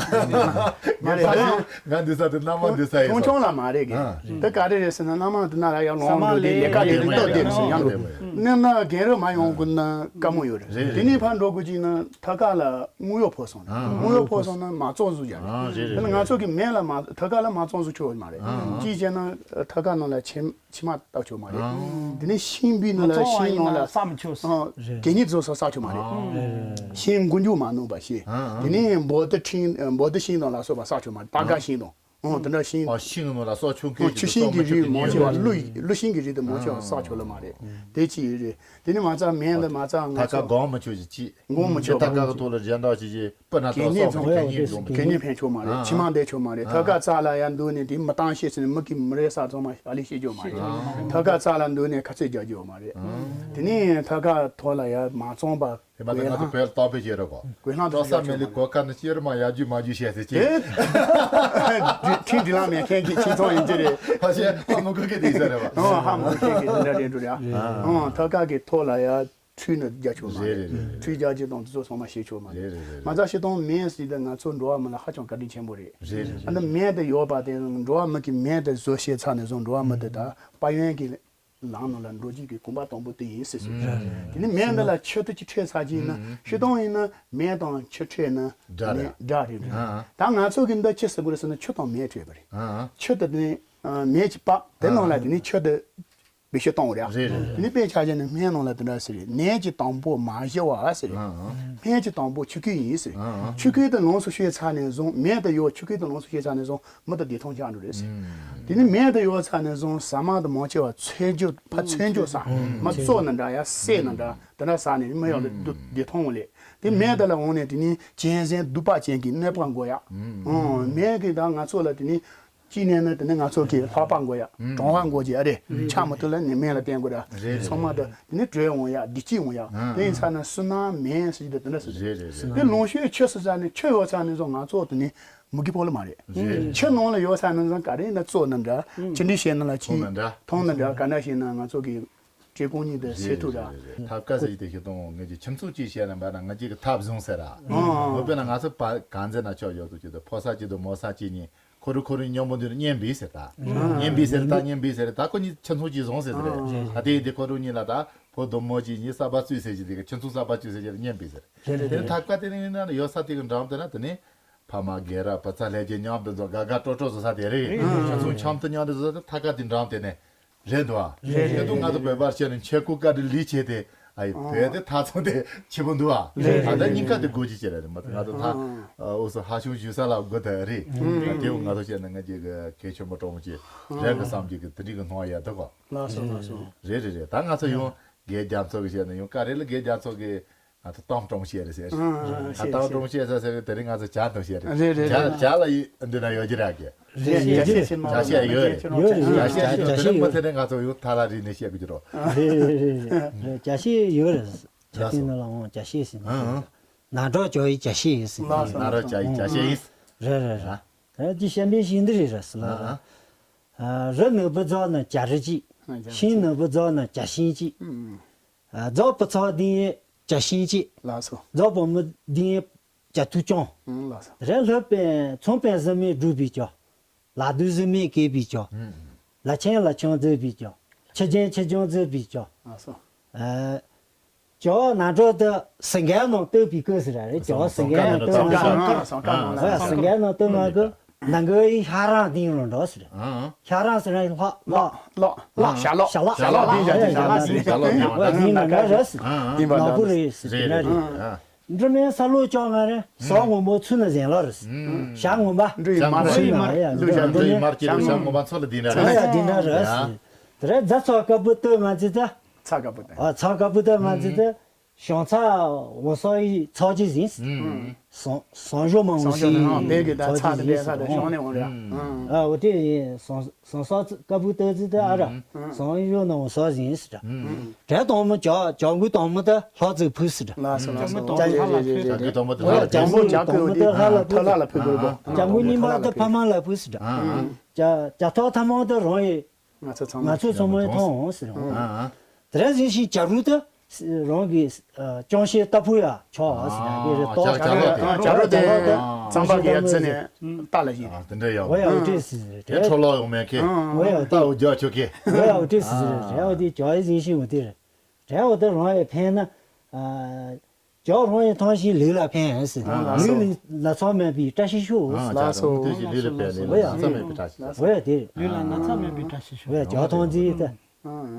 ང་རེད་ད། ང་འདི་ས་དེ་མནའ་མ་འདི་ས་ཡིན་ཆུང་ཆུང་ལ་མ་རེད་གི་དེ་ག་རེ་རེད་ཟེར་ན་མནའ་མ་དེ་ན་ར་ཡང་ལོང་འདུག་དེ་ལས་ཀ་དེ་དུ་སྟབས་བདེ་རེད་ཟེར་ཡང་འདུག་ནི་ན་རྒན་རོས་མ་ཡོང་དགོས་ན་དཀའ་མོ་ཡོད་རེད། དེ་ནས་ཕར་འགྲོ་དགོས་ཀྱི་ན་ཐ་ཀ་ལ་དངུལ་གཡོག་ཕོག་སོང་། དངུལ་གཡོག་ཕོག་སོང་ན་མ་གཙོ། བཙོང་བཟོ་རྒྱག་རེད། ཨ་རེད་རེད། དེ་ལ་ང་ཚོ་གི་མེ་ལ་མ་ཐད་ཀར་ལ་མ་བཙོང་བཟོ་ཆོག་གི་མ་རེད། ཨ་ཨ། ཅིའི་ཕྱིར་ན་ཐད་ཀར་ནང་ལ་ཕྱེ་ཕྱེ་མར་བཏབ་ཆོག་མ་རེད། ཨ་དེ་ནས་ཤིང་བུའི་ནང་ལ་ཤིང་ནང་ལ་ས་མི་ཆོག་ཟེར། ཨ་རེད། གད་སྙིགས་བཟོ་ས་བསགས་ཆོག་མ་རེད། ཨ་རེད་རེད། ཤིང་མགོ་མཇུག་མ་གནོན་པ་བྱས། ཨ་ཨ། དེ་ནས་འབོ་ཏི་ཤིང་འབོ་ཏི་ཤིང་དང་ལ་སོགས་པ་བསགས་ཆོག་མ་རེད། ཏ་ཀ་ཤིང་དང་། ཨོ་དེ་འདྲ་ཤིང་། ཨ་ཤིང་ནང་ལ་སྲོག་ཆུང་ཁུལ་ཨོ་གྱི་ཆུ་ཤིང་གི་རིགས་མང་ཆེ་བ་ཀླུ་ཀླུ་ཤིང་གི་རིགས་དེ་མང་ཆེ་བ་བསགས་ཆོག་ལེ་མ་རེད། དེ་གཅིག་རེད། དེ་ནས་མ་རྩ་མེ་འདི་མ་རྩ་ང་ད་ཀ་ཚོ་སྒོང་མི་ཆོག་ཅིག་ཅིག་སྒོང་མི་ཆོག་ད་ཀ་གི་ཐོག་ལ་རྒྱན་འདྲ་ཅིག་ཅིག་སྤུ་ན་གད་སྙིགས་སོགས་བཟོ་མ་གད་སྙིགས་བཟོ་མ་གད་སྙིགས་འཕེན་ཆོག་མ་རེད། ཨ་ཆུ་མ་འདེད་ཆོག་མ་རེད། ཨ་ཐད་ཀར་རྩ་ལ་ཡར་འདུག་ནས་དེ་མི་བཏང་ཤེས་ཟེར་ནས་མི་གི་མི་རེ་ས་ཚང་མ་ཨ་ལི་ཤེས་རྒྱུ་མ་རེད། ཨ་ཐད་ཀར་རྩ་ལ་འདུག་ནས་ཁ་ཚིག་རྒྱག་རྒྱུ་མ་རེད། ཨ་དེ་ནས་ཐད་ཀར་ཐོག་ལ་ཡར་མ་བཙོང་པ། དེ་མ་ཐག་ང་ཚོ་བོད་ལ་གཏམ་དཔེ་བཤད་རོགས་གོ། གོས་ལྷམ་དུ་ཀྲོ་ས་མེ་ལི་གོ་ཁ་ནི་ཤེར་མ་ཡ་རྒྱུ་མ་རྒྱུ་བཤད་ཟེར་ཅི། ཁྲིམས་སྒྲིག་ལམ་མེད་མཁན་གྱི་ཁྱིམ་ཚང་ཡིན་གྱི་རེད། ཕ་ཤེ་ཧ་མི་གོ་གི་དེ་ཟེར་རེད་བ། ཨང་ཧ་མི་གོ་མཁན་གྱི་དེ་འདྲ་རེད་འགྲོ་རེད། ཨང་ཐད་ཀར་གྱི་ཐོག་ལ་ཡ་ཁྲུས་ནི་རྒྱག་ཆོག་མ་རེད། རེད་རེད་རེད། ཁྲུས་རྒྱག་རྒྱུ་དང་དེ་ཚོ་ཚང་མ་བྱེད་ཆོག་མ་རེད། རེད་རེད་རེད། མ་རྩ་ཤི་སྟོང་མེ་ཟེར་དུས་ང་ཚོ་འགྲོ་བ་མི་ལ་ཧ་ཅང་བཀའ་དྲིན་ཆེན་པོ་རེད། རེད་རེད་རེད། ཨ་ནི་མེ་དེ་ཡོད་པ་དེ་འགྲོ་བ་མི་གི་མེ་དེ་བཟོ་ཤེས་ཚར་ནས་བཟུང་འགྲོ་བ་མི་དེ་ད་དཔལ་ཡོན་གྱི་ལམ་ནང་ལ་འགྲོ་རྒྱུ་གི་གོམ་པ་དང་པོ་དེ་ཡིན་ཟེར་ཟེར། དེ་ནི་མེ་འདི་ལ་ཆུ་དེ་ཅིག་འཕྲད་ཚར་གྱིན་ན་ཤི་སྟོང་ཡིན་ན་མེ་དང་ཆུ་འཕྲད་ན་དེ་ནི་དགྲ་རེད། ད་ང་ཚོ་གི་འདི་ཅི་ཟེར་དགོས་རེད་ཟེར་ན་ཆུ་དང་མེ་འཕྲད་པ་རེད། ཆུ་དེ་ནི་མེ་ཅིག་སྤགས་དེ་ནང་ལ་དེ་ནི་ཆུ་དེ་བེད་སྤྱོད་གཏོང་བ་རེད། དེ་ནི་དཔེ་ཆ་བཞག་ན་སྨན་ནང་ལ་དེ་འདྲ་ཟེར་རེད། ནད་ཀྱི་དང་པོ་མ་ཞི་བ་ཟེར་རེད། སྨན་གྱི་དང་པོ་ཆུ་སྐྱེས་ཡིན་ཟེར་རེད། ཆུ་སྐྱེས་དེ་ལོངས་སུ་སྤྱོད་ཚར་ནས་བཟུང་མེ་དེ་ཡོད་ཆུ་སྐྱེས་དེ་ལོངས་སུ་སྤྱོད་ཚར་ནས་བཟུང་མི་དེ་བདེ་ཐང་ཆགས་འགྲོ་རེད་ཟེར། དེ་ནི་མེ་དེ་ཡོད་ཚར་ནས་བཟུང་ཟ་མ་དེ་མང་ཆེ་བ་ཚོས་འཇོ་ཕ་ཚོས་འཇོ་ས་མ་བཙོ་ན་འདྲ་ཡ་བསྲེས་ན་འདྲ་དེ་འདྲ་ཟ་ནས་མི་ཡག་ལ་བདེ་ཐང་ལས་དེ་མེ་དེ་ལ་འོང་ནས་དེ་ནི་གཅན་གཟན་གདུག་པ་ཅན་གྱི་གནོད་པ་འགོ་ཡག་མེ་གི་ད་ང་ཚོ་ལ་དེ་ནི། གཅིག་ནས་ནི་དེ་ནི་ང་ཚོ་གི་ལྷག་པ་འགོ་ཡག་གྲང་བ་འགོ་གི་ཨ་རེ། ཆགས་མི་ཐུབ་ལ་ནི་སྨན་ལ་བསྟེན་དགོས་ར། ཚང་མ་དེ་ནི་དྲོད་འོང་ཡག་བདེ་སྐྱིད་འོང་ཡག་དེ་ཡིན་ཚར་ན་སུན་སྣང་མེད་ཟེར་གྱི་དེ་འདྲ་ཟེར། དེ་ལོངས་སྤྱོད་ཆུ་ཟེར་ས་ནི་ཆུ་ཡོད་ཚར་ནི་ཚོ་ང་ཚོ་དེ་ནི་མུ་གེ་ཕོག་ལ་མ་རེད། ཆུ་ནང་ལ་ཡོད་ཚར་ནི་ཚོ་ག་རེ་ན་བཙོ་ན་འདྲ་ཅི་འདྲ་བྱས་ན་ལ་ཅི་འཐུང་ན་འདྲ་ག་འདྲ་བྱས་ན་ང་ཚོ་གི་བཀྲེས་སྐོམ་གཉིས་དེ་སེལ་ཐུབ་ར། ཐབས་དཀའ་ཟེར་གྱི་དེ་ཤི་སྟོང་ངེད་ཀྱི་ཁྱིམ་ཚང་གཅིག་བཤད་ན་འབད་ན་ང་གཅིག་གི་ཐབས་བཟུང་ཟེར་ར། འོ་དཔེར་ན་ང་ཚོ་གང་ཟེར་ན་ཆོག་ཡོད་དུ་ཅི་དེ་ཕོ་ས་གཅིག་དང་མོ་ས་གཅིག་གཉིས། ཁོ་རུ་ཁོ་རུ་མཉམ་པོ་འདུག་ན་གཉེན་པོ་ཟེར་ད། གཉེན་པོ་ཟེར་ད་གཉེན་པོ་ཟེར་ད་ཁོ་གཉིས་ཁྱིམ་ཚང་གཅིག་བཟུང་ཟེར་དེ་རེད། ད་དེ་ཡིན་དེ་ཁོ་རུ་གཉིས་ལ་ད་ཕོ་དང་མོ་གཅིག་གཉིས་གསར་པ་བཙུགས་ཟེར་གྱི་དེ་ག་ཁྱིམ་ཚང་གསར་པ་བཙུགས་ཟེར་གྱི་གཉེན་པོ་ཟེར། དེ་ནི་ཐབས་ཀ་དེ་ནི་ཡིན་ན་ཡོད་ས་དེ་གི་འགྲམ་དེ་ན་དེ་ནི་ཕ་མ་རྒན་རབས་བུ་ཚ་ལྷན་རྒྱས་མཉམ་དུ་འཛོམས་དགའ་དགའ་སྤྲོ་སྤྲོ་བཟོ་ས་དེ་རེད། ཁྱིམ་ཚང་འཆམ་དུ་མཉམ་དུ་བཟོ་ས་དེ་ཐབས་ཀ་དེ་འགྲམ་དེ་ནི་རེད་འདུག་ཨ། རེད་རེད། དེ་དུས་ང་ཚོ་བོད་པར་བཤད་ནས་ཆས་གོས་དཀར་དྲི་ལི་བྱས་ཏེ། ཨ་ཡི་བོད་དེ་ཐག་ཚང་དེ་ཆེ་པོ་འདུག་ཨ། ད་ལྟ་སྙིང་ཁ་དེ་སྒོ་ཅིག་བྱེད་ར་རེད་མ་ང་ཚོ་ད་འུ་སུ་ཧ་ཤུང་ཞུ་ས་ལ་སྒོ་དེ་རེད། དེ་འུ་ང་ཚོ་བཤད་ན་ང་ཅིག་གི་གལ་ཆེན་པོ་གྲོང་ཅིག་རེད་གི་བསམ་གྱི་གི་དེ་འདྲི་གི་སྣང་ཡ་དེ་གོ། ལགས་སོ་ལགས་སོ། རེད་རེད་རེད། ད་ང་ཚོ་ཡང་རྒན་རྒྱ་མཚོ་གི་བཤད་ན་ཡང་ཀ་རེ་ལ་རྒན་རྒྱ་མཚོ་གི་ང་ཚོ་གཏམ་གྲོང་བཤད་རེད་ཟེར། ད་གཏམ་གྲོང་བཤད་ཟེར་ཟེར་གི་དེ་རིང་ང་ཚོ་ཇ་དང་བཤད་རེད། རེད་རེད། ཇ་ཇ་ལ་ཡི་འདི་ན་ཡོད་ཀྱི་ར་གི། རེད་རེད། ཇ་བཤད་ཡོད་རེད། ཡོད་རེད། ཇ་བཤད་ཡོད་རེད། དེ་རིང་མ་དེ་རིང་ང་ཚོ་ཡང་ཐ་ལ་རིག་ནས་བཤད་གི་རོ། རེད་རེད་རེད་རེད། ཇ་བཤད་ཡོད་རེད། ཇ་དེ་ནང་ལ་འོང་ཇ་བཤད་ཟིན། ནང་གྲོགས་ཇོ་ཡི་ཇ་བཤད་ཡིན་ཟིན། ནང་གྲོགས་ཇ་ཡི་ཇ་བཤད་ཡིན། རེད་རེད་རེད། ད་ཅི་བཤད་པའི་ཤིང་འདི་རེད་རེད་ཟེར་ལ། རི་ནོར་བུ་རྫོགས་ན་ཇ་རི་གཅིག་ཤིང་ནོར་བུ་རྫོགས་ན་ཇ་ཤིང་གཅིག་རྫོགས་པའི་ཚོགས་འདི་ཡི་ཇ་ཤིང་གཅིག་ལགས་སོ། རྫོགས་པའི་མི་འདི་ཡི་ཇ་ཐུག་ཅོང་། ལགས་སོ། རི་ལྷོད་པས་ཚོང་པས་བཟི་མེད་སྒྲུབ་པའི་ཇོ། ལ་དུ་བཟི་མེད་སྐྱེས་པའི་ཇོ། ལ་ཆེན་ལ་ཆུང་བཟི་བའི་ཇོ། ཆུ་ཆེན་ཆུ་ཆུང་བཟི་བའི་ཇོ། ལགས་སོ། ཇོ་ནང་གྲོགས་དུ་སེང་གེ་ནང་བཏུད་པའི་སྐུ་ཟེར་ར་རེད། ཇོ་སེང་གེ་ནང་བཏུད་མ་གི། སེང་གེ་ནང་བཏུད་མ་གི། ནང་གི་ཤ་རང་དེ་ལ་འགྲོ་ཟེར། ཤ་རང་ཟེར་ན་ལྷག་ལྷག་ལྷག་ལྷག་ཤ་ལྷག་ཤ་ལྷག་ཤ་ལྷག་དེ་ཡ་དེ་ཤ་ལྷག་ཟེར། ཤ་ལྷག་དེ་ཡ་དེ་ནང་ག་ར་ཟེར། ནག་པོ་རེད་ཟེར་དེ་འདྲ་རེད། འབྲི་མེད་ས་ལོ་ལྕོག་ང་རེད། ཟངས་སྔོན་པོ་ཚུལ་ན་ཟན་ལ་རེད། ཤ་སྔོན་པ་འབྲི་ཡི་མར་ཚུལ་ན་ཡ་འབྲི་མེད་ཤ་སྔོན་པ་ཚོ་ལ་དེ་འདྲ་རེད། ཡ་དེ་འདྲ་རེད། དེ་རེད། རྫ་ཚོགས་དཀར་པོ་སྟོད་ང་ཚོས་ད། ཚ་དཀར་པོ་སྟོད། ཨ་ཚ་དཀར་པོ་སྟོད་ང་ཚོས་ད། ཞང་ཚ་འོ་སོ་ཡི་ཚོགས་ཀྱི་ཟིན། ཟང་ཟང་ཞོ་མང་བོ་ཞིག་ཡིན། བོད་ཀྱི་ད་ཚ་དེ་འདྲ་ས་དེ་ཞང་ནས་འོང་རེད། ཨ་འོ་དེ་ཡིན། ཟང་ཟང་ས་དཀར་པོ་སྟོད་ཚོས་ད་ཨ་ར་ཟང་ཞོ་ནང་འོ་སོ་ཟིན་ཟེར། དེ་དང་མོ་ཇ་ཇ་མགོའི་དང་མོ་ད་ལྷ་ཚོས་ཕུལ་ཟེར། ལགས་སོ་ལགས་སོ། ཇ་མགོའི་དང་མོ་ད་ལྷ་ལ་ཕུལ་དགོས། ཇ་མགོའི་དང་མོ་ད་ལྷ་ལ་ཕུལ་དགོས། ཐོད་ལྷ་ལ་ཕུལ་དགོས། ཐོད་ལྷ་ལ་ཕུལ་དགོས། ཇ་མགོའི་སྙིང་པོ་ད་ཕ་མ་ལ་ཕུལ་ཟེར། ཇ་ཇ་ཐོག་ཐ་མ་ད་རང་ཡི། ང་ཚོ་ཚང་མ། ང་ཚོ་ཚང་མས་མཐོང་འོང་ཟེར་འོང་། དེ་རིང་ཟིན་ཞིང་ཇ་རུ་དུ་རང་གི་ཅོང་ཤེས་ལྟ་བུ་ཡ་ཆོག་ཟེར་ཡ་གི་རེད། ཏོག་ཇ་རུ་དེ་ཇ་རུ་དེ་རྩམ་པ་གི་ཡ་རྩི་ནས་ལྟ་ལ་ཡིན། དེ་འདྲ་ཡ་འོ་ཡ་འོ་དེ་ཟེར་རེད། དེ་འཕྲོ་ལོག་ཡོང་མེད་ཁེ། འོ་ཡ་འོ་ལྟ་དེ་འོ་ཇ་ཆོག་ཁེ། འོ་ཡ་འོ་དེ་ཟེར་རེད། འོ་དེ་ཇ་ཡི་ཟིན་ཞིང་འོ་དེ་རེད། འོ་དེ་རང་ཡ་ཕན་ན། ཇོ་ཧོང་ཡི་ཐང་ཤིང་ལུག་ལ་ཕན་ཟེར། ཨ་ལུག་ལ་ལ་ཚོགས་མེད་པའི་བཀྲ་ཤིས་ཤོག་ཨ་ལགས་སོ། ལུག་ལ་ལ་ཚོགས་མེད་པའི་བཀྲ་ཤིས་ཤོག་འོ་ཡ་ལུག་ལ་ན་ཚ་མེད་པའི་བཀྲ་ཤིས་ཤོག་འོ་ཡ་ཇོ་ཐང་ཅི་ད།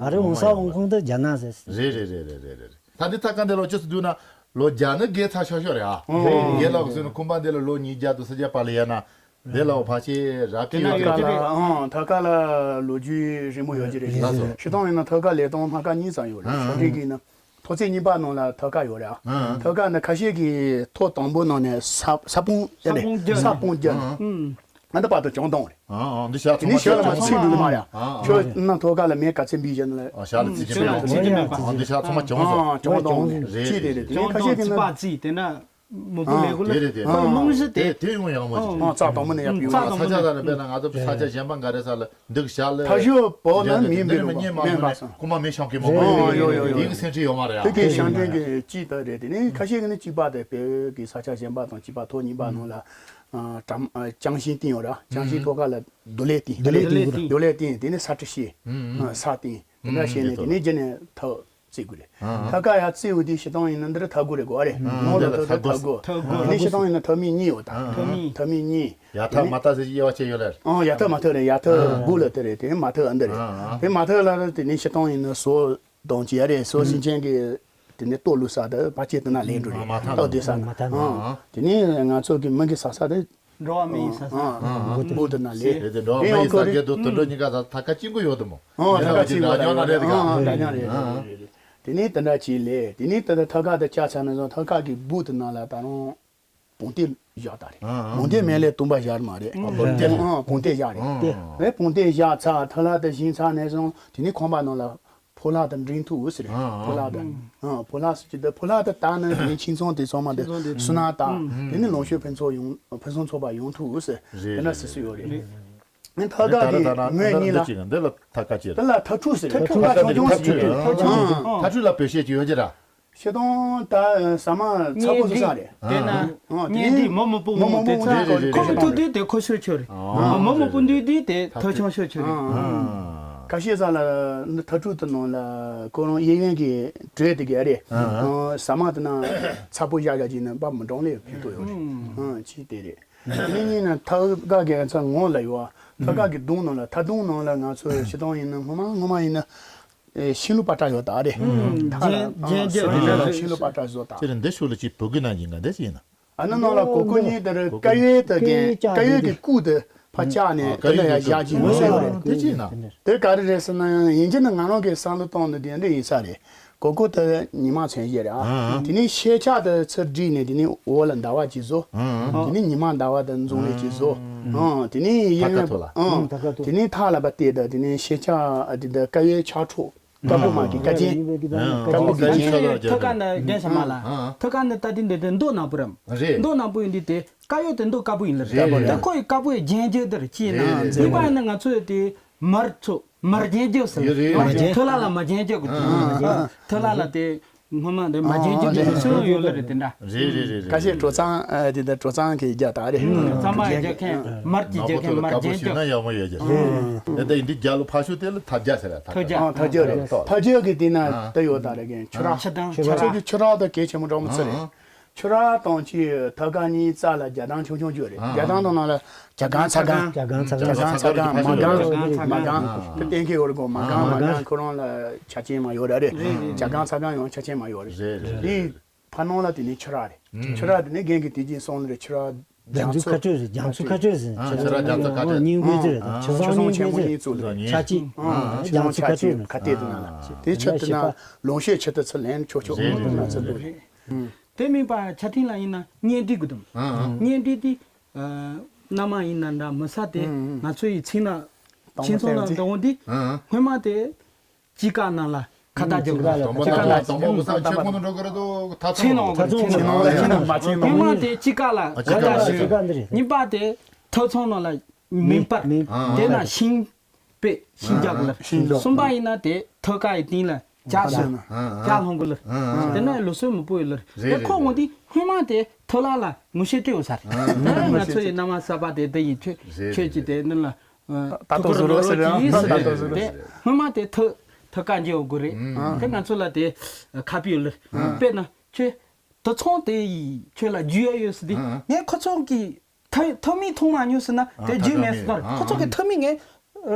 ཨ་རེ་འོང་ས་འོང་ཁུངས་དུ་རྒྱ་ནག་ཟེར། རེད་རེད་རེད་རེད་རེད། ད་འདི་ཐ་ཀ་འདི་ལོ་ཅི་སུ་འདུག་ན་ལོ་བརྒྱ་ནི་རྒས་ཚར་ཤོག་ཤོག་རེད་ཨ། རྒས་ལོག་ཟེར་ན་ཁུམ་པ་འདི་ལ་ལོ་ཉིས་བརྒྱ་དང་སུམ་བརྒྱ་བར་ལ་ཡ་ན། དེ་ལ་བ་ཕ་ཆེ་རབ་ཀྱི་ཡོད་ཀྱི་རེད། ཐ་ཀ་ལ་ཐ་ཀ་ལ་ལོ་རྒྱུས་རིང་མོ་ཡོད་ཀྱི་རེད། ལགས་སོ། སྤྱིར་བཏང་ཡིན་ན་ཐ་ཀ་ལས་སྟོང་སྣ་ཁ་གཉིས་ཙམ་ཡོད་རེད། ཞོགས་ཀྲིག་གི་ན་ཐོག་ཚད་གཉིས་པ་ནང་ལ་ཐ་ཀ་ཡོད་རེད་ཨ། ཐ་ཀ་ནི་ཁ་ཤས་ཀྱི་ཐོག་དང་པོ་ནང་ནས་ས་ས་སྤུངས་ཡ་རེད། ས་སྤུངས་རྒྱ་ས་སྤུངས་རྒྱ་ཨ་འདི་བར་དུ་བྱང་སྟོང་རེད། ཨ་ཨ་འདི་ཤ་དེ་ཚང་མ་ནས་ཞོལ་ལ་མ་ཚིག་འདུག་མ་ཡ། ཨ་ཨ་ཁྱོད་ན་ཐོ་ཀ་ལ་མེ་ག་ཚད་འབུལ་བཞག་ན་ལ། ཨ་ཤ་ལ་ཚིག་ཅན་མེད་ཨ་འདི་ཤ་ཚང་མ་བྱང་སོང་། ཨ་བྱང་སྟོང་རེད། ཅི་དེ་རེད་དེ་ནས་ཁ་ཤས་ཀྱི་ན། མོ་བུ་ལས་གུ་ལ་དེ་རེད་དེ་ཁོ་རྨོངས་གཞི་དེ་དེ་ཡོང་ཡག་མ་ཅིག་ཨ་རྩ་དང་པོ་ནས་ཡག་པོ་ཡོང་ས་ཡ། ས་ཆ་ས་ལ་དཔེར་ན་ང་ཚོ་ས་ཆ་གཞན་པ་འགའ་རེ་ས་ལ་འདུག་ཤ་ལ་ཐ་ཞོ་བོ་ན་མིན་འདི་པའི་ནི་མི་རུ་ཉེས་མ་མེད་མ་སོང་ནས་ཁོ་མ་མི་ཤོང་གི་མོ་ཨོ་ཡོ་ཡོ་ཡོ་ཡིག་སེང་ཁྲི་ཡོད་མ་རེད་དེ་ཨ། གའི་ཞང་བྲན་གྱི་ཅི་ལྟ་རེད་དེ་ནི་ཁ་ཤས་ཀྱི་ནི་གཅིག་པ་དེ་བོད་ཀྱི་ས་ཆ་གཞན་པ་དང་གཅིག་པ་ཐོག་གཉིས་པ་ནང་ལ་ཨ་ཀྲམ་ཨ་ཅང་ཤིང་བཏིང་ཡོད་ར། ཅང་ཤིང་ཐོག་ཁ་ལ་རྡོ་ལེབ་བཏིང་། རྡོ་ལེབ་བཏིང་། རྡོ་ལེབ་བཏིང་དེ་ནི་ས་ཁྲི་ཤེས་ས་བཏིང་དེ་འདྲ་བྱས་ནས་དེ་ནི་རྗེས་ནས་ཐོག་བརྩི་དགོས་རེད། ཨ་ཐ་ཀ་ཡ་བརྩི་འོ་དེ་ཤི་སྟོང་ཡིན་ན་འདིར་ཐ་གུ་རེད་གོ་རེད། ཨ་ནོར་ལ་ཐ་ཐ་གུ་ཐ་གུ་ཐ་གུ་དེ་ནས་ཤི་སྟོང་ཡིན་ན་ཐ་མི་གཉིས་ཡོད་ད། ཨ་ཐ་མི་ཐ་མི་གཉིས་ཡ་ཐ་མ་ཐ་ཟེར་གྱི་དབྱེ་བ་ཕྱེ་ཡོད་ལ། ཨ་ཡ་ཐ་མ་ཐ་རེད། ཡ་ཐ་ཨ་གུ་ལ་ཐ་རེད། དེ་ནས་མ་ཐ་ཨ་འདི་རེད། ཨ་དེ་མ་ཐ་ལ་དེ་ནས་ཤི་སྟོང་ཡིན་ན་སོ་གདོང་ཅི་ཡ་རེད། སོ་སེང་ཆེན་གི་དེ་ནས་ལྟོ་བླུགས་ས་དེ་ཕ་ཆེ་དེ་ན་ལེན་འགྲོ་རེད། ཨ་མ་ཐ་ལྟོ་དེ་ས་ན་མ་ཐ་ཨ་དེ་ནས་ང་ཚོ་གི་མི་གི་ས་ས་དེ། འགྲོ་བ་མི་ཡི་ས་ས། ཨ་ཨ་འབུ་དེ་ན་ལེ། དེ་དེ་འགྲོ་བ་མི་ཡི་ས་སྐད་དུ་དུད་འགྲོ་གཉིས་ཀ་ས་ཐ་ཀ་གཅིག་པུ་ཡོད་དུ་མོ། ཨ་ཐ་ཀ་གཅིག་པུ་ཡོད་ད་ཉོ་ན་རེད་དེ་ག་ཨ་ད་ཉོ་རེད་རེད་རེད་རེད། དེ་ནས་དེ་འདྲ་གཅིག་ལེ། དེ་ནས་དེ་ད་ཐ་ཀ་དེ་ཆ་ཚང་ནས་བཟུང་ཐ་ཀ་གི་འབུ་དེ་ན་ལ་ད་རུང་བོང་ཏེ་བཞག་ད་རེད། ཨ་ཨ་བོང་ཏེ་མེད་ལེ་དུམ་པ་བཞག་མ་རེད། ཨ་བོང་ཏེ་ཨ་བོང་ཏེ་བཞག་རེད། ཨ་རེད་བོང་ཏེ་བཞག་ཚ་ཐ་ལ་དེ་བཞིན་ཚ་ནས་བཟུང་དེ་ནས་ཁང་པ་ནང་ལ། ཕོ་ལྷ་དང་འདྲེན་ཐུབ་ཟེར། ཨ་ཨ། ཕོ་ལྷ་དང་། ཨ་ཕོ་ལྷ་ཟེར་གྱི་འདི་ཕོ་ལྷ་དང་དག་ན་དེ་ནི་ཁྱིམ་ཚང་དེ་ཚང་མ་འདི་ཁྱིམ་ཚང་དེ་སུ་ན་དག་ཨ་དེ་ནི་ལོངས་སྤྱོད་ཕུན་ཚོགས་ཡོང་ཕུན་སུམ་ཚོགས་པ་ཡོང་ཐུབ་ཟེར། རེད་དེ་འདྲ་རེད་ཟེར་སྲོལ་ཡོད་རེད། རེད། ཨ་ཐ་ཀ་དེ་ངོས་གཉིས་ལ། འདི་ལ་ཐ་ཀ་ཅེས་དེ་ལ་ཐ་ཁྲུ་ཟེར། ཐ་ཁྲུ་ཐ་ཁྲུ་ལ་ཆུང་ཆུང་ཟེར་གྱི་ཐ་ཁྲུ་ཨ། ཐ་ཁྲུ་ལ་བོད་སྐད་ཅིག་ཡོད་ཀྱི་ར། ཤེས་དོན་ད་ཟ་མ་ཚ་པོ་བཟོ་ས་རེད། དེ་ན་ཨ་དེ་གཉེན་ནི་སྒྲིག་མོ་མོ་པོ་མོ་མོ་མོ་པོ་དེ་ཚ་རེད་རེད་ཁོ་རེད་མོ་ཐུག་དུས་དེ་ཁོ་ཤོར་ཆོག་རེད། ཨ་མོ་མོ་པོ་འདུས་དུས་དེ་ཐ་ཆང་ཤོར་ཆོག་རེད། ཨ་ཁ་ཤས་ས་ལ་ཐ་ཕྲུག་དེ་ནང་ལ་ཁོ་རང་གཡས་གཡོན་གྱི་གྲོས་དེ་ག་རེད། ཨ་ཟ་མ་དེ་ན་ཚ་པོ་བཞག་བཞག་ཅིག་ན་པ་མི་གྲོང་ལས་ཕན་ཐོགས་ཡོད་རེད། ཨ་ཅི་དེ་རེད། མི་གཉིས་ན་ཐ་ག་གི་ཚ་ངོ་ལ་ཡོད། ཐ་ག་གི་གདོང་ནང་ལ་ཐ་གདོང་ནང་ལ་ང་ཚོ་ཤི་སྟོང་ཡིན་ན་སྔོན་མ་སྔོན་མ་ཡིན་ན། ཨེ་ཤིང་ལོ་པ་ཏྲ་ཡོད་ད་རེད། ད་ལ་རྒྱན་རྒྱན་རྒྱན་ཨ་ཤིང་ལོ་པ་ཏྲ་བཟོ་ད། ཅི་རེད་འདི་ཤུགས་ལ་ཅིག་བུ་གུ་ན་ཡིན་ག་འདི་ཅི་ཡིན་ན། ཨ་ན་ནང་ལ་གོ་གོ་གཉིས་དེ་རེད། ཀ་ཡོད་དེ་རྒན་ཀ་ཡོད་ཀྱི་སྐུ་དེ་ཕ་ལྕགས་ནས་དེ་ལ་ཡ་བཞག་གི་ཡོད་ས་རེད། འདི་ཅི་ཡིན་ན། དེ་ག་རེ་རེད་ཟེར་ན་ཡང་ཡིན་གྱི་ན་ང་རང་གི་བསམ་བློ་གཏོང་ནི་དེ་འདྲ་ཡིན་ས་རེད། གོ་གོ་དེ་ཉི་མ་མཚན་བཞི་རེད་ཨ། དེ་ནས་ཤེལ་ཆ་དེ་ཚུར་བསྒྲིགས་ནས་དེ་ནས་འོག་ལ་ཟླ་བ་ཅིག་བཟོ། དེ་ནས་ཉི་མ་ཟླ་བ་དེ་འཛུམ་ལེ་ཅིག་བཟོ། དེ་ནས་གཡས་གཡོན་དེ་ནས་ཐག་ལ་བལྟས་དེ་དེ་ནས་ཤེལ་ཆ་དེ་འདི་ཀ་ཡོད་ཆ་འཕྲོག་དཀར་པོ་མ་གི་ཀ་ཅན། དཀར་པོ་གི་ཀ་ཅན། ཐོ་ཀ་ནི་རྒན་ས་མ་ལ། ཐོ་ཀ་ནི་ལྟ་དུས་འདི་དེ་མདོག་ནག་པོ་རམ། རེད། མདོག་ནག་པོ་ཡིན་དུས་དེ་ཀ་ཡོད་དེ་མདོག་དཀར་པོ་ཡིན་ལ་རེད། དེ་ཁོ་ཡི་དཀར་པོ་ཡི་རྒྱན་རྒྱུ་དེར་ཅི་ཡིན་ན། རེད་རེད། གཉིས་པ་ཡིན་ན་ང་ཚོ་ཡི་དེ་མར་ཚོ་མར་རྒྱན་རྒྱུ་ཟེར། ཡོད་རེད། ཐོ་ལ་ལ་མར་རྒྱན་རྒྱུ་གི་དེ། ཐོ་ལ་ལ་དེ་སྔོན་མ་དེ་མར་རྒྱན་རྒྱུ་དེ་ཚོ་ཡོད་ལ་རེད་དེ་འདྲ། རེད་རེད་རེད་རེད། ཁ་ཤས་གྲོ་ཚང་དེ་དེ་གྲོ་ཚང་གི་རྒྱ་དག་རེད། ཚང་མ་རྒྱ་མཁན་མར་གྱི་རྒྱ་མཁན་མར་རྒྱན་རྒྱུ། ན་ཡག་མོ་ཡོད་ཀྱི་རེད། དེ་ལྟ་ཡིན་དུས་རྒྱ་ལོ་ཕ་ཤུ་དེ་ལ་ཐབ་རྒྱ་ཟེར་ཡ་ཐབ་རྒྱ། ཐབ་རྒྱ་རེད། ཐབ་རྒྱ་གི་དེ་ན་དེ་ཡོད་ད་རེད་རྒན་ཆུ་ར། ཆུ་དང་ང་ཆུ་ར། ཚོ་གི་ཆུ་ར་དང་གལ་ཆེན་པོ་འདྲ་མོ་ཚོ་རེད། ཆུ་ར་དང་ཅི་ཐ་ཀ་གཉིས་རྩ་ལ་རྒྱ་དང་ཆུང་ཆུང་བརྗོད་རེད། རྒྱ་དང་དང་ནང་ལ་རྒྱ་གང་ཚ་གང་། རྒྱ་གང་ཚ་གང་། རྒྱ་གང་ཚ་གང་མ་གང་མ་གང་། དེ་གཏན་འཁེལ་ཡོད་རེད་གོ། མ་གང་མ་གང་ཁོ་རང་ལ་ཆ་ཆེན་མ་ཡོད་ར་རེད། རྒྱ་གང་ཚ་གང་ཡང་ཆ་ཆེན་མ་ཡོད་རེད། དེ་ཕ་ནང་ལ་དེ་ནས་ཆུ་ར་རེད། ཆུ་ར་དེ་ནས་རྒན་གྱི་དེ་རྗེས་སོང་ལ་རེད། ཆུ་ར་རྒྱ་མཚོ་ཁ་སྤྲོད་རེད། རྒྱ་མཚོ་ཁ་སྤྲོད་ཟེར། ཆུ་ར་རྒྱ་མཚོ་ཁ་སྤྲོད་སྙིང་དཔོན་ཟེར་རེད། ཆུ་བཟང་སྙིང་དཔོན་ཟེར་རེད། ཆ་གཅིག་ཆུ་བཟང་ཆེན་མོ་གཉིས་བཙུགས་ལ་རེད། ཆ་གཅིག་ཆུ་བཟང་ཆེན་མོ་ཁ་གཏད་དུ་ན་ལ་དེ་ཆུ་དེ་ན་ལོངས་སྤྱོད་ཆུ་དེ་ཚུར་ལེན་ཆོག་ཆོག་མོ་དུ་ན་ཚུར་འདུག་རེད། དེ་མིན་པ་ཆ་ཐིང་ལ་ཡིན་ན་གཉེན་སྒྲིག་དགོས་དང་། གཉེན་སྒྲིག་དེ་མནའ་མ་ཡིན་ན་འདྲ་མི་ས་དེ་ང་ཚོ་ཡི་ཚིག་ན་ཁྱིམ་ཚང་ལ་འདྲ་བོ་འདི་སྔོན་མ་དེ་དཔྱིད་ཀ་ནང་ལ་ཁ་བརྡ་རྒྱག་དགོས། དཔྱིད་ཀ་ལ་དང་པོ་གོ་ས་ཆེ་ཁོང་དུ་འགྲོ་གི་རེད་དོ། ཐ་ཚང་ནང་ལ་ཆེ་ཁོང་དུ་འགྲོ་གི་རེད་དོ། སྔོན་མ་དེ་དཔྱིད་ཀ་ལ་ཁ་བརྡ་ཞུས། གཉིས་པ་དེ་ཐ་ཚང་ནང་ལ་མེ་འབར། དེ་ན་ཤིང་པད་ཤིང་རྒྱག་ལ། གསུམ་པ་ཡིན་ན་དེ་ཐོ་ཀ་ཡི་སྟེང་ལ་ཇ་ཟོས་ན་ཇ་སློང་གི་ལར། དེ་ན་ལུགས་སྲོལ་མི་པོ་ཡི་ལར། དེ་ཁོ་ངོ་དེ་སྔོན་མ་དེ་ཐོ་ལ་ལ་ངོ་ཤེས་སྤྲད་ཡོད་ས་རེད། དེ་ན་ང་ཚོ་ཡི་མནའ་མ་གསར་པ་དེ་དེ་ཡི་ཁྱོད་ཁྱོད་ཀྱི་དེ་ནི་ལ། ད་ལྟ་བཟོ་རོགས་ཟེར་ཡང་ད་ལྟ་བཟོ་རོགས་ཟེར། དེ་སྔོན་མ་དེ་ཐོ་ཐོ་ཀ་འཇལ་དགོས་རེད། དེ་ང་ཚོ་ལ་དེ་ཁ་པི་ཡོད་ལར། དཔེར་ན་ཁྱོད། དུད་ཚང་དེ་ཡི་ཁྱོད་ལ་རྒྱུས་ཡ་ཡོད་ཟེར་དུས། ཨ། ངས་ཁོ་ཚོ་གི་ཐ་ཐ་མིག་མཐོང་མ་མྱོང་ཟེར་ན་དེ་ཨ། རྒྱུས་ཐ་མེད་ཟེར། ཨ། ཁོ་ཚོ་གི་ཨ། ཐ་མིག་ངས་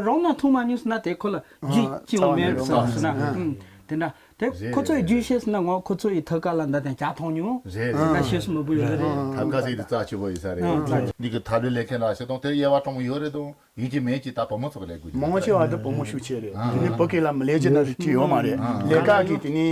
རང་ན་མཐོང་མ་མྱོང་ཟེར་ན་དེ་ཁོ་ལ་རྒྱུས་ཨ། ཅི་ཡང་མེད་ཟེར་ཟེར་ན། ཨ། ཨ། དེ་འདྲ། དེ་རེད། ཁོ་ཚོས་རྒྱུས་ཤེས་ཟེར་ན་ང་ཁོ་ཚོ་ཡི་ཐབ་ཀ་ལ་འདི་དང་ཇ་འཐུང་མྱོང་། རེད། ད་ཤེས་སུ་མི་བུ་ཡོད་རེད། ཐབ་ཀ་ཟེར་དེ་རྩ་ཆེ་བོ་ཡིན་ས་རེད། ཨ། རྩ་ཆེ། འདི་གི་ཐབ་ལས་ལས་མཁན་ལ་བྱེད་སྟངས་དེ་དབྱེ་བ་གྲུང་མོ་ཡོད་རེད་དོ། ཡིན་གཅིག་མིན་གཅིག་ད་བུ་མོ་ཚོ་གི་ལས་དགོས་ཀྱི་མང་ཆེ་བ་དེ་བུ་མོ་ཤུགས་ཆེ་རེད། ཨ། དེ་ནི་བུ་གི་ལ་མི་ལས་ཀྱི་ན་རེ་བྲིས་ཡོད་མ་རེད། ཨ། ལས་ཀ་གི་དེ་ནི་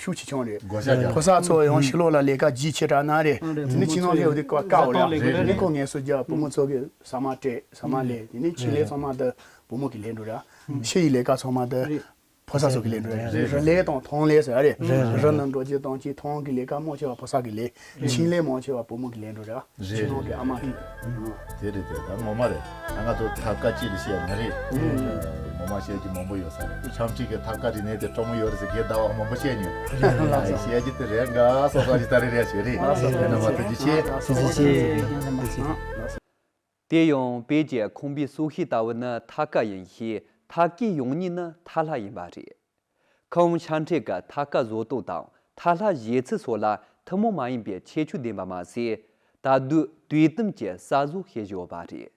ཤུགས་ཆེ་ཆུང་རེད། བགོ་བཤའ་རྒྱག་ཕོ་གསར་ཚོ་ཡང་ཕྱི་ལོགས་ལ་ལས་ཀ་ལྗིད་ཆེ་དྲགས་ན་རེད། ཨ། རེད། དེ་ནི་ཕྱི་ནང་ལས་འོ་དེ་དཀའ་དཀའ་བ་རེད། རེད། དེ་ནི་ཁོ་ངལ་གསོ་རྒྱག་བུ་མོ་ཚོ་གི་ཟ་མ་སྤྲད་ཟ་མ་ལས། དེ་ནི་ཕྱི་ལས་ཚང་མ་དེ་བུ་མོ་གི་ལས་འགྲོ་ར། ཕྱི་ཡི་ལས་ཀ་ཚང་མ་དེ། རེད། ཕོ་གསར་ཚོ་གི་ལས་འགྲོ་རེད། རེད། རི་ལས་དང་ཐང་ལས་ཟེར་རེད། རེད། རི་ནང་འགྲོ་རྒྱུ་དང་གཅིག་ཐང་གི་ལས་ཀ་མང་ཆེ་བ་ཕོ་གསར་གི་ལས། ཁྱིམ་ལས་མང་ཆེ་བ་བུ་མོ་གི་ལས་འགྲོ་རེད། རེད། ཕྱི་ནང་གི་ཨ་མ་གི། དེ་རེད་དེ་ད་ངོ་མ་རེད། ད་ང་ཚོ་ཐབ་ཀ་གཅིག་ལ་བཤད་ནི་རེད། ངོ་མ་བཤད་རྒྱུ་མང་པོ་ཡོད་ས་རེད། འཆམ་འཁྲིག་གི་ཐབ་ཀ་རིག་གནས་དེ་སྤྲོ་མོ་ཡོད་རེད་ཟེར་གི་ཟླ་བ་མང་པོ་བཤད་མྱོང་། ལགས་སོ། བཤད་རྒྱུ་དེ་རེད་འགའ་སོ་སོ་རེད་ད་རེད་རེད་ཞེས་རེད། ལགས་སོ། རྣམ་པ་ཐུགས་རྗེ་ཆེ། ཐུགས་རྗེ་ཆེ། དེ་ཡང་བོད་ཀྱི་ཁང་པའི་སྲོག་ཤིང་ལྟ་བུ་ནི་ཐབ་ཀ་ཡིན་ཞིང་། ཐབ་ཀའི་ཡང་སྙིང་ནི་ཐབ་ལྷ་ཡིན་པ་རེད། ཁམས་འཆམ་འཁྲིག་གི་ཐབ་ཀ་བཟོ་སྟངས་དང་ཐབ་ལྷ་བཞེངས་ཚུལ་སོགས་ལ་ཐུན་མོང་མ་ཡིན་པའི་ཁྱད་ཆོས་ལྡན་པ་མ་ཟད། ད་དུང་དུས་དམ་གྱི་གསར་བཟོ་བྱེད་བཞིན་ཡོད་པ་རེད།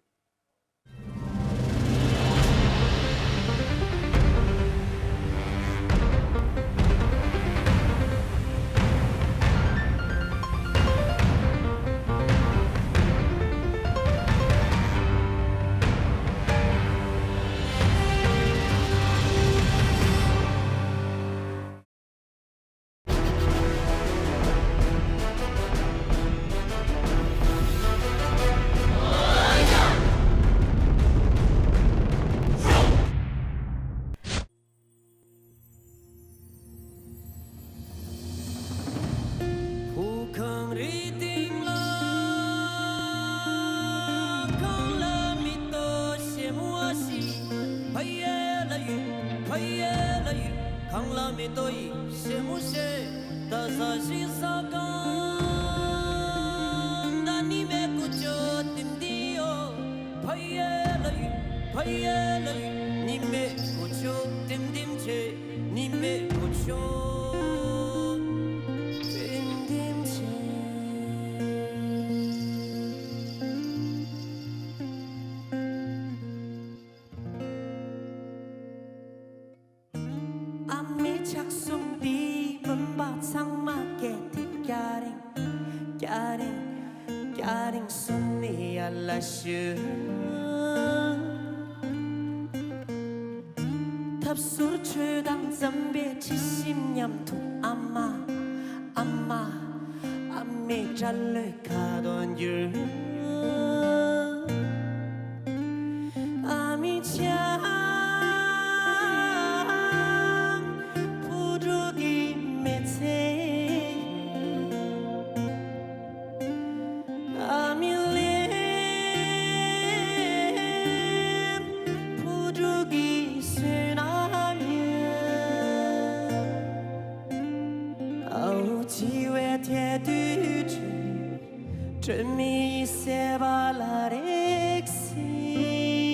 ཕོ་གངས་རིའི་སྟེང་ལ་གངས་ལ་མེ་ཏོག་ཞིམ་པོ་ཞིག་ཕ་ཡུལ་ལ་ཡུལ། ཕ་ཡུལ་ལ་ཡུལ། གངས་ལ་མེ་ཏོག་ཡིན་ཞེ་མོ་ཞེ། ད་ཟ་ཞིང་ཟ་གང་ད་ནི་མེ་ཀོ་ཅོ་ཏིམ་ཏིམ་ཡོ། ཕ་ཡུལ་ལ་ཡུལ། ཕ་ཡུལ་ལ་ཡུལ། ནི་མེ་ཀོ་ཅོ་ཏིམ་ཏིམ་ཆེ། ནི་མེ་ཀོ་ཅོ་ཏིམ་ཏིམ་ཆེ། ཨ་མའི་ཕྱག་ཟུང་འདིས་མུན་པ་ཚང་མ་བསྐྱལ་ཏེ། སྐྱ་རེངས། སྐྱ་རེངས། སྐྱ་རེངས་སོན་ནས་ཡར་ལ་ཞུ། ཐབ་ཟུར་ཆོས་དང་འཛོམས་པའི་དྲི་ཞིམ་མཉམ་དུ། ཨ་མ། ཨ་མ། ཨ་མའི་སྐྲ་ལོའི་ཁ་དོག་འགྱུར། ཨ་མའི་ཆང་བུ་ཕྲུག་གི་མི་ཚེ། ཨ་མའི་ལེབ་བུ་ཕྲུག་གི་བསོད་ནམས་ཡིན། ཨ་འུ་འཆི་བའི་ཐལ་དུ་བྲོས། སྒྲོན་མེ་ཡི་ཟེ་བ་ལ་རེག་སྲིད།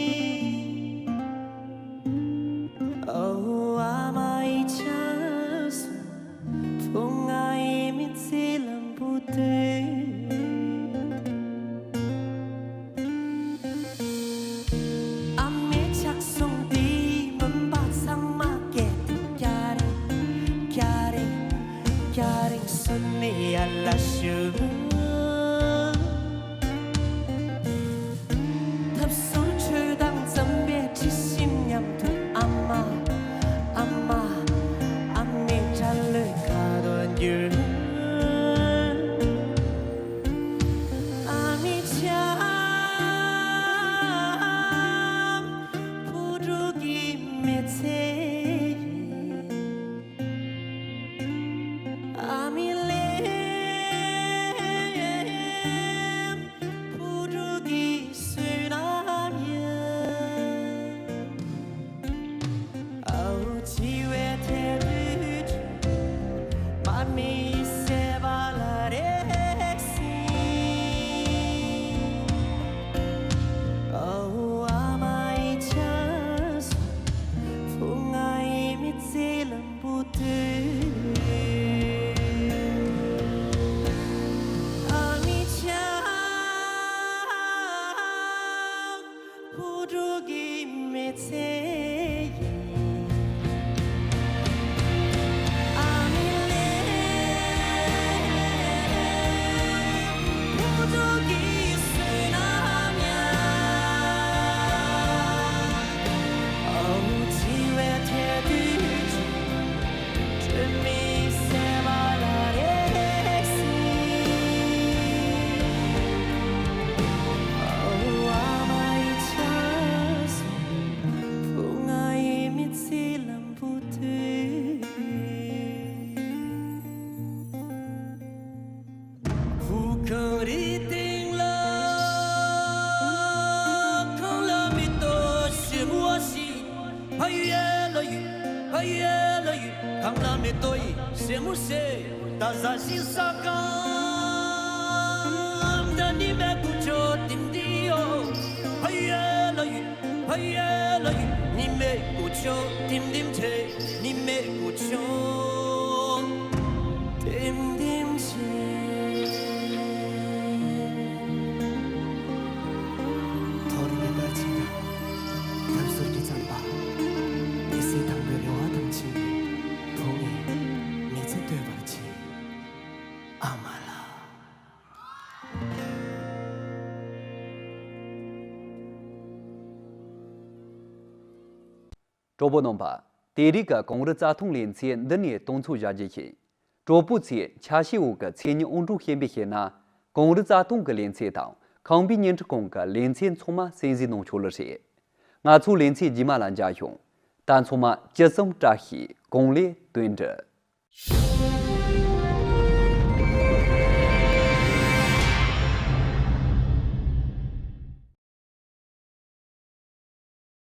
ཨ་འུ་ཨ་མ་ཡི་ཕྱག་ཟུང་། བུ་ང་ཡི་མི་ཚེའི་ལམ་བུ་དེ། ཨ་མའི་ཕྱག་ཟུང་འདིས་མུན་པ་ཚང་མ་བསྐྱལ་ཏེ། སྐྱ་རེངས། སྐྱ་རེངས། སྐྱ་རེངས་སོན་ནས་ཡར་ལ་ཞུ། ཐབ་ བུ་གངས་རིའི་སྟེང་ལ་གངས་ལ་མེ་ཏོག་ཞིག་བ་ཞིག་ཕ་ཡུལ་ལ་ཡུལ། ཕ་ཡུལ་ལ་ཡུལ། གངས་ལ་མེ་ཏོག་ཡི་ཞེ་མུ་ཞེ། ད་ཟ་ཞིང་ས་གང་ད་ནི་མེ་ཀུ་ཅོ་ཏིམ་ཏིམ་ཡོ། ཕ་ཡུལ་ལ་ཡུལ། ཕ་ཡུལ་ལ་ཡུལ། ནི་མེ་ཀུ་ཅོ་ཏིམ་ཏིམ་ཆེ། ནི་མེ་ཀུ་ཅོ་ཏིམ་ཏིམ་ཆེ། ཐོ་རེ་ངེ་དར་ཆེན་དང་ཐབ་ཟུར་གྱི་རྩམ་པ། དེ་སྲིད་དང་པོའི་རེ་བ་དང་བཅས་པའི་བུ་ངའི་མི་ཚེ་གཏོད་པར་བྱེད། ཨ་མ་ལགས། གྲོགས་པོ་རྣམ་པ། དེ་རིང་གི་གངས་རི་རྩྭ་ཐང་ལེ་ཚན་འདི་ནས་གཏོང་ཚོགས་བཞག་རྒྱུ་ཡིན། གྲོགས་པོ་ཚོས་ཆ་ཤས་འོག་གི་མཚན་ཉིད་ཨང་གྲངས་བཤད་པའི་ཤེད་ན། གངས་རི་རྩྭ་ཐང་གི་ལེ་ཚན་དང་ཁང་པའི་བརྙན་འཕྲིན་ཁང་གི་ལེ་ཚན་ཚང་མ་གསན་གཟིགས་གནང་ཆོག་ལེ་རེད། ང་ཚོ་ལེ་ཚན་རྗེས་མ་ལ་མཇལ་ཡོང་། ད་ཚང་མ་ཅི་བསམ་བཀྲ་ཤིས། གང་ལེགས་དོན་འགྲུབ།